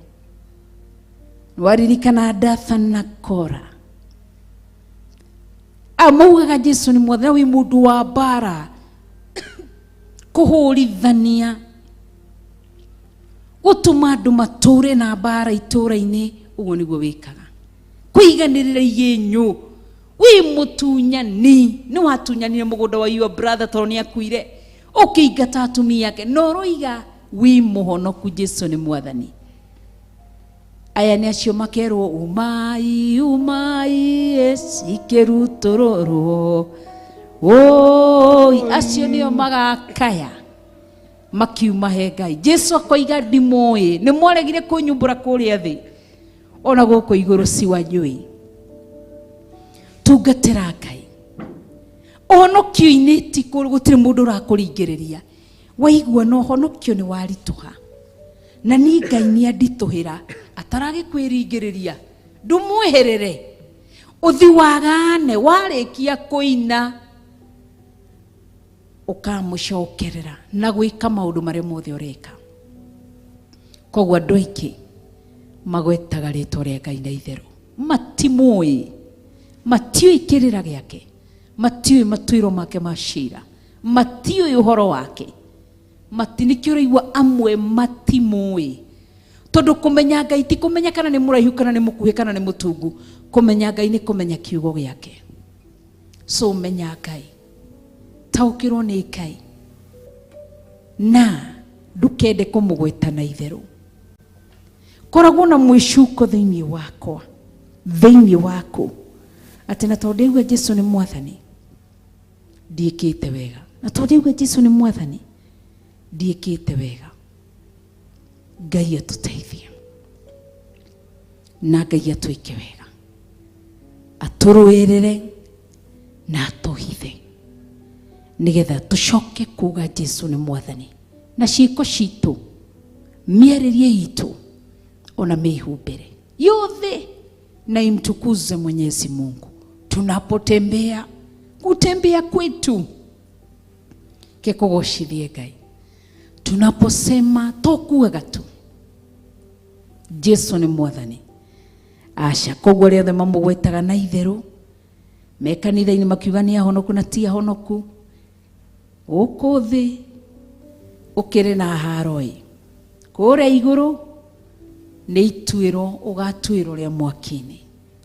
Waririkana Dathan na Kora, amaugaga Jesu nĩ mwathani, wĩ mũndũ wa mbara, kũhũrithania, gũtũma andũ matũre na mbara itũra-inĩ. Ũguo nĩguo wĩkaga, kũiganĩrĩra igenyũ. Wĩ mũtunyani, nĩ watunyanire mũgũnda wa your brother tondũ nĩ akuire, ũkĩingata atumia ake, na ũroiga wĩ mũhonoku, Jesu nĩ mwathani. Aya nĩ acio makerwo, "Umai, umai, cikĩrutũrũrwo oi." Acio nĩo magakaya makiuma he Ngai. Jesu akoiga, "Ndimũĩ, nĩ mwaregire kũnyumbũra kũrĩa thĩ, ona gũkũ igũrũ siwajui." Tungatĩra Ngai ũhonokio-inĩ, ti gũtirĩ mũndũ ũrakũringĩrĩria. Waigua na ũhonokio nĩ waritũha, na ni Ngai nĩ anditũhĩra, ataragĩkwĩringĩrĩria, ndũmweherere, ũthi wagane. Warĩkia kũina ũkamũcokerera na gwĩka maũndũ marĩa mothe ũreka. Koguo andũ aingĩ magwetaga rĩtwa rĩa Ngai na itherũ matimũĩ, matiũĩ kĩrĩra gĩake, matiũĩ matuĩro make ma cira, matiũĩ ũhoro wake, mati nĩkĩo ũraigua amwe matimũĩ. Tondũ kũmenya Ngai ti kũmenya kana nĩ mũraihu, kana nĩ mũkuhĩ, kana nĩ mũtungu. Kũmenya Ngai nĩ kũmenya kiugo gĩake. So menya Ngai, taũkĩrwo nĩ Ngai, na ndũkende kũmũgweta na itherũ. Koragwo na mwĩcuko thĩinĩ wakwa, thĩinĩ waku, atĩ na tondũ ndaigua Jesu nĩ mwathani ndiĩkĩte wega, na tondũ ndaigua Jesu nĩ mwathani ndiĩkĩte wega. Ngai atũteithie na Ngai atwĩke wega, atũrũĩrĩre na atũhithe, nĩgetha tũcoke kuga Jesu nĩ mwathani na ciĩko citũ, mĩarĩrie itũ, ona mĩhumbĩre yothe, na imtukuze Mwenyezi Mungu tunapotembea. Kutembea kwetu kekũgocithie Ngai. Tunaposema tokuaga tu Jesu nĩ mwathani, aca. Koguo arĩa othe mamũgwetaga na itherũ me kanitha-inĩ makiuga nĩ ahonoku na ti ahonoku, gũkũ thĩ ũkĩrĩ na haro-ĩ, kũrĩa igũrũ nĩ ituĩro ũgatuĩrwo rĩa mwaki-inĩ,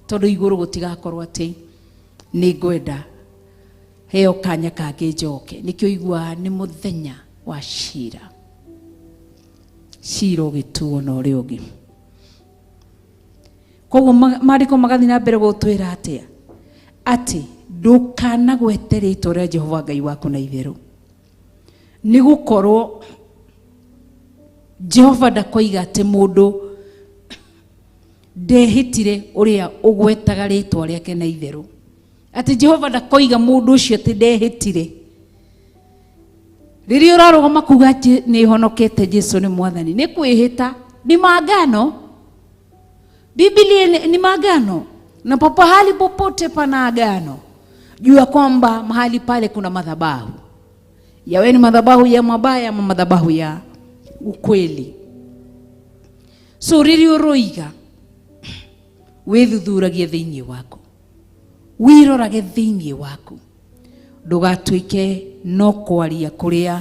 tondũ igũrũ gũtigakorwo atĩ nĩ ngwenda heo kanya kangĩ njoke. Nĩkĩo iguaga nĩ mũthenya wa cira, cira ũgĩtuo na ũrĩa ũngĩ. Koguo maandĩko magathiĩ na mbere gũtwĩra atĩa? Atĩ ndũkanagwete rĩtwa rĩa Jehova Ngai waku na itherũ, nĩ gũkorwo Jehova ndakoiga atĩ mũndũ ndehĩtire ũrĩa ũgwetaga rĩtwa rĩake na itherũ, atĩ Jehova ndakoiga mũndũ ũcio atĩ ndehĩtire. Rĩrĩa ũrarũgama kuga atĩ nĩ honokete, Jesu nĩ mwathani, nĩ kwĩhĩta, ni maagano. Biblia ni maagano, na pahali popote pana agano. Jua kwamba mahali pale kuna madhabahu, yawe ni madhabahu ya mabaya ama madhabahu ya ukweli. So rĩrĩa ũroiga wĩthuthuragie thĩinĩ waku, wĩrorage thĩinĩ waku, ndũgatuĩke no kwaria kũrĩa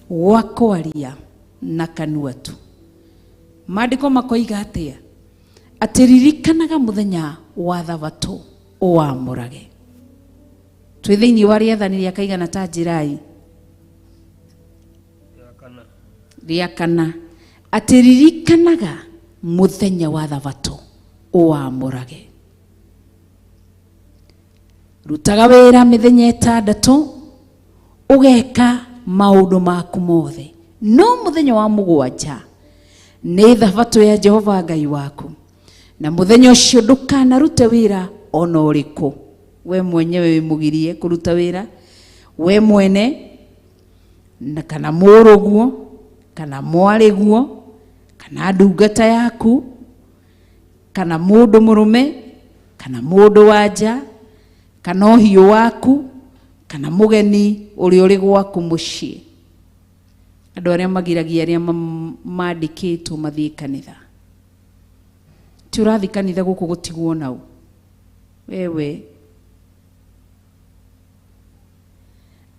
gwa kwaria na kanua tu. Maandĩko makoiga atĩa? Atĩ ririkanaga mũthenya wa thabatũ ũwamũrage. Twĩ thĩinĩ wa rĩathani rĩa kaigana ta njĩrai rĩa kana, atĩ ririkanaga mũthenya wa thabatũ ũwamũrage. Rutaga wĩra mĩthenya ĩtandatũ, ũgeka maũndũ maku mothe, no mũthenya wa mũgwanja nĩ thabatũ ya Jehova Ngai waku, na mũthenya ũcio ndũkanarute wĩra ona ũrĩkũ. We mwenyewe wĩmũgirie kũruta wĩra, we mwene na kana mũrũguo kana mwarĩguo kana ndungata yaku kana mũndũ mũrũme kana mũndũ wa nja kana ũhiũ waku kana mũgeni ũrĩa ũrĩ gwaku mũciĩ. Andũ arĩa magiragia arĩa mandĩkĩtwo mathiĩ kanitha, ti ũrathiĩ kanitha gũkũ gũtigwo nau wewe,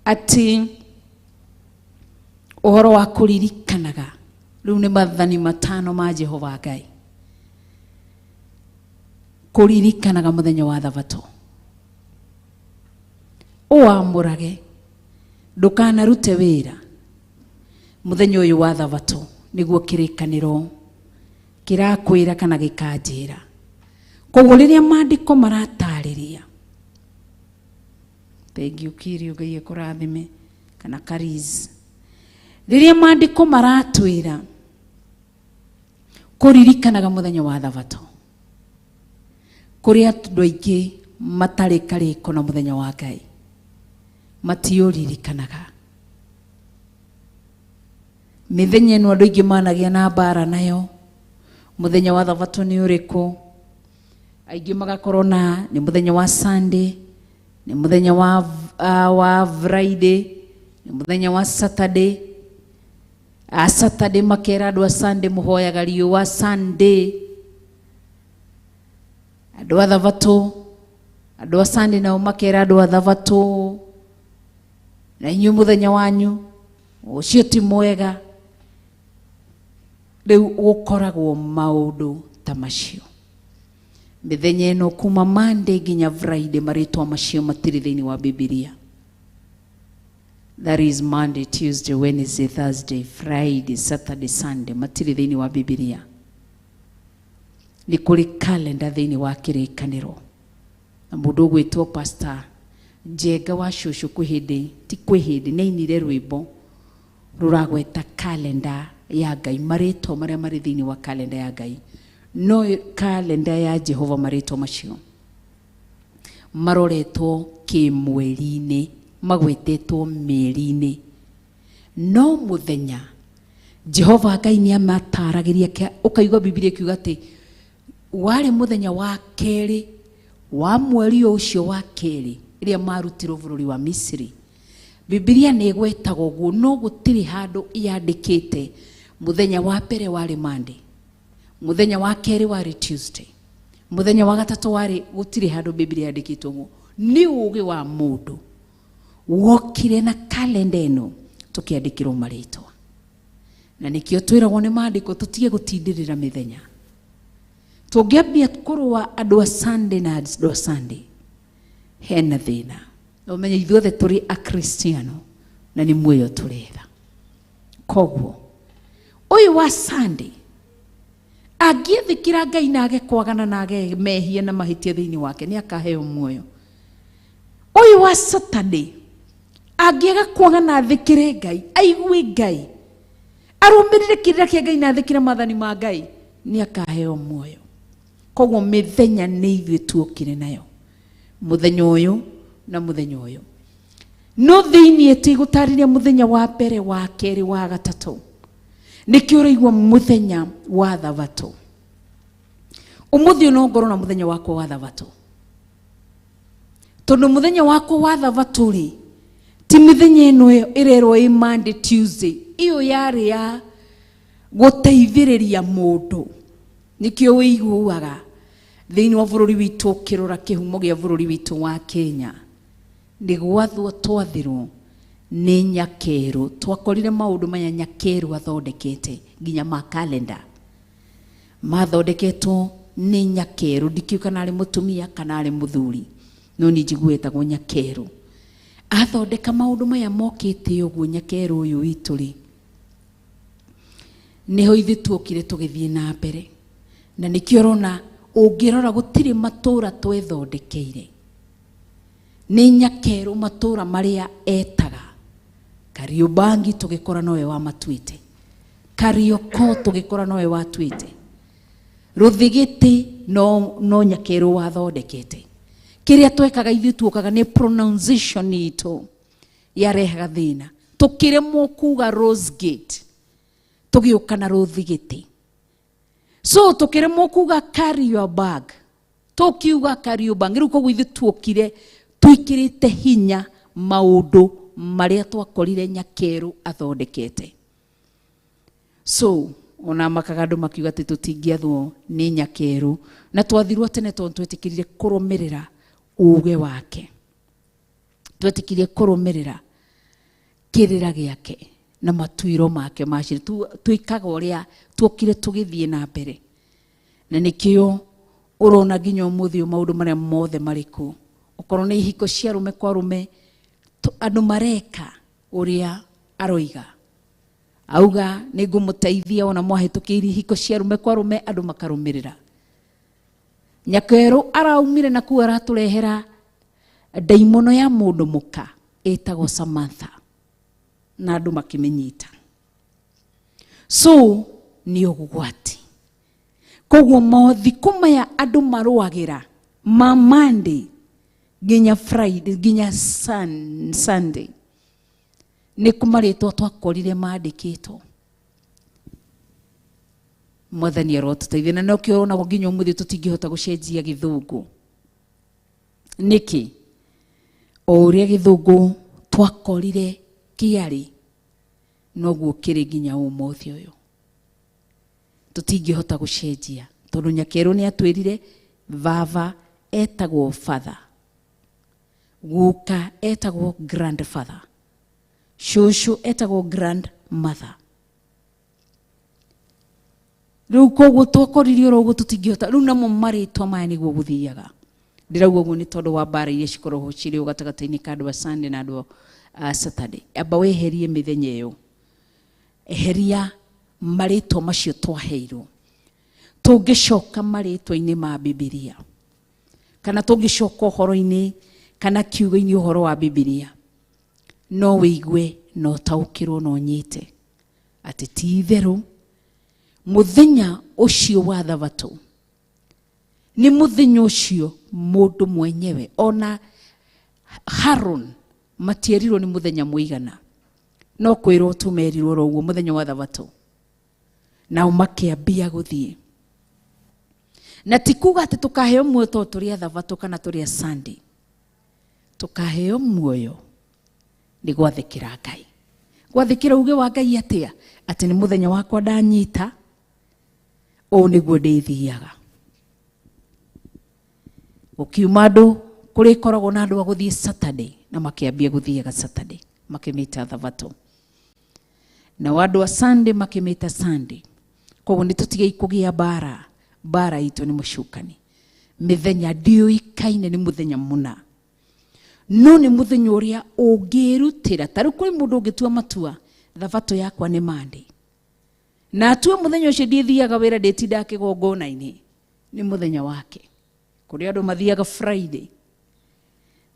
atĩ ũhoro wa kũririkanaga rĩu nĩ mathani matano ma Jehova Ngai, kũririkanaga mũthenya wa thabatũ ũwamũrage, ndũkanarute wĩra mũthenya ũyũ wa thabatũ, nĩguo kĩrĩkanĩro kĩrakwĩra kana gĩkanjĩra. Koguo rĩrĩa maandĩko maratarĩria, thengiũ Kirio, Ngai akũrathime, kana Kariz, rĩrĩa maandĩko maratwĩra kũririkanaga mũthenya wa thabatũ, kũrĩ andũ aingĩ matarĩ karĩko na mũthenya wa Ngai, matiũririkanaga. Mĩthenya ĩno andũ aingĩ managĩa na mbara nayo, mũthenya wa thabatũ nĩ ũrĩkũ? Aingĩ magakorwo na nĩ mũthenya wa Sunday, nĩ mũthenya wa Friday, nĩ mũthenya wa Saturday. A Saturday makera andũ a Sunday mũhoyaga riũa Sunday, andũ a thabatũ, andũ a Sunday nao makera andũ a thabatũ, na inyuĩ mũthenya wanyu ũcio ti mwega. Rĩu gũkoragwo maũndũ ta macio. Mĩthenya ĩno kuma Monday nginya Friday, marĩtwa macio matirĩ thĩinĩ wa Bibilia. That is Monday, Tuesday, Wednesday, Thursday, Friday, Saturday, Sunday, matirĩ thĩinĩ wa Bibilia. Nĩ kũrĩ kalenda thĩinĩ wa kĩrĩkanĩro. Na mũndũ ũgwĩtwo Pastor Njenga wa cũcũ kwĩ hĩndĩ, ti kwĩ hĩndĩ, nĩ ainire rwĩmbo rũragweta kalenda ya Ngai, marĩtwa marĩa marĩ thĩinĩ wa kalenda ya Ngai. No kalenda ya Jehova marĩtwa macio maroretwo kĩmweri-inĩ, magwetetwo mĩeri-inĩ. No mũthenya Jehova Ngai nĩ amataragĩria, ũkaigua Bibilia ĩkiuga atĩ warĩ mũthenya wa kerĩ wa mweri ũcio wa kerĩ ĩrĩa marutirwo bũrũri wa Misiri. Bibilia nĩ ĩgwetaga ũguo, no gũtirĩ handũ yandĩkĩte mũthenya wa mbere warĩ Monday, mũthenya wa kerĩ warĩ Tuesday, mũthenya wa gatatũ warĩ, gũtirĩ handũ Bibilia yandĩkĩte ũguo. Nĩ ũũgĩ wa mũndũ wokire na kalenda ĩno tũkĩandĩkĩrwo marĩtwa, na nĩkĩo twĩragwo nĩ maandĩko tũtige gũtindĩrĩra mĩthenya. Tũngĩambia kũrũa andũ a Sunday na andũ a Sunday, hena thĩna. Ũmenye ithuothe tũrĩ Akristiano na nĩ muoyo tũretha. Koguo ũyũ wa Sunday angĩathĩkĩra Ngai na age kwagana na age mehia na mahĩtia thĩinĩ wake, nĩ akaheo muoyo. Ũyũ wa Saturday angĩaga kwagana athĩkĩre Ngai, aigue Ngai, arũmĩrĩre kĩrĩra kĩa Ngai na athĩkĩre maathani ma Ngai, nĩ akaheo muoyo. Koguo mĩthenya nĩ ithuĩ tuokire nayo, mũthenya ũyũ na mũthenya ũyũ. No thĩinĩ tigũtarĩria mũthenya wa mbere, wa kerĩ, wa gatatũ. Nĩkĩo ũraigua mũthenya wa thabatũ. Ũmũthĩ no ngorwo na mũthenya wakwa wa thabatũ. Tondu muthenya wakwa wa thabatũ rĩ, ti mĩthenya ĩno ĩrerwo ĩ Monday, Tuesday, iyo yarĩ ya gũteithĩrĩria mũndũ. Nĩkĩo wĩiguaga thĩinĩ wa bũrũri witũ ũkĩrora kĩhumo gĩa bũrũri witũ wa Kenya, nĩ gwathwo twathirwo nĩ Nyakerũ. Twakorire maũndũ maya Nyakerũ athondekete nginya ma kalenda mathondeketwo nĩ Nyakerũ. Ndikĩũĩ kana arĩ mũtumia kana arĩ mũthuri, no niĩ njiguaga etagwo Nyakerũ. Athondeka maũndũ maya mokĩte ũguo Nyakerũ ũyũ witũ rĩ, nĩho ithuĩ tuokire tũgĩthiĩ na mbere. Na nĩkĩo ũrona ũngĩrora gũtirĩ matũra twethondekeire, nĩ Nyakerũ matũra marĩa etaga. Kariobangi tũgĩkora nowe wamatuĩte, Karioko tũgĩkora nowe watuĩte, Rũthigĩtĩ no Nyakerũ wathondekete. Kĩrĩa twekaga ithuĩ tuokaga nĩ pronunciation itũ yarehaga thĩna, tũkĩremwo kuga Rose Gate tũgĩũka na Rũthigĩtĩ. So tũkĩremwo kuga carry your bag tũkiuga Kariobangi. Rĩu koguo ithuĩ tuokire twĩkĩrĩte hinya maũndũ marĩa twakorire Nyakerũ athondekete. So ona makaga andũ makiuga atĩ tũtingĩathwo nĩ Nyakerũ, na twathirwo tene tondũ twetĩkĩrire kũrũmĩrĩra uge wake, twetĩkĩrire kũrũmĩrĩra kĩrĩra gĩake na matuĩro make macio. Twĩkaga ũrĩa tuokire tũgĩthiĩ na mbere, na nĩkĩo ũrona nginya ũmũthĩ ũyũ maũndũ marĩa mothe marĩ kuo, okorwo nĩ ihiko cia arũme kwa arũme, andũ mareka ũrĩa aroiga. Auga nĩ ngũmũteithia ona mwahĩtũkĩire ihiko cia arũme kwa arũme, andũ makarũmĩrĩra. Nyakerũ araumire na kũu aratũrehera ndaimono ya mũndũ mũka ĩtagwo Samantha, na andũ makĩmĩnyita. So nĩ ũgwati. Koguo mathikũ maya andũ marũagĩra ma Monday nginya Friday nginya Sunday, nĩ kũmarĩtwo twakorire mandĩkĩtwo. Mwathani arotũteithia. Na nokĩo ũronagwo nginya ũmũthĩ tũtingĩhota gũcenjia gĩthũngũ. Nĩkĩ? O ũrĩa gĩthũngũ twakorire kĩarĩ, noguo kĩrĩ nginya ũmũthĩ ũyũ. Tũtingĩhota gũcenjia tondũ Nyakerũ nĩ atwĩrire baba etagwo father, guka etagwo grandfather, cũcũ etagwo grandmother. Rĩu koguo twakorire oro ũguo tũtingĩhota. Rĩu namo marĩtwa maya nĩguo gũthiaga. Ndĩrauga ũguo nĩ tondũ wa mbara iria cikoragwo cirĩ gatagatĩ-inĩ ka andũ a Sunday na andũ a Saturday. Amba weherie mĩthenya ĩyo, eheria marĩtwa macio twaheirwo. Tũngĩcoka marĩtwa-inĩ ma Bibilia, kana tũngĩcoka ũhoro-inĩ kana kiugo-inĩ ũhoro wa Bibilia, no wĩigue na ũtaũkĩrwo na ũnyite atĩ ti itherũ mũthenya ũcio wa thabatũ nĩ mũthenya ũcio mũndũ mwenyewe ona Haron matierirwo nĩ mũthenya mũigana, no kwĩrwo tu merirwo oro ũguo mũthenya wa thabatũ, nao makĩambia gũthiĩ. Na ti kuga atĩ tũkaheo muoyo tondũ tũrĩ a thabatũ kana tũrĩ a Sunday, tũkaheo muoyo nĩ gwathĩkĩra Ngai. Gwathĩkĩra uge wa Ngai atĩa? Atĩ nĩ mũthenya wakwa ndanyita, ũũ nĩguo ndĩthiaga. Gũkiuma andũ kũrĩ koragwo na andũ a gũthiĩ Saturday, na makĩambia gũthiaga Saturday, makĩmĩta thabatũ. Nao andũ a Sunday makĩmĩta Sunday. Koguo nĩ tũtigei kũgĩa mbara, mbara itũ nĩ mũcukani. Mĩthenya ndĩũĩkaine nĩ mũthenya mũna, no nĩ mũthenya ũrĩa ũngĩrutĩra. Ta rĩu kũrĩ mũndũ ũngĩtua matua, thabatũ yakwa nĩ Monday, na atue mũthenya ũcio ndithiaga wĩra, ndĩtindaga kĩgongona-inĩ, nĩ mũthenya wake. Kũrĩ andũ mathiaga Friday.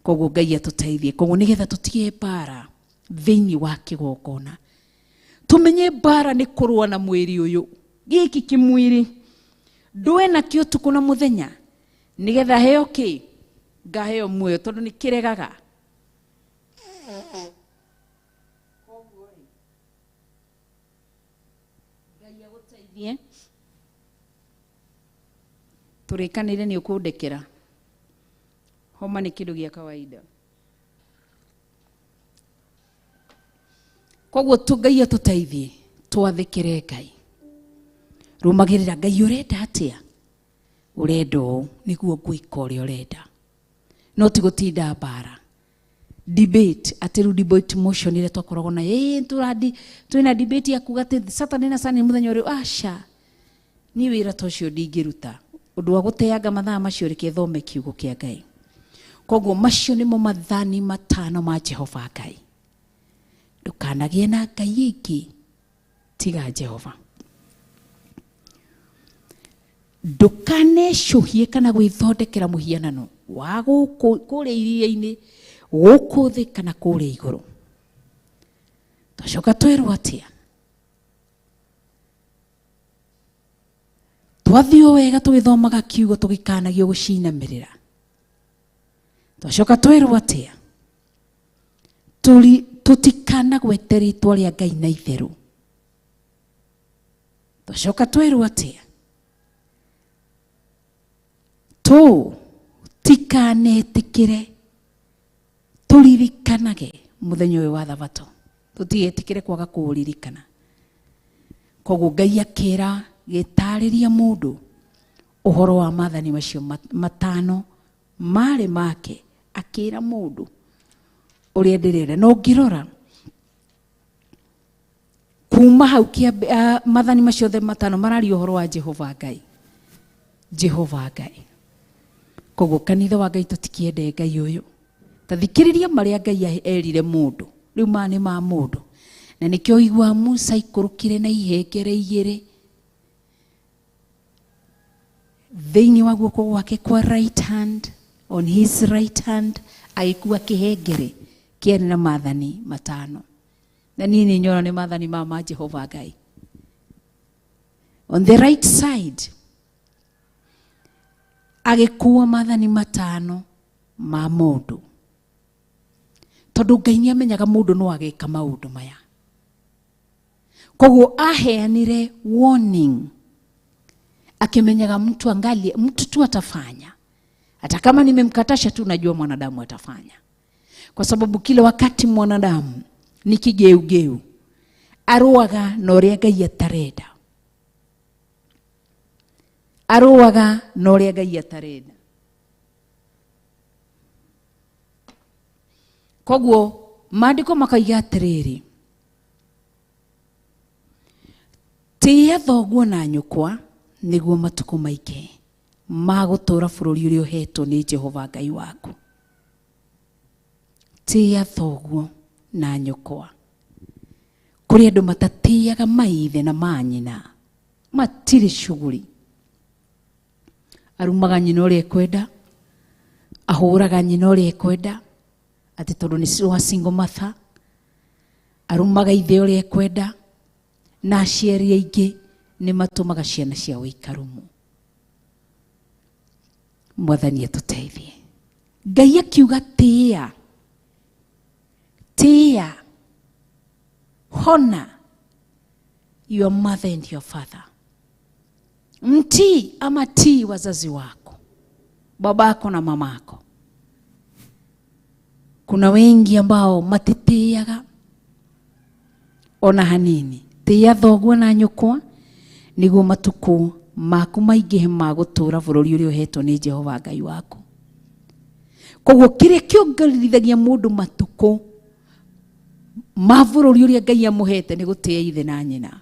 Koguo Ngai atũteithie. Koguo nĩgetha tũtige mbara thĩinĩ wa kĩgongona, tũmenye mbara nĩ kũrũa na mwĩrĩ ũyũ, gĩkĩ kĩmwĩrĩ ndũe nakĩo ũtukũ na mũthenya, nĩgetha heo kĩ? Ngaheo muoyo, tondũ nĩ kĩregaga. Koguo rĩ, Ngai agũteithie. Tũrĩkanĩire nĩ ũkũndekera. Homa nĩ kĩndũ gĩa kawaida. Koguo tu Ngai atũteithie twathĩkĩre Ngai. Rũmagĩrĩra Ngai, ũrenda atĩa? Ũrenda ũũ nĩguo ngwĩka ũrĩa ũrenda, no ti gũtinda mbara debate atĩ rĩu debate motion ĩrĩa twakoragwo nayo, ĩĩ tũradi twĩna debate ya kuga atĩ Saturday na Sunday mũthenya ũrĩa. Aca, niĩ wĩra ta ũcio ndingĩruta, ũndũ wa gũteanga mathaa macio, reke thome kiugo kĩa Ngai. Koguo macio nĩmo mathani 5 ma Jehova Ngai. Ndũkanagĩe na ngai ĩngĩ tiga Jehova. Ndũkanecũhie kana gwĩthondekera mũhianano wa gũkũ kũrĩa iria-inĩ, gũkũ thĩ kana kũrĩa igũrũ. Twacoka twerwo atĩa? Twathiĩ o wega tũgĩthomaga kiugo tũgĩkanagio gũcinamĩrĩra. Twacoka twerwo atĩa? Tũtikanagwete rĩtwa rĩa Ngai na itherũ. Twacoka twerwo atĩa? Tũtikanetĩkĩre tũririkanage mũthenya ũyũ wa Thabatũ, tũtigetĩkĩre kwaga kũũririkana. Koguo Ngai akĩra gĩtarĩria mũndũ ũhoro wa mathani macio 5 marĩ make, akĩra mũndũ ũrĩa ndĩrenda. Na ũngĩrora kuma hau mathani macio othe 5 mararia ũhoro wa Jehova Ngai, Jehova Ngai. Koguo kanitha wa Ngai tũtikĩende Ngai ũyũ. Ta thikĩrĩria marĩa Ngai erire mũndũ, rĩu maya nĩ ma mũndũ. Na nĩkĩo ũiguaga Musa aikũrũkire na ihengere 2 thĩinĩ wa guoko gwake kwa right hand, on his right hand agĩkua kĩhengere kĩarĩ na mathani 5. Na niĩ nĩ nyona nĩ mathani ma Jehova Ngai. On the right side agĩkua mathani 5 ma mũndũ, tondũ Ngai nĩ amenyaga mũndũ no ageka maũndũ maya. Koguo aheanire warning akimenyaga mtu angalie, mtu tu atafanya. Hata kama nimemkatasha tu, najua mwanadamu atafanya. Kwa sababu kila wakati mwanadamu ni kigeugeu, aruaga na ũrĩa Ngai atarenda, aruaga na ũrĩa Ngai atarenda. Koguo maandĩko makaiga atĩrĩrĩ, tĩĩa thoguo na nyũkwa nĩguo matukũ maingĩ ma gũtũũra bũrũri ũrĩa ũhetwo nĩ Jehova Ngai waku. Tĩĩa thoguo na nyũkwa. Kũrĩ andũ matatĩaga maithe na manyina, matirĩ shughuli. Arumaga nyina ũrĩa ekwenda, ahũraga nyina ũrĩa ekwenda, atĩ tondũ nĩ wa single mother, arumaga ithe ũrĩa ekwenda, na aciari aingĩ nĩ matũmaga ciana ciao ikarumwo. Mwathani atũteithie. Ngai akiuga tĩĩa, tĩĩa, honor your mother and your father. Mtii ama tii wazazi wako, babako na mamako. Kuna wengi ambao matitĩaga ona hanini. Tĩĩa thoguo na nyũkwa nĩguo matukũ maku maingĩhe ma gũtũũra bũrũri ũrĩa ũhetwo nĩ Jehova Ngai waku. Koguo kĩrĩa kĩongererithagia mũndũ matukũ ma bũrũri ũrĩa Ngai amũhete nĩ gũtĩĩa ithe na nyina.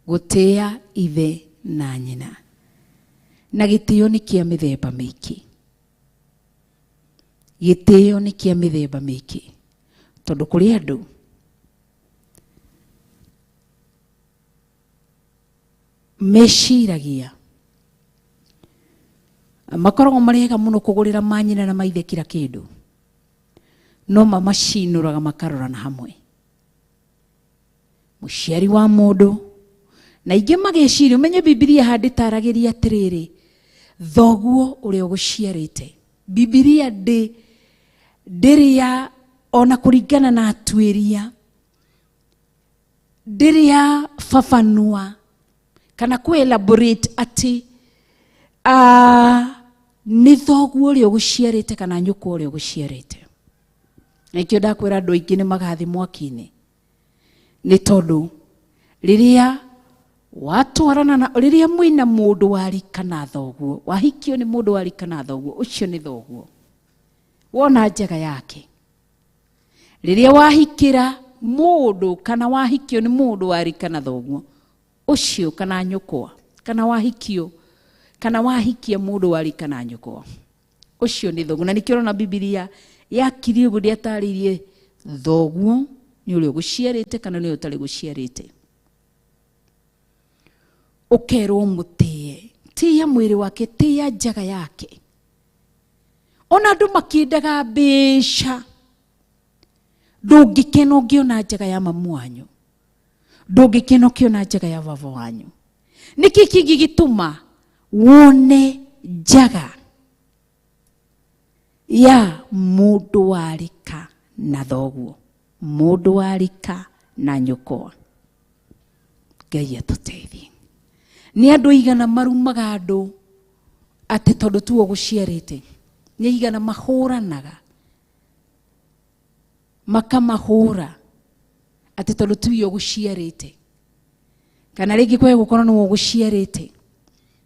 Gũtĩĩa ithe na nyina. Na gĩtĩo nĩ kĩa mĩthemba mĩingĩ. Gĩtĩo nĩ kĩa mĩthemba mĩingĩ. Tondũ kũrĩ andũ meciragia makoragwo marĩ ega mũno kũgũrĩra manyina na maithe kila kĩndũ, no mamacinũraga makarorana hamwe. Mũciari wa mũndũ na ingĩ mageciria, ũmenye Bibilia handũ ĩtaragĩria atĩrĩrĩ, thoguo ũrĩa ũgũciarĩte. Bibilia ndĩrĩ ya ona kũringana na atuĩria, ndĩrĩ ya fafanua kana ku elaborate atĩ Nĩ thoguo ũrĩa ũgũciarĩte kana nyũkwa ũrĩa ũgũciarĩte. Nĩkĩo ndakwĩra andũ aingĩ nĩ magathiĩ mwaki-inĩ, nĩ tondũ rĩrĩa watwarana na rĩrĩa mwĩna mũndũ warika na thoguo, wahikio nĩ mũndũ warika na thoguo, ũcio nĩ thoguo, wona njega yake. Rĩrĩa wahikĩra mũndũ kana wahikio nĩ mũndũ warika na thoguo ũcio kana nyũkwa, kana wahikio kana wahikia mũndũ warika na nyũkwa, ũcio nĩ thoguo. Na nĩkĩo ũrona Bibilia yakirie ũguo, ndĩatarĩirie thoguo nĩ ũrĩa ũgũciarĩte kana nĩ ũrĩa ũtarĩ gũciarĩte. Ũkerwo mũtĩe, tĩĩa mwĩrĩ wake, tĩĩa njaga yake. Ona andũ makĩendaga mbeca, ndũngĩkena ũngĩona njaga ya mamu wanyu, ndũngĩkena ũkĩona njaga ya baba wanyu. Nĩkĩ kĩngĩgĩtũma wone njaga ya mũndũ warika na thoguo, mũndũ warika na nyũkwa? Ngai atũteithie. Nĩ andũ aigana marumaga andũ atĩ tondũ tu ũgũciarĩte? Nĩ aigana mahũranaga, makamahũra atĩ tondũ tu ũgũciarĩte, kana rĩngĩ kwae gũkorwo nĩwe ũgũciarĩte?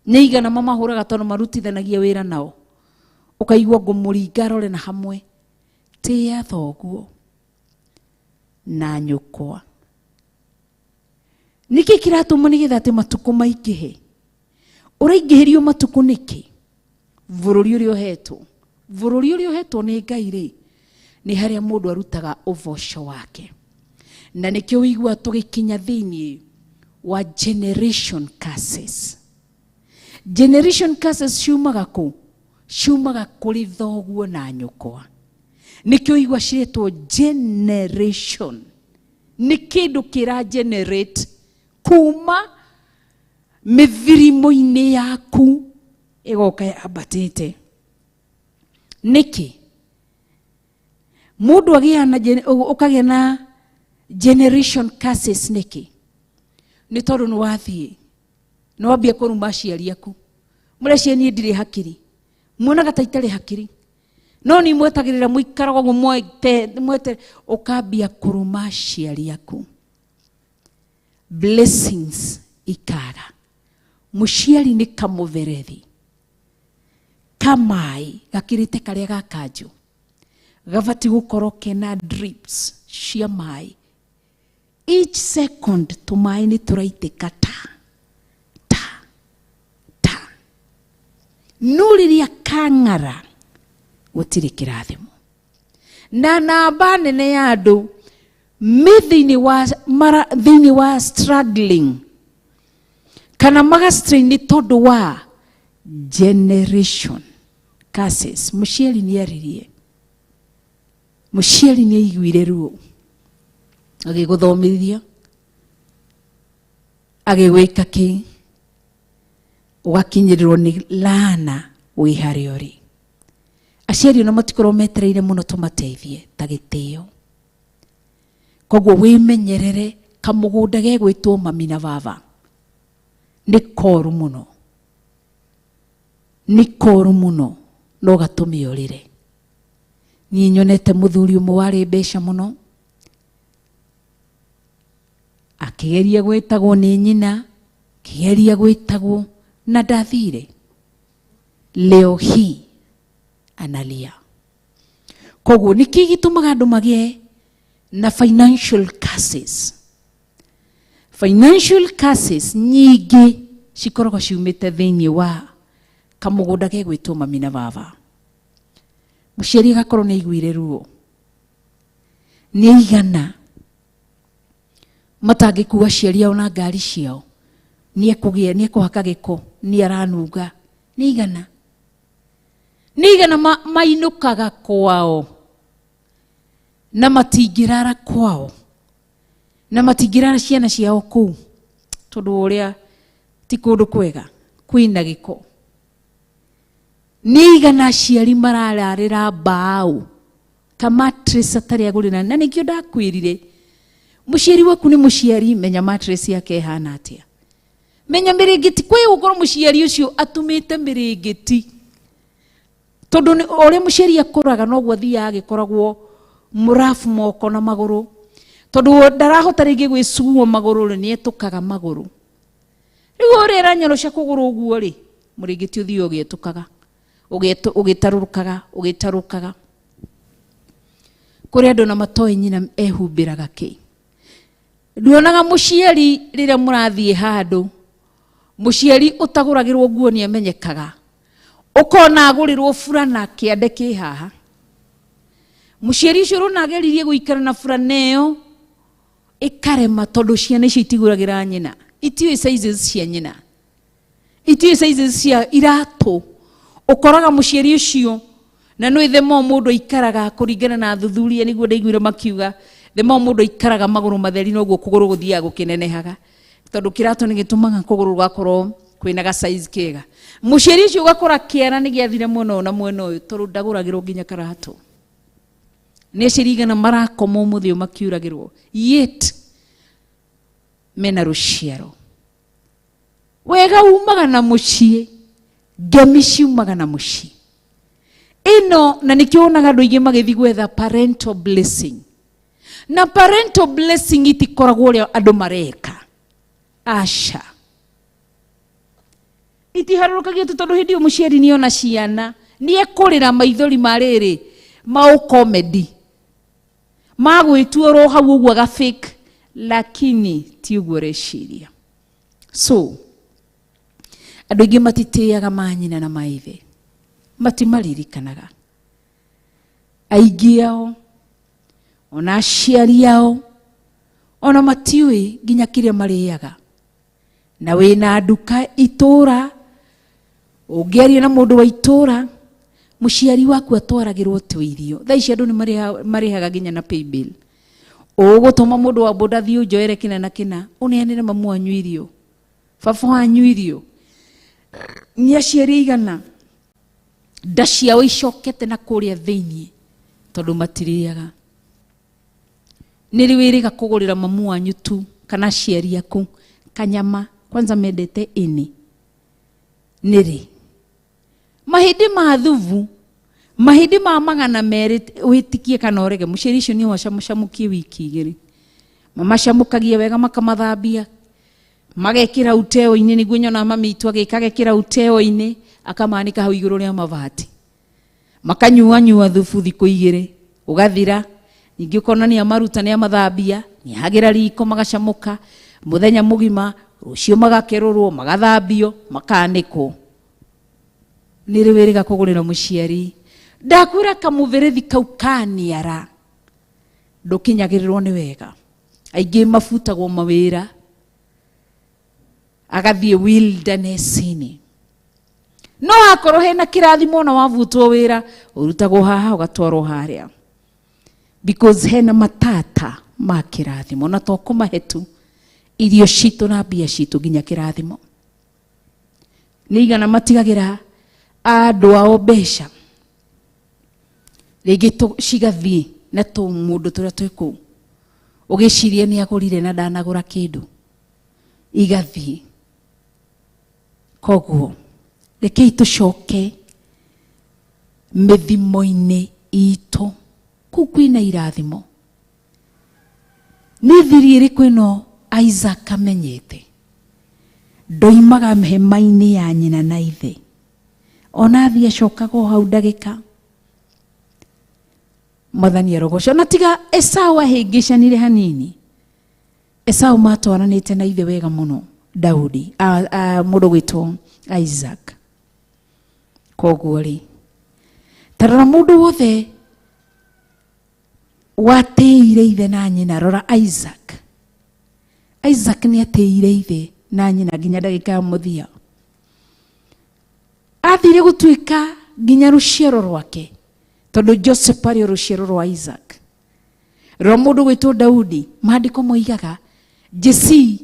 Nĩ aigana mamahũraga tondũ marutithanagia wĩra nao? Ũkaigua ngũmũringa rore na hamwe. Tĩĩa thoguo na nyũkwa. Nĩkĩ kĩratũma nĩgetha atĩ matukũ maingĩhe? Ũraingĩhĩrio matukũ nĩkĩ? Bũrũri ũrĩa ũhetwo, bũrũri ũrĩa ũhetwo nĩ Ngai rĩ, nĩ harĩa mũndũ arutaga ũboco wake. Na nĩkĩo wĩigua tũgĩkinya thĩinĩ wa generation curses. Generation curses ciumaga kũ? Ciumaga kũrĩ thoguo na nyũkwa. Nĩkĩo wĩigua ciretwo generation. Nĩ kĩndũ kĩra generate kuma mĩthirimo-inĩ yaku ĩgoka yambatĩte. Nĩkĩ mũndũ agĩa na ũkagĩa na generation curses? Nĩkĩ? Nĩ tondũ nĩ wathiĩ nĩ wambia kũruma aciari aku. Mũreciria niĩ ndirĩ hakiri, muonaga ta itarĩ hakiri, no nĩ mwetagĩrĩra mũikaraga ũguo mwete mwete, ũkambia kũruma aciari aku, blessings ikaga. Mũciari nĩ kamũberethi kamaĩ gakĩrĩte karĩa ga kanjũ, gabati gũkorwo kena drips cia maĩ each second. Tũmaĩ nĩ tũraitĩka ta ta ta, no rĩrĩa kang'ara gũtirĩ kĩrathimo. Na namba nene ya andũ me thĩinĩ wa mara, thĩinĩ wa struggling kana magastrain nĩ tondũ wa generation curses. Mũciari nĩ aririe, mũciari nĩ aiguire ruo agĩgũthomithia, agĩgwĩka kĩ, ũgakinyĩrĩrwo nĩ laana wĩ harĩa ũrĩ. Aciari ona matikorwo metereire mũno tũmateithie ta gĩtĩo. Koguo wĩmenyerere kamũgũnda gegwĩtwo mami na baba, nĩ koru mũno, nĩ koru mũno, no gatũme ũrĩre. Niĩ nyonete mũthuri ũmwe warĩ mbeca mũno akĩgeria gwĩtagwo nĩ nyina, akĩgeria gwĩtagwo na ndathire. Leo hii analia. Koguo nĩkĩ gĩtũmaga andũ magĩe na financial curses? Financial curses nyingĩ cikoragwo ciumĩte thĩinĩ wa kamũgũnda gegwĩtwo mami na baba. Mũciari agakorwo nĩ aiguire ruo, nĩ aigana matangĩkua aciari ao na ngari ciao, nĩ ekũgĩa, nĩ ekũhaka gĩko, nĩ aranunga. Nĩ aigana, nĩ aigana mainũkaga kwao na matingĩrara kwao na matingĩrara ciana ciao kũu, tondũ wa ũrĩa ti kũndũ kwega, kwĩna gĩko. Nĩ aigana aciari marararĩra mbaũ ka mattress atarĩ agũrĩra. Na nĩkĩo ndakwĩrire mũciari waku nĩ mũciari, menya mattress yake ĩhana atĩa, menya mĩrĩngĩti. Kwĩ gũkorwo mũciari ũcio atumĩte mĩrĩngĩti. Tondu ũrĩa mũciari akũraga noguo athiaga agĩkoragwo mũrabu moko na magũrũ. Tondu ndarahota rĩngĩ gwĩcugua magũrũ rĩ, nĩetũkaga magũrũ. Rĩu ũrĩa ĩranyorosha kũgũrũ ũguo rĩ, mũrĩngĩti ũthiĩ ũgĩetũkaga, ũgĩtarũrũkaga, ũgĩtarũkaga. Kũrĩ andũ na matoĩ nyina ehumbĩraga kĩ. Nduonaga mũciari rĩrĩa mũrathiĩ handũ, mũciari ũtagũragĩrwo nguo nĩ amenyekaga. Ũkona agũrĩrwo burana kĩande kĩ haha. Mũciari ũcio ũrona ageririe gũikara na burana ĩyo ĩkarema tondũ ciana icio itigũragĩra nyina. Itiũĩ sizes cia nyina. Itiũĩ sizes cia iratũ. Ũkoraga mũciari ũcio na nĩ the more mũndũ aikaraga kũringana na athuthuria nĩguo ndaiguire makiuga the more mũndũ aikaraga magũrũ matheri noguo kũgũrũ gũthiaga gũkĩnenehaga. Tondũ kĩratũ nĩ gĩtũmaga kũgũrũ gũgakorwo kwĩna ga size kega. Mũciari ũcio ũgakora kĩara nĩ gĩathire mwena ũyũ na mwena ũyũ tondũ ndagũragĩrwo nginya karatũ. Nĩ aciari igana marakoma ũmũthĩ ũyũ makiuragĩrwo. Yet mena rũciaro. Wega umaga na mũciĩ, ngemi ciumaga na mũciĩ. Ĩno na nĩkĩo wonaga andũ aingĩ magĩthiĩ gwetha parental blessing. Na parental blessing itikoragwo ũrĩa andũ mareka. Aca. Itiharũrũkagio tu tondũ hĩndĩ ĩyo mũciari nĩona ciana, nĩekũrĩra maithori ma rĩrĩ, ma ũkomedi. Ma gwĩtua hau ũguo ga fake, lakini ti ũguo ũreciria. So, andũ aingĩ matitĩaga manyina na maithe. Matimaririkanaga. Aingĩ ao, ona aciari ao, ona matiũĩ nginya kĩrĩa marĩaga. Na wĩna nduka itũra, ũngĩaria na mũndũ wa itũra, mũciari waku atwaragĩrwo tu irio. Thaa ici andũ nĩ marĩhaga nginya na paybill. Ũgũtũma mũndũ wa boda thiĩ ũnjoere kĩna na kĩna, ũneanĩre mamu wanyu irio, baba wanyu irio. Nĩ aciari aigana nda ciao icokete na kũrĩa thĩiniĩ tondũ matirĩaga. Nĩ rĩ wĩrĩga kũgũrĩra mamu wanyu tu kana aciari aku kanyama kwanza mendete ĩnĩ? Nĩ rĩ? Mahĩndĩ ma thubu, mahĩndĩ ma 200 wĩtikie kana ũrege, mũciari ũcio nĩ wacamũcamũkie wiki igĩrĩ. Mamacamũkagia wega makamathambia, magekĩra uteo-inĩ nĩguo nyona mami itũ agĩka agekĩra uteo-inĩ akamanĩka hau igũrũ rĩa mabati. Makanyuanyua thubu thikũ igĩrĩ, ũgathira. Ningĩ ũkona nĩ amaruta nĩ amathambia, nĩ ahagĩra riko magacamũka mũthenya mũgima, rũciũ magakerũrwo, magathambio, makanĩkwo. Nĩ rĩ wĩrĩga kũgũrĩra mũciari? Ndakwĩra kamũberethi kau kaniara ndũkinyagĩrĩrwo nĩ wega. Aingĩ mabutagwo mawĩra, agathiĩ wilderness-inĩ. No akorwo hena kĩrathimo ona wabutwo wĩra, ũrutagwo haha ũgatwarwo harĩa. Because hena matata ma kĩrathimo, na to kũmahe tu irio citũ na mbia citũ nginya kĩrathimo. Nĩ igana matigagĩra andũ ao mbeca, rĩngĩ cigathiĩ na tũmũndũ tũrĩa twĩ kũu, ũgĩciria nĩ agũrire na ndanagũra kĩndũ, igathiĩ. Koguo rekei tũcoke mĩthimo-inĩ itũ, kũu kwĩna irathimo. Nĩ thiri ĩrĩkũ ĩno Isaac amenyete? Ndoimaga hema-inĩ ya nyina na ithe, ona athiĩ acokaga o hau ndagĩka. Mwathani arogocwo. Na tiga Esau ahĩngĩcanire hanini. Esau matwaranĩte na ithe wega mũno, Daudi, mũndũ gwĩtwo Isaac. Koguo rĩ, ta rora mũndũ wothe watĩire ithe na nyina, rora Isaac. Isaac nĩ atĩire ithe na nyina nginya ndagĩka ya mũthia. Athire gũtuĩka nginya rũciaro rwake, tondũ Joseph arĩ o rũciaro rwa Isaac. Rora mũndũ gwĩtwo Daudi, maandĩko moigaga Jesse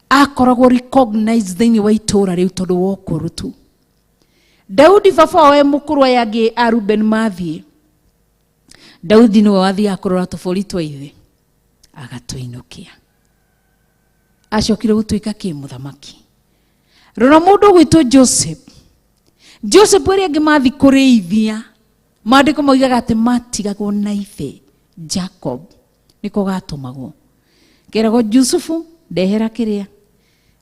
akoragwo recognized thĩinĩ wa itũũra rĩu tondũ wa ũkũrũ tu. Daudi baba wao e mũkũrũ aya angĩ a Reuben mathiĩ, Daudi nĩwe wathiaga kũrora tũbũri twa ithe agatũinũkia. Acokire gũtuĩka kĩ? Mũthamaki. Rora mũndũ ũgwĩtwo Joseph. Joseph arĩa angĩ mathi kũrĩithia, maandĩko moigaga atĩ matigagwo na ithe Jacob, nĩko gatũmagwo keragwo Jusufu, ndehera kĩrĩa,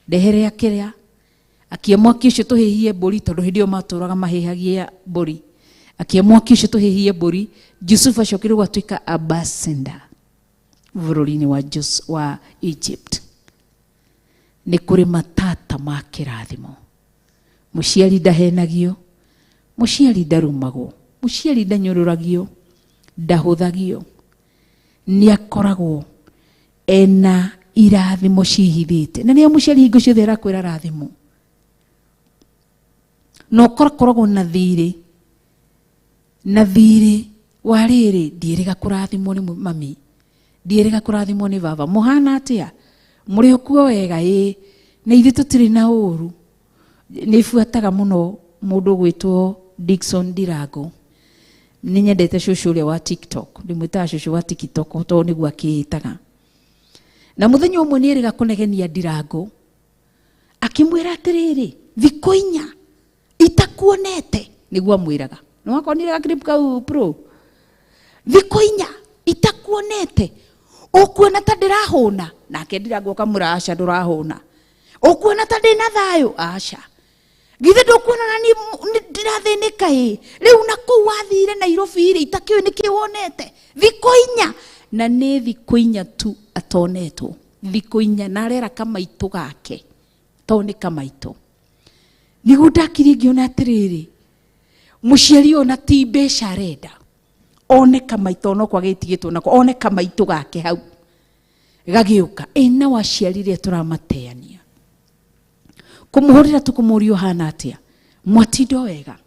ndeherea kĩrĩa, akia mwaki ũcio tũhĩhie mbũri, tondũ hĩndĩ ĩyo matũraga mahĩhagia mbũri, akia mwaki ũcio tũhĩhie mbũri. Jusufu acokire gwatuĩka ambassador bũrũri-inĩ wa, wa Egypt. Nĩ kũrĩ matata ma kĩrathimo. Mũciari ndahenagio, mũciari ndarumagwo, mũciari ndanyũrũragio, ndahũthagio, nĩ akoragwo ena irathimo cihithĩte, na nĩo mũciari hingo ciothe arakwĩra rathimo, na ũkoragwo na thirĩ, na thirĩ wa rĩrĩ, ndiĩrĩga kũrathimwo nĩ mami, ndiĩrĩga kũrathimwo nĩ baba, mũhana atĩa, mũrĩ o kuo wega, ĩĩ, na ithuĩ tũtirĩ na ũru. Nĩ buataga mũno mũndũ ũgwĩtwo Dickson Ndirango, nĩ nyendete cũcũ ũrĩa wa TikTok, ndĩmwĩtaga cũcũ wa TikTok tondũ nĩguo akĩĩtaga. Na mũthenya ũmwe nĩ erĩga kũnegenia Ndirango, akĩmwĩra atĩrĩrĩ, thikũ 4 itakuonete, nĩguo amwĩraga. Nĩ wakonire ga clip kau pro? Thikũ 4 itakuonete, ũkuona ta ndĩrahũna? Nake Ndirango akamwĩra, aca, ndũrahũna. Ũkuona ta ndĩna thayũ? Aca. Githĩ ndũkuona na niĩ ndĩrathĩnĩka ĩ? Rĩu na kũu wathire Nairobi rĩ, itakĩũĩ nĩkĩ wonete? Thikũ 4, na nĩ thikũ 4 tu atonetwo, thikũ 4, na arera kamaitũ gake, tondũ nĩ kamaitũ. Nĩguo ndakirie ngĩona atĩrĩrĩ, mũciari ona ti mbeca arenda, one kamaitũ, ono kwagĩtigĩtwo nako, one kamaitũ gake hau gagĩũka. Ĩ na waciari rĩrĩa tũramateania, kũmũhũrĩra tũkũmũria ũhana atĩa, mwatindo wega,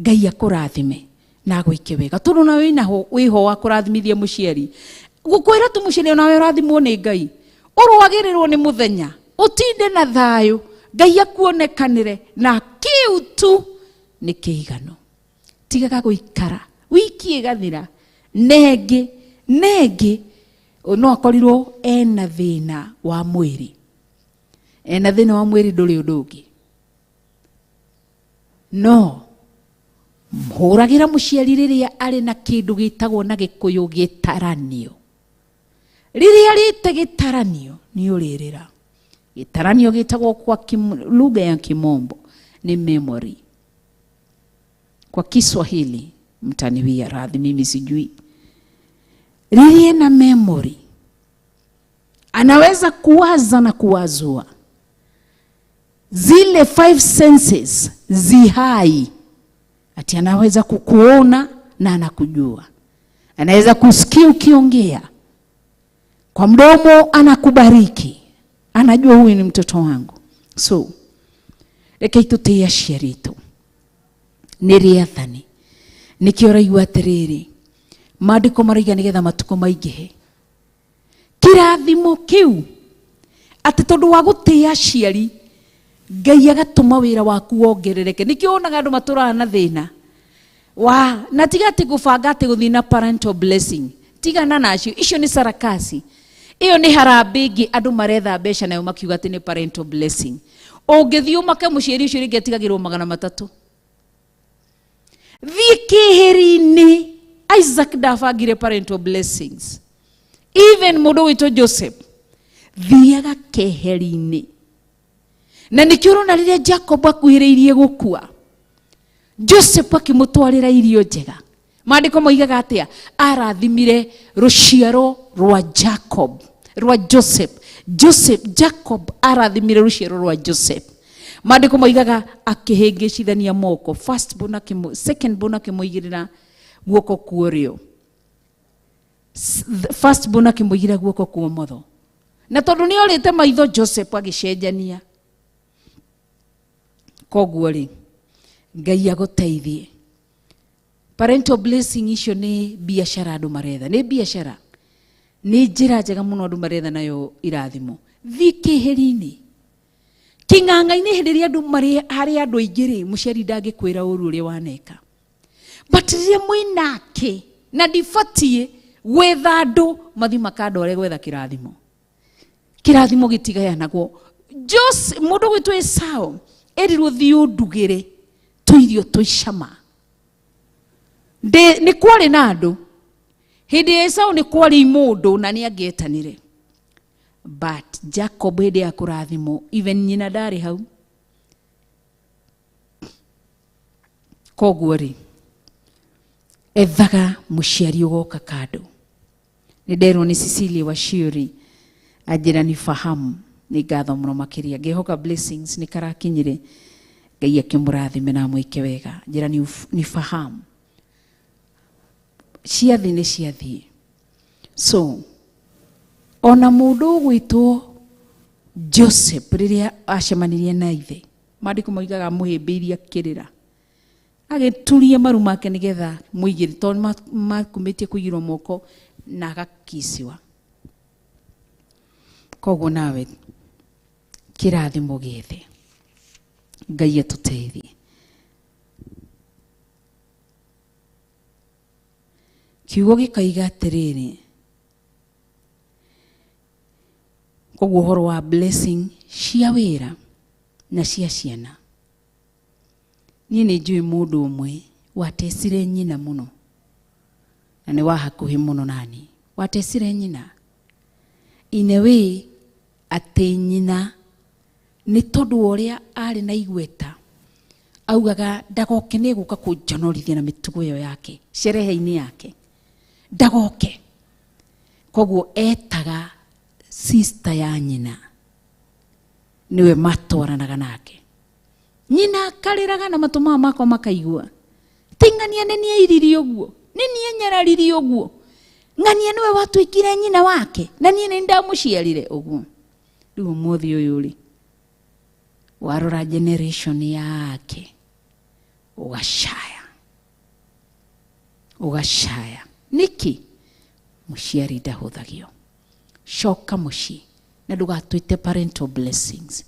Ngai akũrathime na agwĩke wega, tondũ nawe wĩho wa kũrathimithia mũciari, gũkwĩra tu mũciari onawe ũrathimwo nĩ Ngai, ũrwagĩrĩrwo nĩ mũthenya, ũtinde na thayũ, Ngai akuonekanĩre, na kĩu tu nĩ kĩigano. Tigaga gũikara wiki ĩgathira nengĩ nengĩ, no akorirwo ena thĩna wa mwĩrĩ, ena thĩna wa mwĩrĩ ndũrĩ ũndũ ũngĩ, no hũragĩra mũciari rĩrĩa arĩ na kĩndũ gĩtagwo na Gĩkũyũ gĩtaranio. Rĩrĩa rĩte gĩtaranio nĩ ũrĩrĩra. Gĩtaranio gĩtagwo kwa lugha ya Kimombo ni memory, kwa Kiswahili mtaniwia radhi, mimi sijui. Rĩrĩa na memory anaweza kuwaza na kuwazua, zile 5 senses zihai, ati anaweza kukuona na anakujua, anaweza kusikia ukiongea kwa mdomo, anakubariki, anajua huyu ni mtoto wangu. So reke tũtĩe aciari aitũ, nĩ rĩathani. Nĩkĩo ũraigua atĩrĩrĩ, maandĩko maraiga nĩgetha matukũ maingĩhe. Kĩrathimo kĩu atĩ tondũ wa gũtĩa aciari, Ngai agatũma wĩra waku wongerereke. Nĩkĩo wonaga andũ matũraga na thĩna wa na tiga atĩ gũbanga atĩ gũthiĩ na parental blessing, tigana nacio, icio nĩ sarakasi, ĩyo nĩ harambĩ ĩngĩ andũ maretha mbeca nayo makiuga atĩ nĩ parental blessing. Ũngĩthiĩ ũmake mũciari ũcio rĩngĩ atigagĩrwo 300. Thiĩ kĩhĩri-inĩ, Isaac ndabangire parental blessings, even mũndũ witũ Joseph thiaga keheri-inĩ. Na nĩkĩo ũrona rĩrĩa Jacob akuhĩrĩirie gũkua, Joseph akĩmũtwarĩra irio njega. Maandĩko moigaga atĩa? Arathimire rũciaro rwa Jacob, rwa Joseph. Joseph, Jacob arathimire rũciaro rwa Joseph. Maandĩko moigaga akĩhĩngĩcithania moko, first born akĩmũ, second born akĩmũigĩrĩra guoko kwa ũrĩo, first born akĩmũigĩrĩra guoko kwa ũmotho, na tondũ nĩ orĩte maitho Joseph agĩcenjania. Koguo rĩ, Ngai agũteithie. Parental blessing icio nĩ biacara andũ maretha, nĩ biacara, nĩ njĩra njega mũno andũ maretha nayo irathimo. Thiĩ kĩhĩri-inĩ, kĩng'ang'a-inĩ, hĩndĩ ĩrĩa andũ marĩ harĩ andũ aingĩ rĩ, mũciari ndangĩkwĩra ũru ũrĩa waneka, but rĩrĩa mwĩnake na ndibatiĩ gwetha andũ mathiĩ makandware gwetha kĩrathimo. Kĩrathimo gĩtigayanagwo. Mũndũ gwĩtwo Esau erirwo thiĩ ũndugĩre. Tũirio twĩ cama. Nĩ kwarĩ na andũ hĩndĩ ya Esau, nĩ kwarĩ mũndũ na nĩ angĩetanire, but Jacob hĩndĩ ya kũrathimwo, even nyina ndarĩ hau. Koguo rĩ, ethaga mũciari ũgoka kando. Nĩ nderwo nĩ Cecilia Waciuri anjĩra ni fahamu. Nĩ ngatho mũno makĩria, ngĩhoka blessings nĩ karakinyire. Ngai akĩmũrathime na amwĩke wega. Njĩra ni fahamu ciathi nĩ ciathiĩ. So ona mũndũ ũgwĩtwo Joseph, rĩrĩa acemanirie na ithe, maandĩko moigaga mũhĩmbĩirie akĩrĩra, agĩturia maru make nĩgetha mũigĩre, tondũ makumĩtie kũigĩrwo moko na agakiciwa. Koguo nawe kĩrathimo gĩethe. Ngai atũteithie. Kiugo gĩkoiga atĩrĩrĩ, koguo ũhoro wa blessing cia wĩra na cia ciana, niĩ nĩ njũĩ mũndũ ũmwe watecire nyina mũno, na nĩ wa hakuhĩ mũno nani, watecire nyina in a way atĩ nyina nĩ tondũ wa ũrĩa arĩ na igweta augaga ndagoke, nĩ gũka kũnjonorithia na mĩtugo ĩyo yake sherehe-inĩ yake, ndagoke. Koguo etaga sister ya nyina, niwe matwaranaga nake. Nyina akarĩraga na matũ mao makwa makaigua ti ng'ania nĩ niĩ airirie ũguo, nĩ niĩ nyararirie ũguo, ng'ania nĩwe watuĩkire nyina wake na niĩ nĩ ndamũciarire ũguo. Rĩu ũmũthĩ ũyũ rĩ, warora generation yake ũgacaya, ũgacaya. Nĩkĩ? Mũciari ndahũthagio. Coka mũciĩ na ndũgatwĩte parental blessings,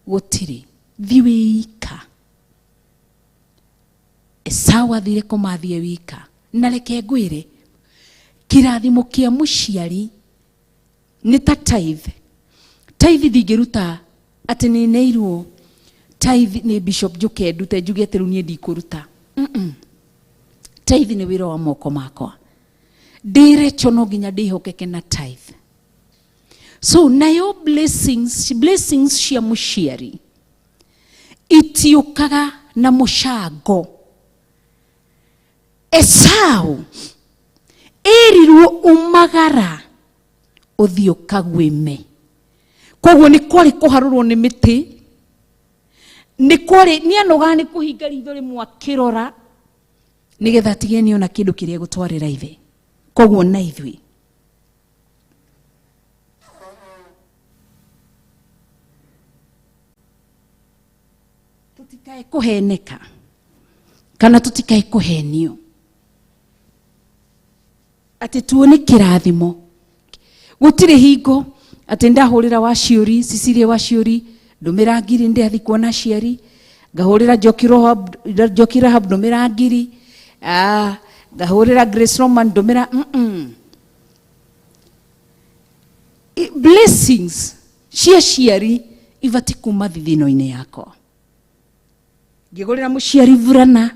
gũtirĩ. Thiĩ wĩika. Esau athire kũmathie wika. Na reke ngwĩre, kĩrathimo kĩa mũciari nĩ ta tithe. Tithe ndingĩruta atĩ nĩ neirwo tithe nĩ bishop njuke ndute njuge atĩ rĩu niĩ ndikũruta. Tithe nĩ wĩra wa moko makwa. Ndĩrecho no nginya ndĩhokeke na tithe. So nayo blessings cia mũciari itiũkaga na mũcango. Esau ĩrirwo umagara ũthiĩ ũkaguĩme. Koguo nĩ kwarĩ kũharũrwo nĩ mĩtĩ, nĩ kwarĩ nĩ anogaga nĩ kũhinga ritho rĩmwe akĩrora nĩgetha atige nĩona kĩndũ kĩrĩa egũtwarĩra ithe. Koguo na ithuĩ tutikae kũheneka kana tutikae kũhenio atĩ tuone kĩrathimo. Gũtirĩ hingo atĩ ndahũrĩra Waciũri, Cecilia Waciũri, ndũmĩra ngiri ndĩathi kuona aciari, ngahũrĩra Njoki Rahab, Njoki Rahab ndũmĩra ngiri, ngahũrĩra Grace Roman ndũmĩra. Blessings cia ciari ibati kuma thithino-inĩ yakwa. Ngĩgũrĩra mũciari burana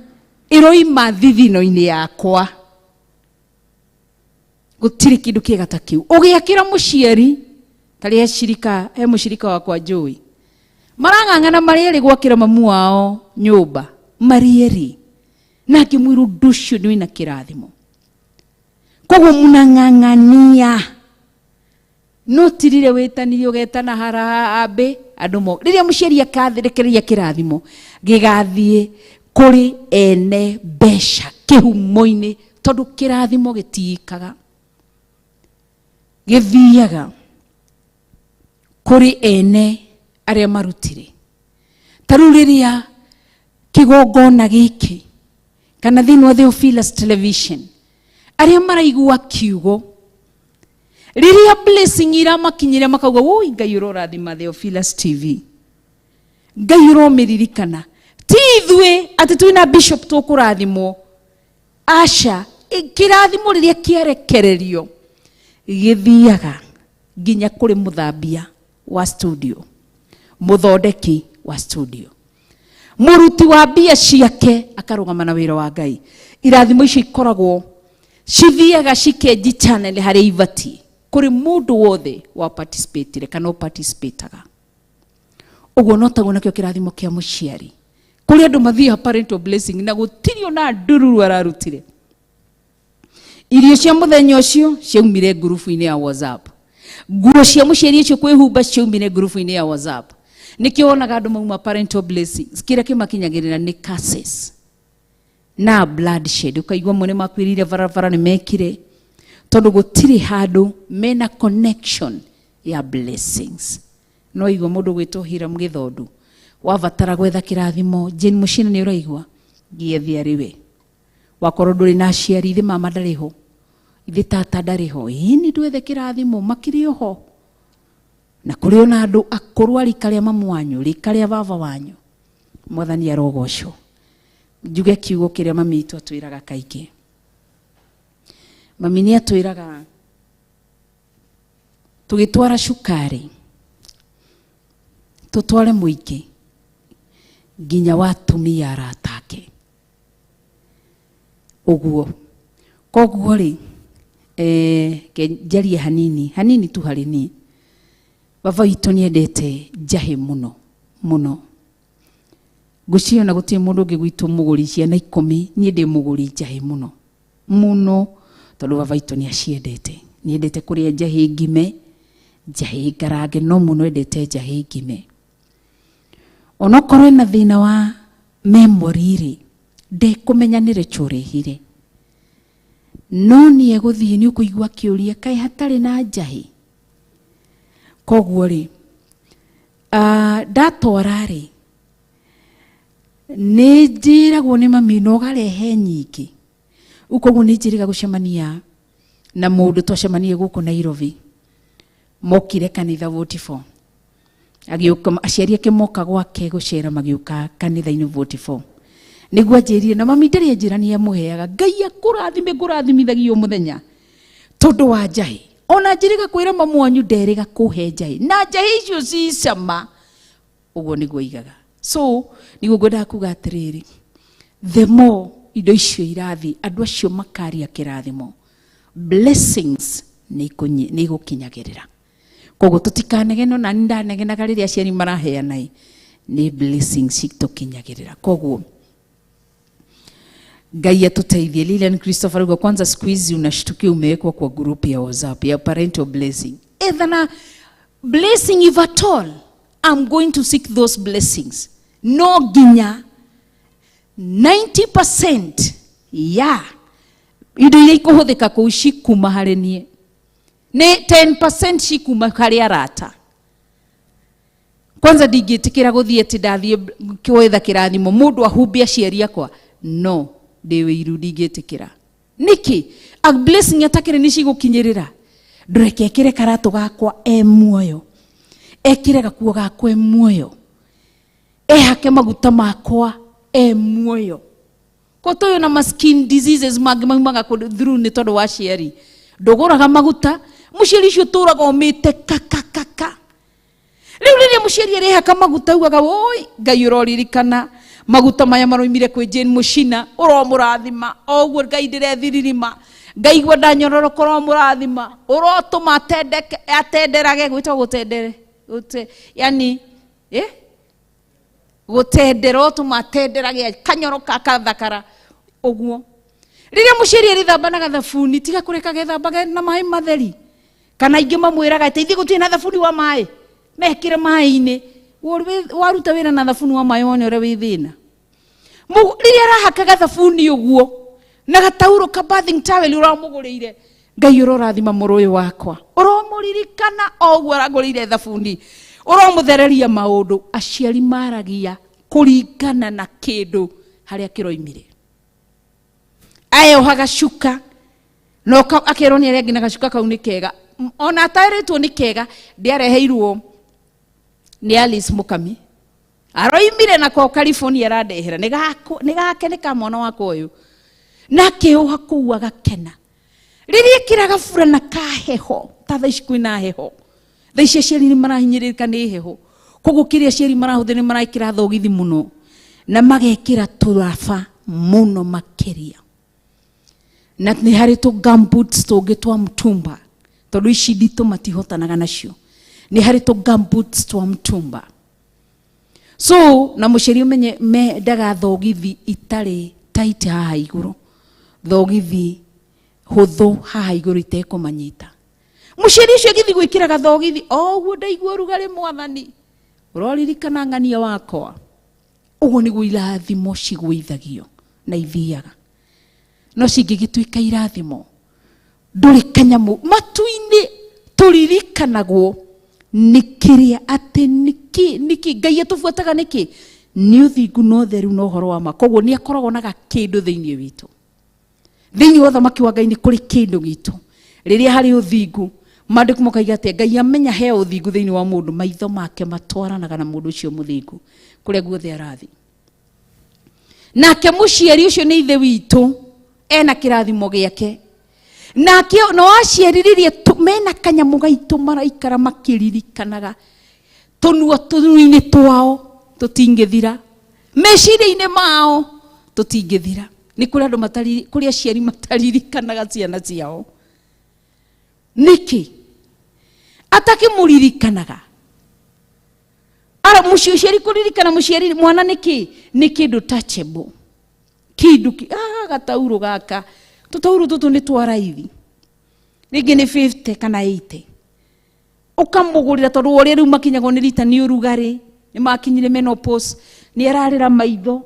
ĩroima thithino-inĩ yakwa. Gũtirĩ kĩndũ kĩega ta kĩu. Ũgĩakĩra mũciari, tarĩ he cirika, he mũcirika wakwa njũĩ marang'ang'ana marĩ erĩ gwakĩra mamu wao nyũmba, marĩ erĩ, na ngĩmwĩra ũndũ ũcio nĩ wĩna kĩrathimo. Koguo munang'ang'ania no tirire wĩtanirie ũgetana harambĩ andũ mo. Rĩrĩa mũciari akarekereria kĩrathimo gĩgathiĩ kũrĩ ene mbeca kĩhumo-inĩ, tondũ kĩrathimo gĩtiikaga, gĩthiaga kũrĩ ene arĩa marutire. Ta rĩu rĩrĩa kĩgongona gĩkĩ kana thĩinĩ wa Theophilus Television arĩa maraigua kiugo, rĩrĩa blessing iramakinyĩra makauga, woi Ngai ũrorathima Theophilus TV, Ngai ũromĩririkana. Ti ithuĩ atĩ twĩna bishop tũkũrathimwo, aca. Kĩrathimo rĩrĩa kĩarekererio gĩthiaga nginya kũrĩ mũthambia wa studio, mũthondeki wa studio. Mũruti wa mbia ciake akarũgama na wĩra wa Ngai. Irathimo icio ikoragwo cithiaga cikenji channel harĩa ibatiĩ kũrĩ mũndũ wothe wa participatire kana ũparticipataga. Ũguo no taguo nakĩo kĩrathimo kĩa mũciari. Kũrĩ andũ mathiaga parental blessing na gũtirĩ ona ndururu ararutire. Irio cia mũthenya ũcio ciaumire ngurubu-inĩ ya WhatsApp. Nguo cia mũciari ũcio kwĩhumba ciaumire ngurubu-inĩ ya WhatsApp. Nĩkĩo wonaga andũ mauma parental blessings, kĩrĩa kĩmakinyagĩrĩra nĩ curses na bloodshed. Ũkaigua amwe nĩ makuĩrĩire barabara nĩ mekire, tondũ gũtirĩ handũ mena connection ya blessings. No igua mũndũ gwĩtwo Hiram Gĩthondu wabatara gwetha kĩrathimo, Jane Mũcina nĩ ũraigua, gĩethe arĩ we. Wakorwo ndũrĩ na aciari, ithe mama ndarĩ ho, ithe tata ndarĩ ho, ĩni ndwethe kĩrathimo, makĩrĩ oho. Na kũrĩ ona andũ akũrũ a rika rĩa mamu wanyu, rika rĩa baba wanyu. Mwathani arogocwo. Njuge kiugo kĩrĩa mami witũ atwĩraga kaingĩ. Mami nĩ atwĩraga tũgĩtwara cukari, tũtware mũingĩ nginya watumia arata ake. Ũguo. Koguo rĩ, njarie hanini, hanini tu harĩ niĩ. Baba witũ nĩ endete njahĩ mũno, mũno. Ngwĩciria ona gũtirĩ mũndũ ũngĩ gwitũ mũgũri ciana 10, niĩ ndĩ mũgũri njahĩ mũno. Mũno, tondũ baba witũ nĩ aciendete. Nĩ endete kũrĩa njahĩ ngime, njahĩ ngarange, no mũno endete njahĩ ngime. Onokorwo ena thĩna wa memory rĩ, ndekũmenya nĩ rĩ tũrĩhire. No nĩ egũthiĩ nĩ ũkũigua akĩũria, kaĩ hatarĩ na njahĩ? Koguo rĩ, ndatwara rĩ, nĩ njĩragwo nĩ mami na ũgarehe nyingĩ. Rĩu koguo nĩ njĩrĩga gũcemania na mũndũ twacemanirie gũkũ Nairobi. Mokire kanitha 44. Agĩũka, aciari ake moka gwake gũcera magĩũka kanitha-inĩ 44. Nĩguo anjĩrire, na mami ndarĩ anjĩra nĩ amũheaga. Ngai akũrathime, ngũrathimithagia o mũthenya. Tondũ wa njahĩ. Ona njĩrĩga kwĩra mamu wanyu nderĩga kũhe njahĩ. Na njahĩ icio ci cama. Ũguo nĩguo aigaga. So, nĩguo ngwendaga kuga atĩrĩrĩ, the more indo icio irathiĩ, andũ acio makaria kĩrathimo. Blessings nĩ igũkinyagĩrĩra. Koguo tũtikanegene, ona niĩ ndanegenaga rĩrĩa aciari maraheana ĩ, nĩ blessings citũkinyagĩrĩra. Koguo Ngai atuteithie. Lilian Christopher ugo, kwanza siku hizi unashtukia umewekwa kwa group ya WhatsApp ya parental blessing. Ethana blessing if at all, I'm going to seek those blessings. No nginya 90% ya indo iria ikũhũthĩka kũu cikuma harĩ niĩ. Nĩ 10% cikuma harĩ arata. Kwanza ndingĩtĩkĩra gũthiĩ atĩ ndathiĩ gwetha kĩrathimo mũndũ ahumbe aciari akwa. No, ndĩ wĩiru ndingĩtĩkĩra. Nĩkĩ? A blessing atakĩrĩ nĩ cigũkinyĩrĩra. Ndũreke ekĩre karatũ gakwa e muoyo. Ekĩre gakuo gakwa e muoyo. Ehake maguta makwa e muoyo. Ko tũyũ na ma skin diseases mangĩ maumaga kũndũ through nĩ tondũ wa aciari. Ndũgũraga maguta, mũciari ũcio ũtũraga ũmĩte kakakaka. Rĩu rĩrĩa mũciari arehaka maguta augaga, woi, Ngai ũroririkana maguta maya maroimire kwĩ Jane Mũcina, ũromũrathima. O ũguo Ngai ndĩrethiririma. Ngaigua ndanyororoka, ũromũrathima. Ũrotũma atendeke, atenderage, gwĩtagwo gũtendere. Gũte, yani, eh? Gũtendera, ũtũma atenderage, kanyoroka akathakara. Ũguo. Rĩrĩa mũciari arĩthamba na gathabuni, tiga kũreka gethambage na maĩ matheri. Kana aingĩ mamwĩraga atĩ ithuĩ gũtirĩ na thabuni wa maĩ, mekĩre maĩ-inĩ. Waruta wĩra na thabuni wa maĩ wone ũrĩa wĩ thĩna. Rĩrĩa arahaka gathabuni ũguo, na gatauro ka bathing towel ũramũgũrĩire, Ngai ũrorathima mũrũ ũyũ wakwa, ũromũririkana o ũguo arangũrĩire thabuni, ũromũthereria maũndũ. Aciari maragia kũringana na kĩndũ harĩa kĩroimire. Ayoha gacuka, na akerwo nĩ arĩa angĩ na gacuka kau nĩ kega. Ona atarĩtwo nĩ kega, ndĩareheirwo nĩ Alice Mukami. Aroimire na ko California arandehera, nĩ gake, nĩ ka mwana wakwa ũyũ. Na akĩoha kũu agakena. Rĩrĩa ekĩra gabura na kaheho, ta thaa ici kwĩna heho. Thaa ici aciari nĩ marahinyĩrĩrĩka nĩ heho. Koguo kĩrĩa aciari marahũthĩra nĩ marekĩra thogithi mũno. Na magekĩra tũraba mũno makĩria. Na nĩ harĩ tũ gumboots tũngĩ twa mtumba, tondũ ici nditũ matihotanaga nacio. Nĩ harĩ tũ gumboots twa mtumba. So na mũciari ũmenye mendaga thogithi itarĩ tight haha igũrũ, thogithi hũthũ haha igũrũ itekũmanyita. Mũciari ũcio agĩthiĩ gwĩkĩra gathogithi o ũguo, ndaigua ũrugarĩ mwathani, ũroririkana ng'ania wakwa. Ũguo nĩguo irathimo cigũithagio na ithiaga. No cingĩgĩtuĩka irathimo, ndũrĩ kanyamũ matu-inĩ tũririkanagwo nĩ kĩrĩa atĩ nĩkĩ nĩkĩ Ngai atũbuataga nĩkĩ nĩ ũthingu na ũtheru na ũhoro wa ma. Koguo nĩ akoragwo na gakĩndũ thĩinĩ witũ. Thĩinĩ wa ũthamaki wa Ngai nĩ kũrĩ kĩndũ gitũ. Rĩrĩa harĩ ũthingu, maandĩko makaiga atĩ Ngai amenya he ũthingu thĩinĩ wa mũndũ, maitho make matwaranaga na mũndũ ũcio mũthingu kũrĩa guothe arathiĩ. Nake mũciari ũcio nĩ ithe witũ, ena kĩrathimo gĩake. Nake no aciari rĩrĩa mena kanyamũ gaitũ maraikara makĩririkanaga, tũnua tũnua-inĩ twao tũtingĩthira, meciria-inĩ mao tũtingĩthira. Nĩ kũrĩ andũ matari, kũrĩ aciari mataririkanaga ciana ciao. Nĩkĩ? Atakĩmũririkanaga. Ara mũciari kũririkana mũciari mwana nĩkĩ? Nĩ kĩndũ touchable. Kĩndũ gataurũ gaka. Tũtaurũ tũtũ nĩ twa raithi. Rĩngĩ nĩ 50 kana 80. Ũkamũgũrĩra tondũ ũrĩa rĩu makinyagwo nĩ rita nĩ ũrugarĩ, nĩ makinyire menopause, nĩ ararĩra maitho.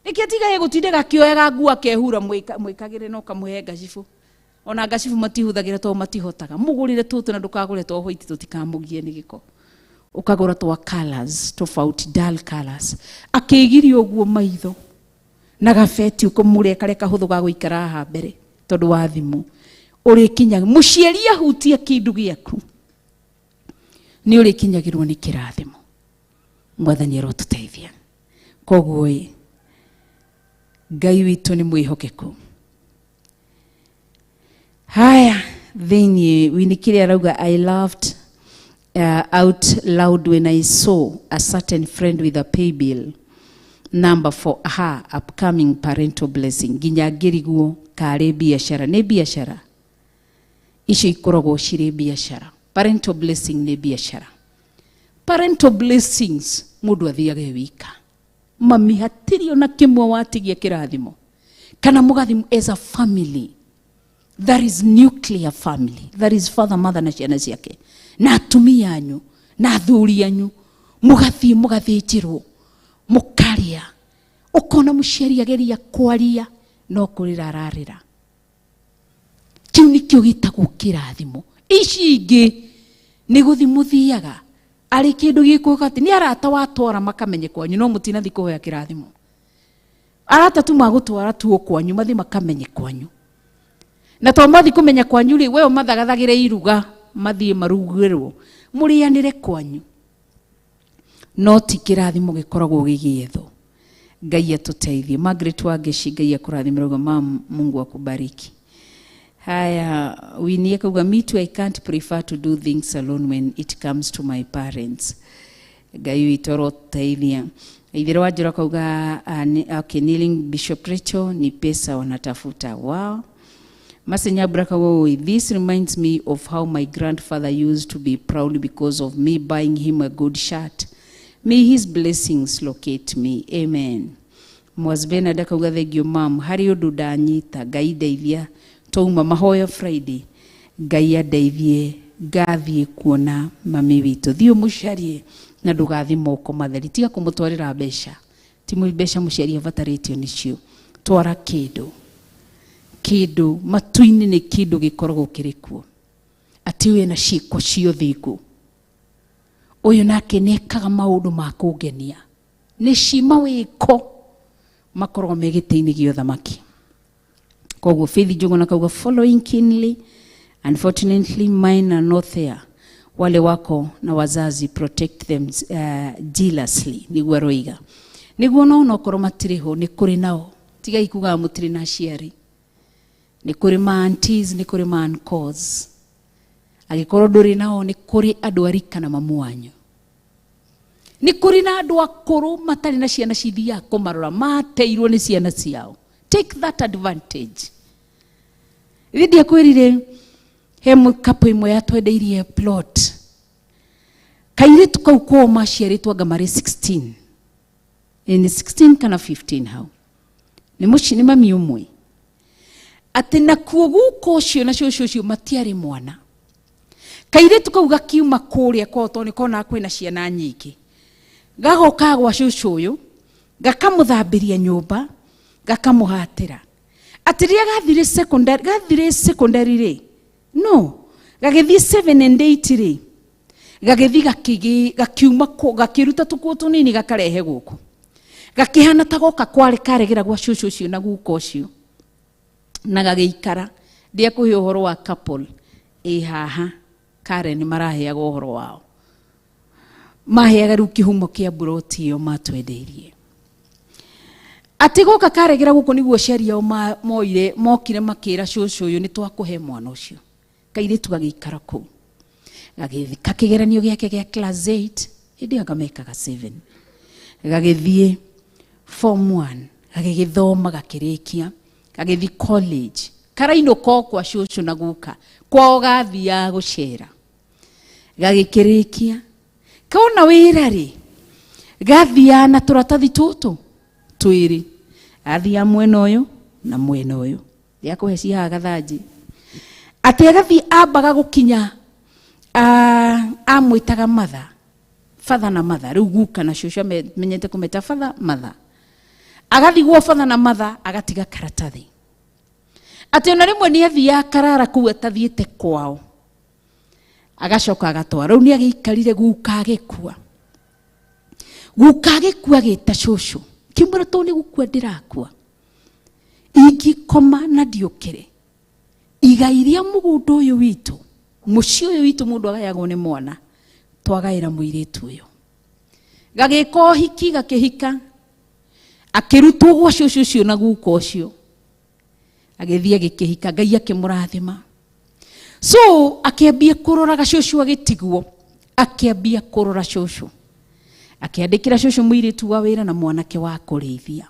Nĩkĩ atigaye gũtindaga akĩoyaga nguo akehura mwĩkagĩre na ũkamũhe ngacibũ. Ona ngacibũ matihũthagĩra tondũ matihotaga. Mũgũrĩre tũtũ na ndũkagũre twa white tũtikamũgie nĩ gĩko. Ũkagũra twa colors tofauti, dull colors. Akĩgiria ũguo maitho na gabeti ũkamũrĩa karĩa kahũthũ ga gũikara haha mbere tondũ wa thimũ. Ũrĩkinya mũciari ahutia kĩndũ gĩaku nĩ ũrĩkinyagĩrwo nĩ kĩrathimo. Mwathani arotũteithia. Koguo ĩ, Ngai witũ nĩ mwĩhokeku. Haya, thĩinĩ winikire arauga I laughed out loud when I saw a certain friend with a pay bill number for her upcoming parental blessing. Nginya ngĩrigwo karĩ biacara. Nĩ biacara. Icio ikoragwo cirĩ biacara. Parental blessing nĩ biacara. Parental blessings mũndũ athiaga e wika. Mami hatirĩ ona kĩmwe watigia kĩrathimo. Kana mũgathi as a family. That is nuclear family. That is father, mother na ciana ciake. Na atumia anyu, na athuri anyu. Mũgathiĩ mũgathĩnjĩrwo, mũkarĩa. Ũkona mũciari ageria kwaria, no kũrĩra ararĩra. Kĩu nĩkĩo gĩtagwo kĩrathimo. Ici ingĩ nĩ gũthi mũthiaga arĩ kĩndũ gĩkũka atĩ nĩ arata watwara makamenye kwanyu, no mũtinathiĩ kũhoya kĩrathimo. Arata tu magũtwara tuo kwanyu, mathiĩ makamenye kwanyu. Na to mathiĩ kũmenya kwanyu rĩ, we ũmathagathagĩre iruga, mathiĩ marugĩrwo, mũrĩanĩre kwanyu. No ti kĩrathimo gĩkoragwo gĩgĩethwo. Ngai atũteithie. Margaret Wangeci, Ngai akũrathime, rauga mam, Mungu akubariki. Haya, Winnie akauga me too, I can't prefer to do things alone when it comes to my parents. Ngai witũ arotũteithia. Ithero wa Njoro akauga, okay, kneeling Bishop Rachel ni pesa wanatafuta. Wow. Masenya akauga, this reminds me of how my grandfather used to be proud because of me buying him a good shirt. May his blessings locate me. Amen. Mwaz Bernard akauga thank you mam, harĩ ũndũ ndanyita, Ngai ndeithia twauma mahoyo Friday, Ngai andeithie ngathiĩ kuona mami witũ. Thiĩ ũmũcarie na ndũgathiĩ moko matheri, tiga kũmũtwarĩra mbeca. Ti mbeca mũciari abatarĩtio nĩcio. Twara kĩndũ. Kĩndũ matu-inĩ nĩ kĩndũ gĩkoragwo kĩrĩ kuo. Atĩ ũyũ ena ciĩko cia ũthingu. Ũyũ nake nĩekaga maũndũ ma kũngenia. Nĩ ci mawĩko makoragwo me gĩtĩ-inĩ gĩa ũthamaki. Koguo Faith Njuguna akauga following keenly, unfortunately mine are not there. Wale wako na wazazi protect them jealously, nĩguo aroiga. Nĩguo no onokorwo matirĩ ho, nĩ kũrĩ nao. Tigai kugaga mũtirĩ na aciari. Nĩ kũrĩ ma aunties, nĩ kũrĩ ma uncles. Angĩkorwo ndũrĩ nao, nĩ kũrĩ andũ a rika na mamu wanyu. Nĩ kũrĩ na andũ akũrũ matarĩ na ciana cithiaga kũmarora, mateirwo nĩ ciana ciao. Take that advantage. Ithe ndiakwĩrire he couple ĩmwe yatwendeirie plot. Kairĩtu kau kwao maciarĩtwo anga marĩ 16. Nĩ 16 kana 15 hau. Nĩ mũciĩ nĩ mami ũmwe. Atĩ nakuo guka ũcio na cũcũ ũcio matiarĩ mwana. Kairĩtu kau gakiuma kũrĩa kwao tondũ nĩ konaga kwĩna ciana nyingĩ. Gagoka gwa cũcũ ũyũ, gakamũthambĩria nyũmba, gakamũhatĩra. Atĩ rĩrĩa gathire secondary rĩ, no, gagĩthiĩ 7 and 8 rĩ, gagĩthiĩ gakiuma gakĩruta tũkuo tũnini gakarehe gũkũ. Gakĩhana ta goka kwarĩ karegera gwa cũcũ ũcio na guka ũcio. Na gagĩikara. Ndiakũhe ũhoro wa couple ĩ haha Karen maraheaga ũhoro wao. Maheaga rĩu kĩhumo kĩa mburoti ĩyo matwendeirie. Atĩ goka karegera gũkũ nĩguo aciari ao moire mokire makĩra cũcũ ũyũ nĩ twakũhe mwana ũcio. Kairĩtu gagĩikara kũu. Gagĩthika kĩgeranio gĩake gĩa class 8, hĩndĩ ĩyo kamekaga 7. Gagĩthiĩ form 1, gagĩgĩthoma gakĩrĩkia, gagĩthiĩ college. Karainũka o kwa cũcũ na guka, kwao gathiaga gũcera. Gagĩkĩrĩkia. Kona wĩra rĩ, gathiaga na tũratathi tũtũ twĩrĩ. Athiaga mwena ũyũ na mwena ũyũ. Ndiakũhe cihaha gathanjĩ. Atĩ agathiĩ ambaga gũkinya amwĩtaga mother, father na mother. Rĩu guka na cũcũ amenyete kũmeta father, mother. Agathiĩ gwa father na mother agatiga karatathi. Atĩ ona rĩmwe nĩ athiaga karara kũu atathiĩte kwao. Agacoka agatwara. Rĩu nĩ agĩikarire guka agĩkua. Guka agĩkua agĩta cũcũ. Kĩmwĩra tondũ nĩ gũkua ndĩrakua. Ingĩkoma na ndiũkĩre. Igai rĩa mũgũnda ũyũ witũ, mũciĩ ũyũ witũ mũndũ agayagwo nĩ mwana, twagaĩra mũirĩtu ũyũ. Gagĩka ũhiki gakĩhika. Akĩrutwo gwa cũcũ ũcio na guka ũcio. Agĩthiĩ agĩkĩhika, Ngai akĩmũrathima. So akĩambia kũrora gacũcũ agĩtigwo, akĩambia kũrora cũcũ. Akĩandĩkĩra cũcũ mũirĩtu wa wĩra na mwanake wa kũrĩithia.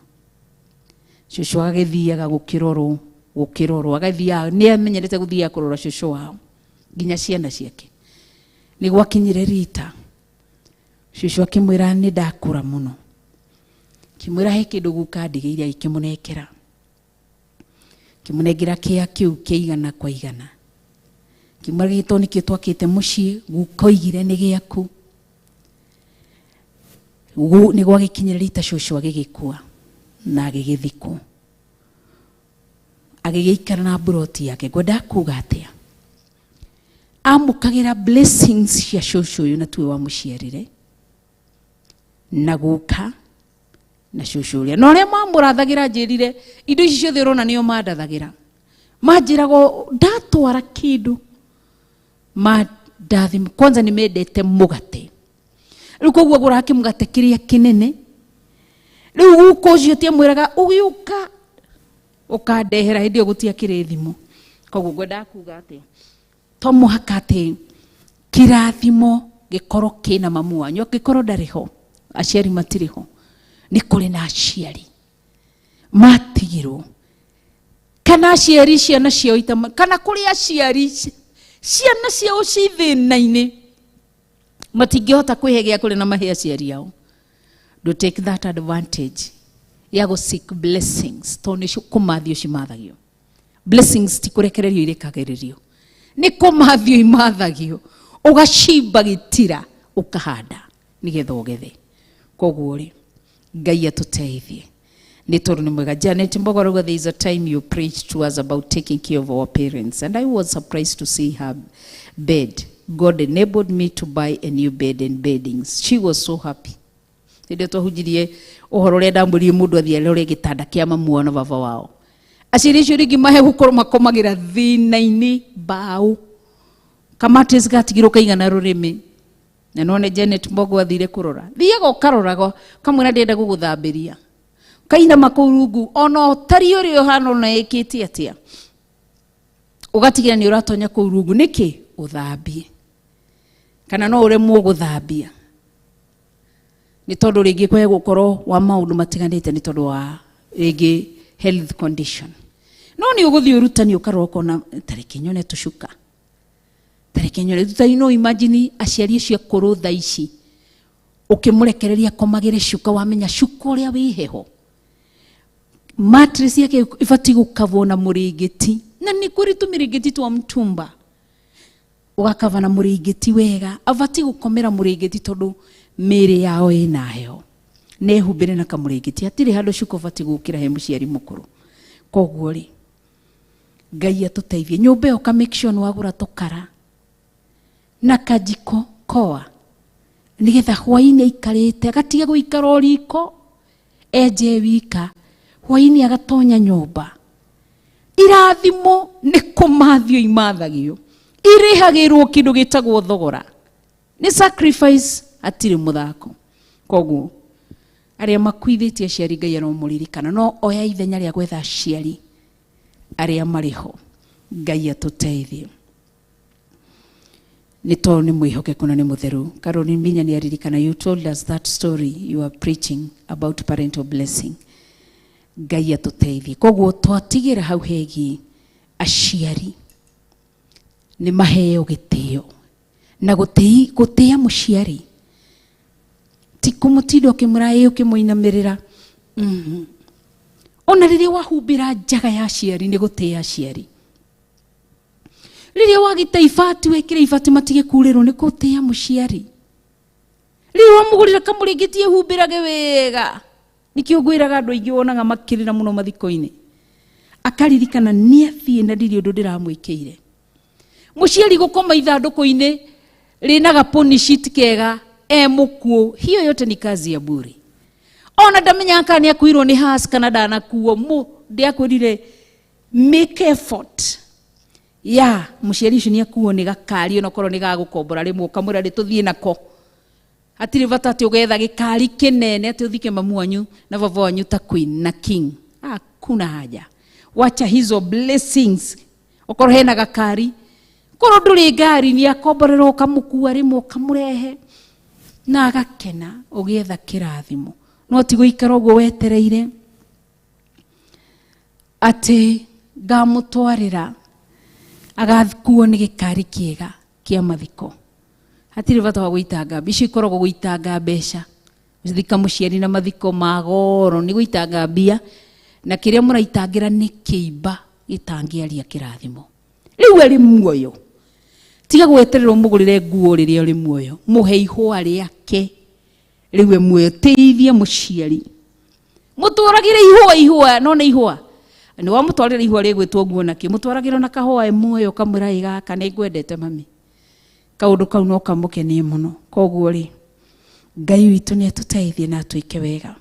Cũcũ agagĩthiaga gũkĩrorwo, gũkĩrorwo, agathiaga, nĩ amenyerete gũthiaga kũrora cũcũ wao nginya ciana ciake. Nĩ gwakinyire rita, cũcũ akĩmwĩra nĩ ndakũra mũno. Akĩmwĩra he kĩndũ guka ndigĩire, agĩkĩmũnengera. Akĩmũnengera kĩa kĩu kĩa igana kwa igana. Akĩmwĩra gĩtũ nĩkĩo twakĩte mũciĩ, guka oigire nĩ gĩaku. Nĩ gwagĩkinyire rita cũcũ agĩgĩkua na agĩgĩthikwo. Agĩgĩikara na mburoti yake. Ngwendaga kuga atĩa? Amũkagĩra blessings cia cũcũ ũyũ na tuwe wamũciarire na guka na cũcũ ũrĩa. Na ũrĩa mamũrathagĩra njĩrire indo ici ciothe ũrona nĩo mandathagĩra. Manjĩraga ndatwara kĩndũ mandathima. Kwanza nĩ mendete mũgate. Rĩu koguo agũraga kĩmũgate kĩrĩa kĩnene. Rĩu guka ũcio ti amwĩraga ũgĩũka ũkandehera hĩndĩ ĩyo gũtiakĩrĩ thimũ. Koguo ngwendaga kuga atĩa? To mũhaka atĩ kĩrathimo gĩkorwo kĩna mamu wanyu, angĩkorwo ndarĩ ho, aciari matirĩ ho, nĩ kũrĩ na aciari matigirwo kana aciari ciana ciao itama, kana kũrĩ aciari ciana ciao ci thĩna-inĩ matingĩhota kwĩhe gĩa kũrĩa na mahe aciari ao. Do take that advantage ya gũ seek blessings tondũ nĩcio kũmathio cimathagio. Blessings ti kũrekererio irekagĩrĩrio, nĩ kũmathio imathagio, ũgacimba gĩtira ũkahanda nĩgetha ũgethe. Koguo rĩ, Ngai atũteithie nĩ tondũ nĩ mwega. Janet Mbogo arauga there is a time you preached to us about taking care of our parents and I was surprised to see her bed. God enabled me to buy a new bed and beddings. She was so happy. Hĩndĩ ĩyo twahunjirie ũhoro ũrĩa ndamwĩrire mũndũ athiĩ arore gĩtanda kĩa mamu wao na baba wao. Aciari acio rĩngĩ mahe gũkorwo makomagĩra thĩna-inĩ mbaũ. Kamattress gatigirwo kaigana rũrĩmĩ. Na none Janet Mbogo athire kũrora. Thiaga ũkaroraga kamwĩra ndĩrenda gũgũthambĩria. Kainama kũu rungu ona ũtari ũrĩa ũhana ona ĩkĩte atĩa. Ũgatigĩra nĩ ũratonya kũu rungu nĩkĩ? Ũthambie. Kana no ũremwo gũthambia. Nĩ tondũ rĩngĩ kwe gũkorwo wa maũndũ matiganĩte, nĩ tondũ wa rĩngĩ health condition. No nĩ ũgũthiĩ ũrutani ũkarora ũkona tareke nyone tũcuka, tareke nyone tũtari. No imagine aciari acio akũrũ thaa ici ũkĩmũrekereria akomagĩre cuka, wamenya cuka ũrĩa wĩ heho, mattress yake ibatiĩ gũkavwo na mũrĩngĩti, na nĩ kũrĩ tũmĩrĩngĩti twa mtumba, ũgakava na mũrĩngĩti wega. Abatiĩ gũkomera mũrĩngĩti tondũ mĩĩrĩ yao ĩna heho, na ehumbĩre na kamũrĩngĩti. Hatirĩ handũ cuka ũbatiĩ gũkĩra he mũciari mũkũrũ. Koguo rĩ, Ngai atũteithie. Nyũmba ĩyo ka make sure nĩ wagũra tũkara na kajiko koa, nĩgetha hwainĩ aikarĩte agatige gũikara o riko enje wika, hwainĩ agatonya nyũmba. Irathimo nĩ kũmathio imathagio, irĩhagĩrwo kĩndũ gĩtagwo thogora, nĩ sacrifice, hatirĩ mũthako. Koguo arĩa makuithĩtie aciari, Ngai aromũririkana, no oya ithenya rĩa gwetha aciari arĩa marĩ ho. Ngai atũteithie, nĩ tondũ nĩ mwĩhokeku na nĩ mũtheru. Caroline Minya nĩ aririkana, you told us that story you are preaching about parental blessing. Ngai atũteithie. Koguo twatigĩra hau hegiĩ aciari nĩ maheo gĩtĩo, na gũtĩĩa mũciari ti kũmũtinda ũkĩmũra ĩ ũkĩmũinamĩrĩra. Ona rĩrĩa wahumbĩra njaga ya aciari nĩ gũtĩĩa aciari. Rĩrĩa wagita ibati, wekĩra ibati matige kurĩrwo, nĩ gũtĩĩa mũciari. Rĩrĩa wamũgũrĩra kamũrĩngĩti ehumbĩrage wega, nĩkĩo ngwĩraga andũ aingĩ wonaga makĩrĩra mũno mathiko-inĩ, akaririkana nĩ athiĩ na ndirĩ ũndũ ndĩramwĩkĩire. Mũciari gũkoma ithandũkũ-inĩ rĩna gaponi sheet kega e mũkuũ, hiyo yote ni kazi ya bure. Ona ndamenyaga kana nĩ akuirwo nĩ has kana ndanakuo. Mũ ndiakwĩrire make effort ya mũciari ũcio nĩ akuo nĩ gakari, onakorwo nĩ gagũkombora rĩmwe, ũkamwĩra rĩ tũthiĩ nako. Hatirĩ bata atĩ ũgetha gĩkari kĩnene atĩ ũthike mamu wanyu na baba wanyu ta queen na king, hakuna haja. Wacha hizo blessings. Okorwo hena gakari, korwo ndũrĩ ngari, nĩ akomborerwo, ũkamũkua rĩmwe ũkamũrehe na agakena, ũgĩetha kĩrathimo. No ti gũikara ũguo wetereire atĩ ngamũtwarĩra agakuo nĩ gĩkari kĩega kĩa mathiko. Hatirĩ bata wa gũitanga icio, ikoragwo gũitanga mbeca. Thika mũciari na mathiko ma goro nĩ gũitanga mbia, na kĩrĩa mũraitangĩra nĩ kĩimba gĩtangĩaria kĩrathimo. Rĩu arĩ muoyo, tiga gweterera ũmũgũrĩre nguo rĩrĩa ũrĩ muoyo, mũhe ihũa rĩake rĩu e muoyo. Tĩithia mũciari, mũtwaragĩre ihũa. Ihũa no nĩ ihũa, nĩ wamũtwarĩra ihũa rĩgwĩtwo nguo nakĩ, mũtwaragĩre na kahũa e muoyo, ũkamwĩra, "Ĩ gaka nĩ ngwendete mami." Kaũndũ kau no kamũkenie mũno. Koguo rĩ, Ngai witũ nĩ atũteithie na atwĩke wega,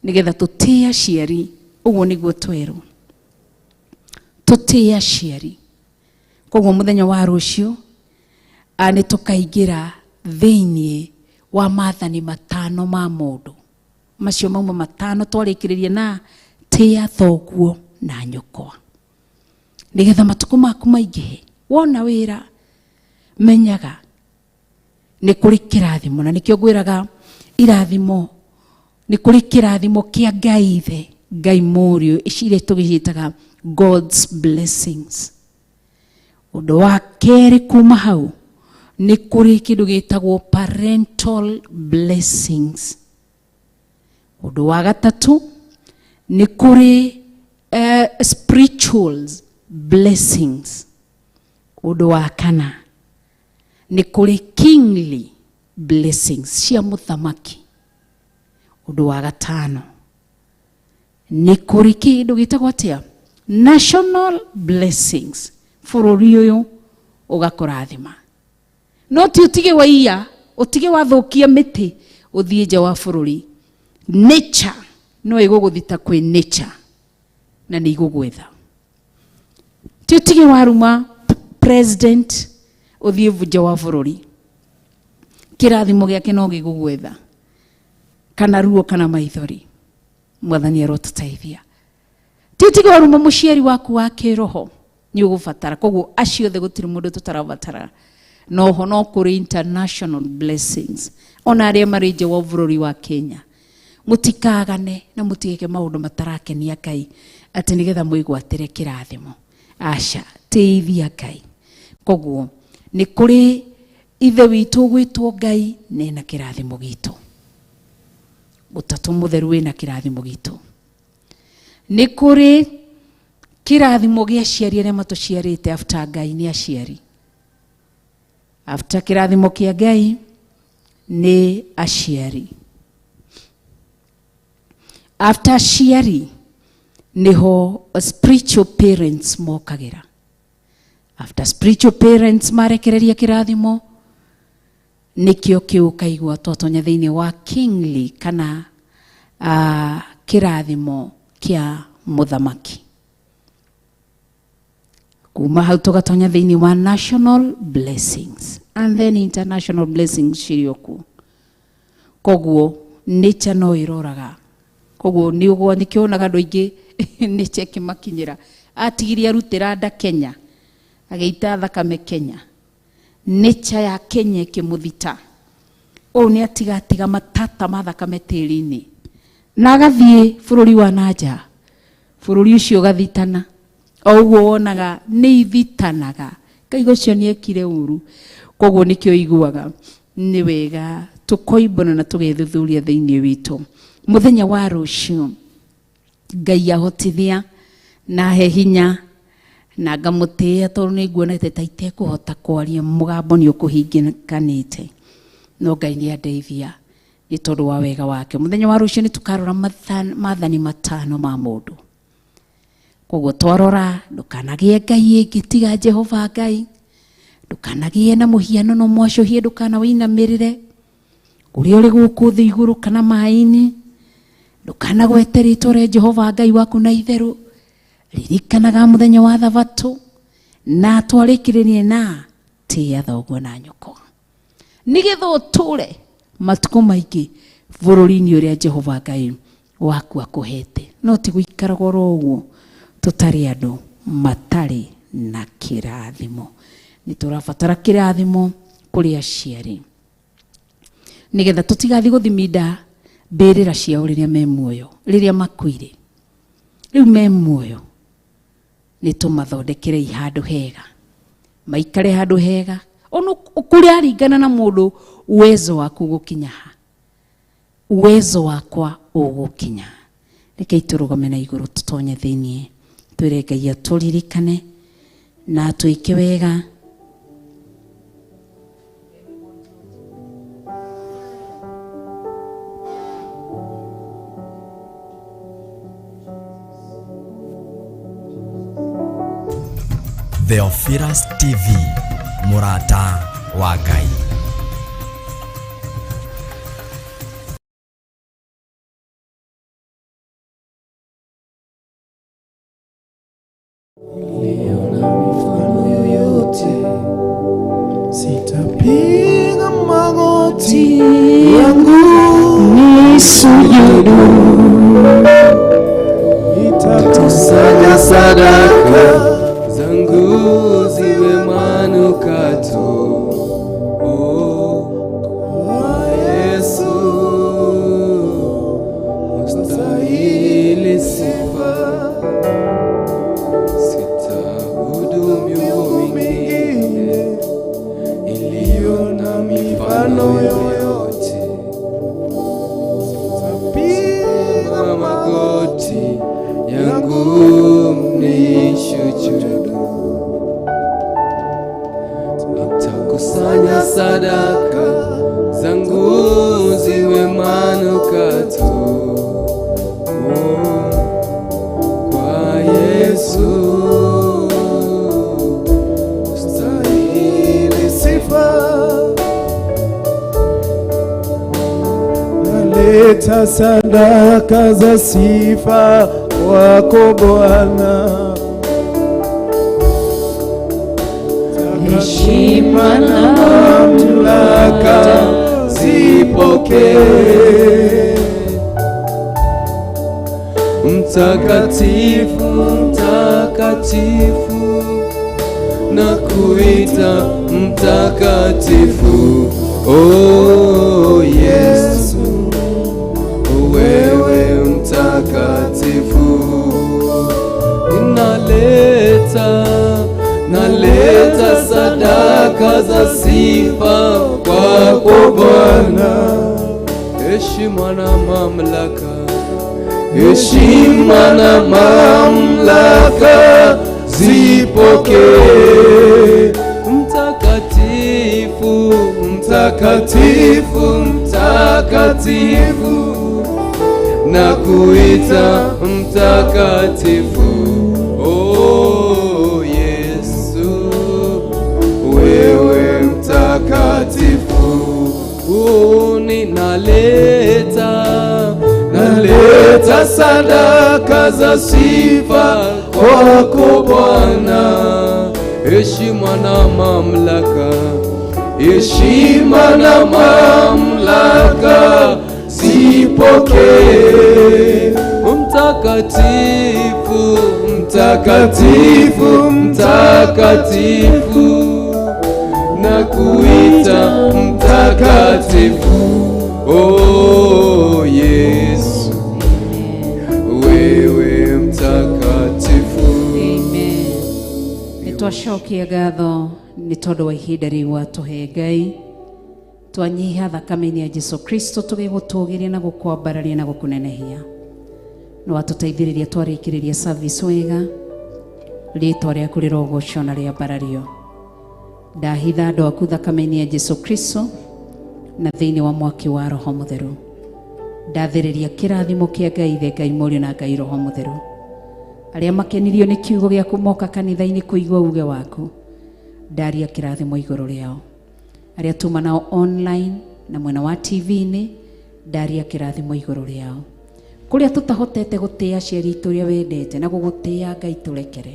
nĩgetha tũtĩe aciari. Ũguo nĩguo twerwo tũtĩe aciari. Koguo mũthenya wa rũciũ nĩ tũkaingĩra thĩiniĩ wa maathani 5 ma mũndũ. Macio mauma 5 twarĩkĩrĩria na tĩa thoguo na nyũkwa, nĩgetha matukũ maku maingĩhe. Wona wĩra, menyaga nĩ kũrĩ kĩrathimo, na nĩkĩo ngwĩraga irathimo nĩ kũrĩ kĩrathimo kĩa Ngai Ithe, Ngai Mũriũ, ici iria tũgĩciĩtaga God's blessings. Ũndũ wa kerĩ kuma hau nĩ kũrĩ kĩndũ gĩtagwo parental blessings. Ũndũ wa gatatũ nĩ kũrĩ spiritual blessings. Ũndũ wa kana nĩ kũrĩ kingly blessings cia mũthamaki. Ũndũ wa gatano nĩ kũrĩ kĩndũ gĩtagwo atĩa? National blessings, bũrũri ũyũ ũgakũrathima. No ti ũtige waiya, ũtige wathũkia mĩtĩ, ũthiĩ nja wa bũrũri. Nature no ĩgũgũthita kwĩ nature na nĩ igũgwetha. Ti ũtige waruma president, ũthiĩ nja wa bũrũri, kĩrathimo gĩake no gĩgũgwetha, kana ruo kana maithori. Mwathani arotũteithia. Ti ũtige waruma mũciari waku wa kĩroho, nĩ ũgũbatara. Koguo acio othe gũtirĩ mũndũ tũtarabatara. Noho no kũrĩ international blessings. Ona arĩa marĩ nja wa bũrũri wa Kenya, mũtikagane na mũtigeke maũndũ matarakenia Ngai atĩ nĩgetha mwĩgwatĩre kĩrathimo. Aca, tĩithia Ngai. Koguo nĩ kũrĩ ithe witũ gwĩtwo Ngai nena kĩrathimo gitũ. Ũtatũ mũtheru wĩna kĩrathimo gitũ. Nĩ kũrĩ kĩrathimo gĩa aciari arĩa matũciarĩte after Ngai nĩ aciari. After kĩrathimo kĩa Ngai nĩ aciari. After aciari niho spiritual parents mokagĩra. After spiritual parents marekereria kĩrathimo, nĩkĩo kĩu ũkaigua twatonya thĩinĩ wa kingly kana kĩrathimo kĩa mũthamaki. Kuma hau tũgatonya thĩinĩ wa national blessings and then international blessings cirĩ o kuo. Koguo nature no ĩroraga. Koguo nĩ ũguo nĩkĩo wonaga andũ aingĩ nature ĩkĩmakinyĩra. Atigirie arutĩra nda Kenya, agĩita thakame Kenya. Nature ya Kenya ĩkĩmũthita. Ũũ nĩ atigatiga matata ma thakame tĩri-inĩ. Na agathiĩ bũrũri wa nanja. Bũrũri ũcio ũgathitana. O ũguo wonaga nĩ ithitanaga. Kaiga ũcio nĩ ekire ũru. Koguo nĩkĩo iguaga nĩ wega tũkoimbũra na tũgethuthuria thĩinĩ witũ. Mũthenya wa rũciũ Ngai ahotithia na ahe hinya na ngamũtĩĩa tondũ nĩ nguonete ta itekũhota kwaria mũgambo nĩ ũkũhingĩkanĩte. No Ngai nĩ andeithia nĩ tondũ wa wega wake. Mũthenya wa rũciũ nĩ tũkarora maathani matano ma mũndũ. Koguo twarora ndũkanagĩe Ngai ĩngĩ tiga Jehova Ngai. Ndũkanagĩe na mũhianano mwacũhie, ndũkanawĩinamĩrĩre ũrĩa ũrĩ gũkũ thĩ igũrũ kana maĩ-inĩ. Ndũkanagwete rĩtwa rĩa Jehova Ngai waku na itherũ. Ririkanaga mũthenya wa Thabatũ na twarĩkĩrĩrie na tĩĩa thoguo na nyũkwa, nĩgetha ũtũre matukũ maingĩ bũrũri-inĩ ũrĩa Jehova Ngai waku akũhete. No ti gũikaraga oro ũguo tũtarĩ andũ matarĩ na kĩrathimo. Nĩ tũrabatara kĩrathimo kũrĩ aciari nĩgetha tũtigathiĩ gũthiminda mbĩrĩra ciao rĩrĩa me muoyo, rĩrĩa makuire. Rĩu me muoyo nĩ tũmathondekerei handũ hega, maikare handũ hega. Ona kũraringana na mũndũ uwezo waku gũkinya ha, uwezo wakwa ũgũkinya. Rekei tũrũgame na igũrũ tũtonye thĩinĩ, twĩre Ngai atũririkane na atwĩke wega. Theophilus TV, mũrata wa Ngai. Niliona mifano yoyote, sitapiga magoti yangu nisujudu, nitakusanya sadaka zangu ziwe manukato. Oh, kwa Yesu mstahili sifa. Sitaabudu miungu mingine iliyo na mifano yoyote. Sitapiga magoti yangu nishujudu. Nitakusanya sadaka zangu ziwe manukato. Oh, kwa Yesu stahili sifa. Naleta sadaka za sifa kwako Bwana, heshima na mamlaka zipokee. Mtakatifu, mtakatifu, na kuita mtakatifu. Oh Yesu, wewe mtakatifu, naleta naleta sadaka za sifa kwako Bwana, heshima na mamlaka, heshima na mamlaka zipokee. Mtakatifu, mtakatifu, mtakatifu, na kuita mtakatifu. Oh Yesu, wewe mtakatifu. Oh, ninaleta naleta sadaka za sifa kwako Bwana, heshima na mamlaka, heshima na mamlaka zipokee. Mtakatifu, mtakatifu, mtakatifu, na kuita mtakatifu. Oh Yesu, wewe mtakatifu. Amen. Nĩ twacokia ngatho nĩ tondũ wa ihinda rĩu watũhe Ngai. Twanyiha thakame-inĩ ya Jesu Kristo tũgĩgũtũgĩria na gũkwambararia na gũkũnenehia. Nĩ watũteithĩrĩria twarĩkĩrĩria service wega. Rĩtwa rĩaku rĩrogocwo na rĩambarario. Ndahitha andũ aku thakame-inĩ ya Jesu Kristo na thĩinĩ wa mwaki wa Roho Mũtheru. Ndathĩrĩria kĩrathimo kĩa Ngai Ithe, Ngai Mũriũ na Ngai Roho Mũtheru. Arĩa makenirio nĩ kiugo gĩaku moka kanitha-inĩ kũigua uge waku, ndaria kĩrathimo igũrũ rĩao. Arĩa tuma nao online na mwena wa TV-inĩ, ndaria kĩrathimo igũrũ rĩao. Kũrĩa tũtahotete gũtĩa aciari aitũ ũrĩa wendete na gũgũtĩa Ngai tũrekere.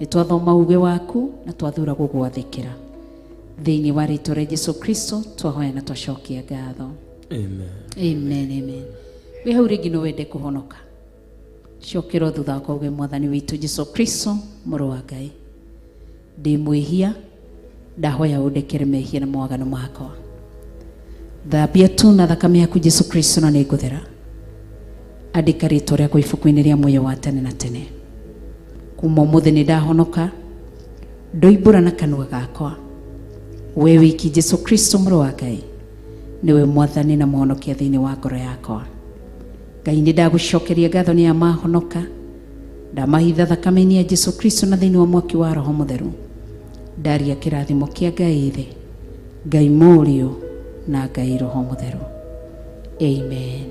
Nĩ twathoma uge waku na twathura gũgwathĩkĩra. Thĩinĩ wa rĩtwa rĩa Jesu Kristo twahoya na twacokia ngatho. Amen. Amen, amen. Wĩ hau rĩngĩ no wende kũhonoka, cokerwo thutha wakwa uge, Mwathani witũ Jesu Kristo, mũrũ wa Ngai, ndĩ mwĩhia, ndahoya ũndekere mehia na mawaganu makwa. Thambia tu na thakame yaku Jesu Kristo na nĩngũthera. Andĩka rĩtwa rĩakwa ibuku-inĩ rĩa muoyo wa tene na tene. Kuma ũmũthĩ nĩ ndahonoka, ndoimbũra na kanua gakwa we wiki Jesu Kristo mũrũ wa Ngai nĩwe Mwathani na Mũhonokia thĩinĩ wa ngoro yakwa. Ngai, nĩ ndagũcokeria ngatho nĩ amahonoka. Ndamahitha thakame-inĩ ya Jesu Kristo na thĩinĩ wa mwaki wa Roho Mũtheru. Ndaria kĩrathimo kĩa Ngai Ithe, Ngai Mũriũ na Ngai Roho Mũtheru. Amen.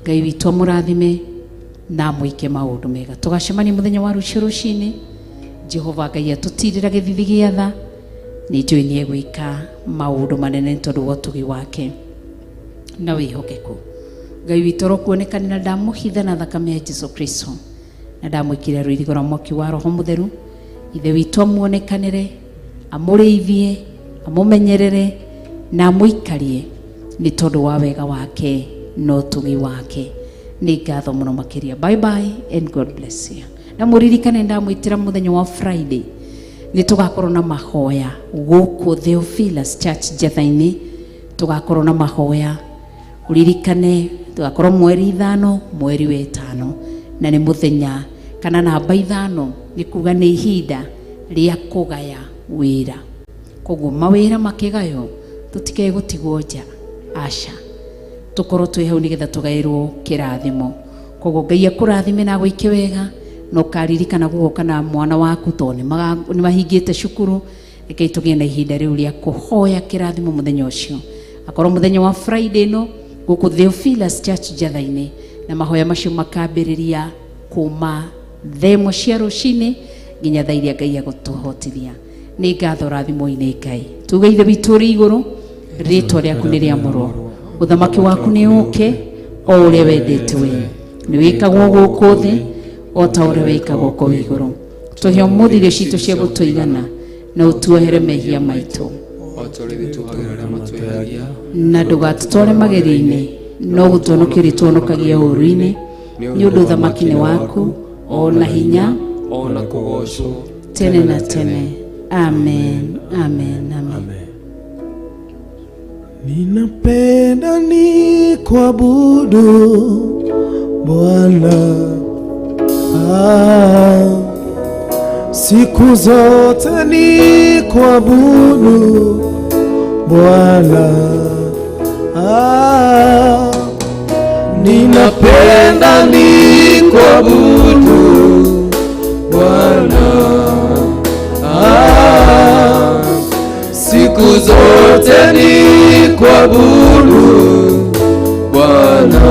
Ngai witũ amũrathime na amwĩke maũndũ mega. Tũgacemania mũthenya wa rũciũ rũcinĩ. Jehova Ngai atũtirĩra gĩthithi gĩa tha. Nĩ njũĩ nĩ egwĩka maũndũ manene nĩ tondũ wa ũtugi wake na wĩhokeku. Ngai witũ arokuonekanĩra. Ndamũhitha na thakame ya Jesu Kristo na ndamwĩkĩra rũirigo rwa mwaki wa Roho Mũtheru. Ithe witũ amuonekanĩre, amũrĩithie, amũmenyerere na amũikarie nĩ tondũ wa wega wake na ũtugi wake. Nĩ ngatho mũno makĩria. Bye bye and God bless you. Na mũririkane ndamwĩtĩra mũthenya wa Friday nĩ tũgakorwo na mahoya gũkũ Theophilus Church Njetha-inĩ. Tũgakorwo na mahoya, ũririkane tũgakorwo mweri 5 mweri wa 5, na nĩ mũthenya kana namba 5 nĩ kuga nĩ ihinda rĩa kũgaya wĩra. Koguo mawĩra makĩgaywo tũtikae gũtigwo nja, aca, tũkorwo twĩ hau nĩgetha tũgaĩrwo kĩrathimo. Koguo Ngai akũrathime na agwĩke wega, na ũkaririkana gũgoka na mwana waku tondũ nĩ mahingĩte cukuru. Rekei tũgĩe na ihinda rĩu rĩa kũhoya kĩrathimo mũthenya ũcio, akorwo mũthenya wa Friday no gũkũ Theophilus Church Njetha-inĩ, na mahoya macio makambĩrĩria kuma 1:00 cia rũcinĩ nginya thaa iria Ngai agũtũhotithia. Nĩ ngatho, rathimwo-inĩ Ngai. Tuge, Ithe witũ ũrĩ igũrũ, rĩtwa rĩaku nĩ rĩamũrwo, ũthamaki waku nĩ ũke, o ũrĩa wendete we nĩ wĩkagwo gũkũ thĩ o ta ũrĩa wĩkagwo kũu igũrũ. Tũhe ũmũthĩ irio citũ cia gũtũigana, na ũtuohere mehia maitũ o ta ũrĩa ithuĩ tuohagĩra arĩa matwĩhagia, na ndũgatũtware magerio-inĩ, no gũtuonokia ũrĩtuonokagia ũũru-inĩ, nĩ ũndũ ũthamaki nĩ waku, o na hinya, o na kũgoocwo tene na tene. Amen, amen, amen. Amen. Ninapenda ni kuabudu Bwana, ah, siku zote ni kuabudu Bwana, ah, ninapenda ni kuabudu Bwana, ah, siku zote ni kuabudu Bwana,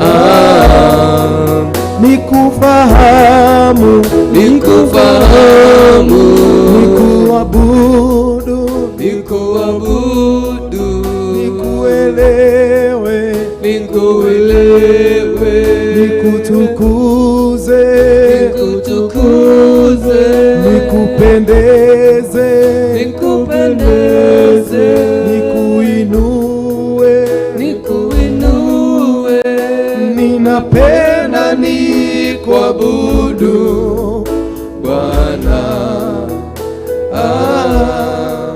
ah, nikufahamu, Nikufahamu, nikuabudu, nikuabudu, nikuelewe, nikuelewe, nikutukuze, nikutukuze, nikupendeze, nikupendeze, nikuinue, nikuinue, ninapenda nikuabudu Bwana, ah,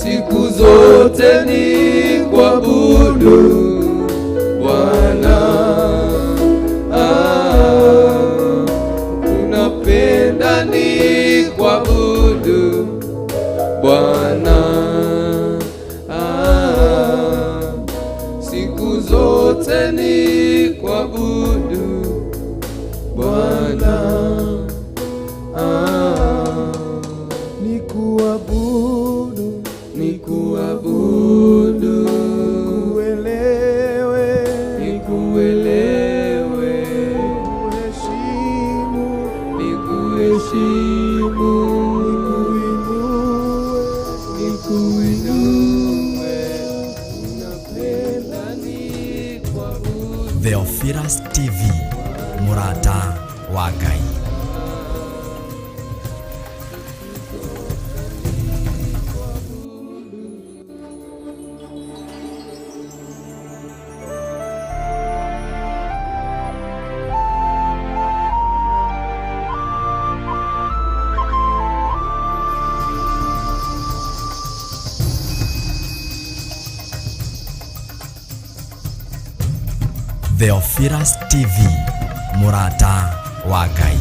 siku zote nikuabudu Bwana, ah, unapenda nikuabudu Bwana, ah, siku zote nikuabudu Bwana, ah, nikuabudu, nikuabudu, nikuelewe, nikuelewe, nikuheshimu, nikuheshimu, nikuinue, nikuinue, unapenda nikuabudu. Theophilus TV, Mũrata wa Ngai. Theophilus TV, Mũrata wa Ngai.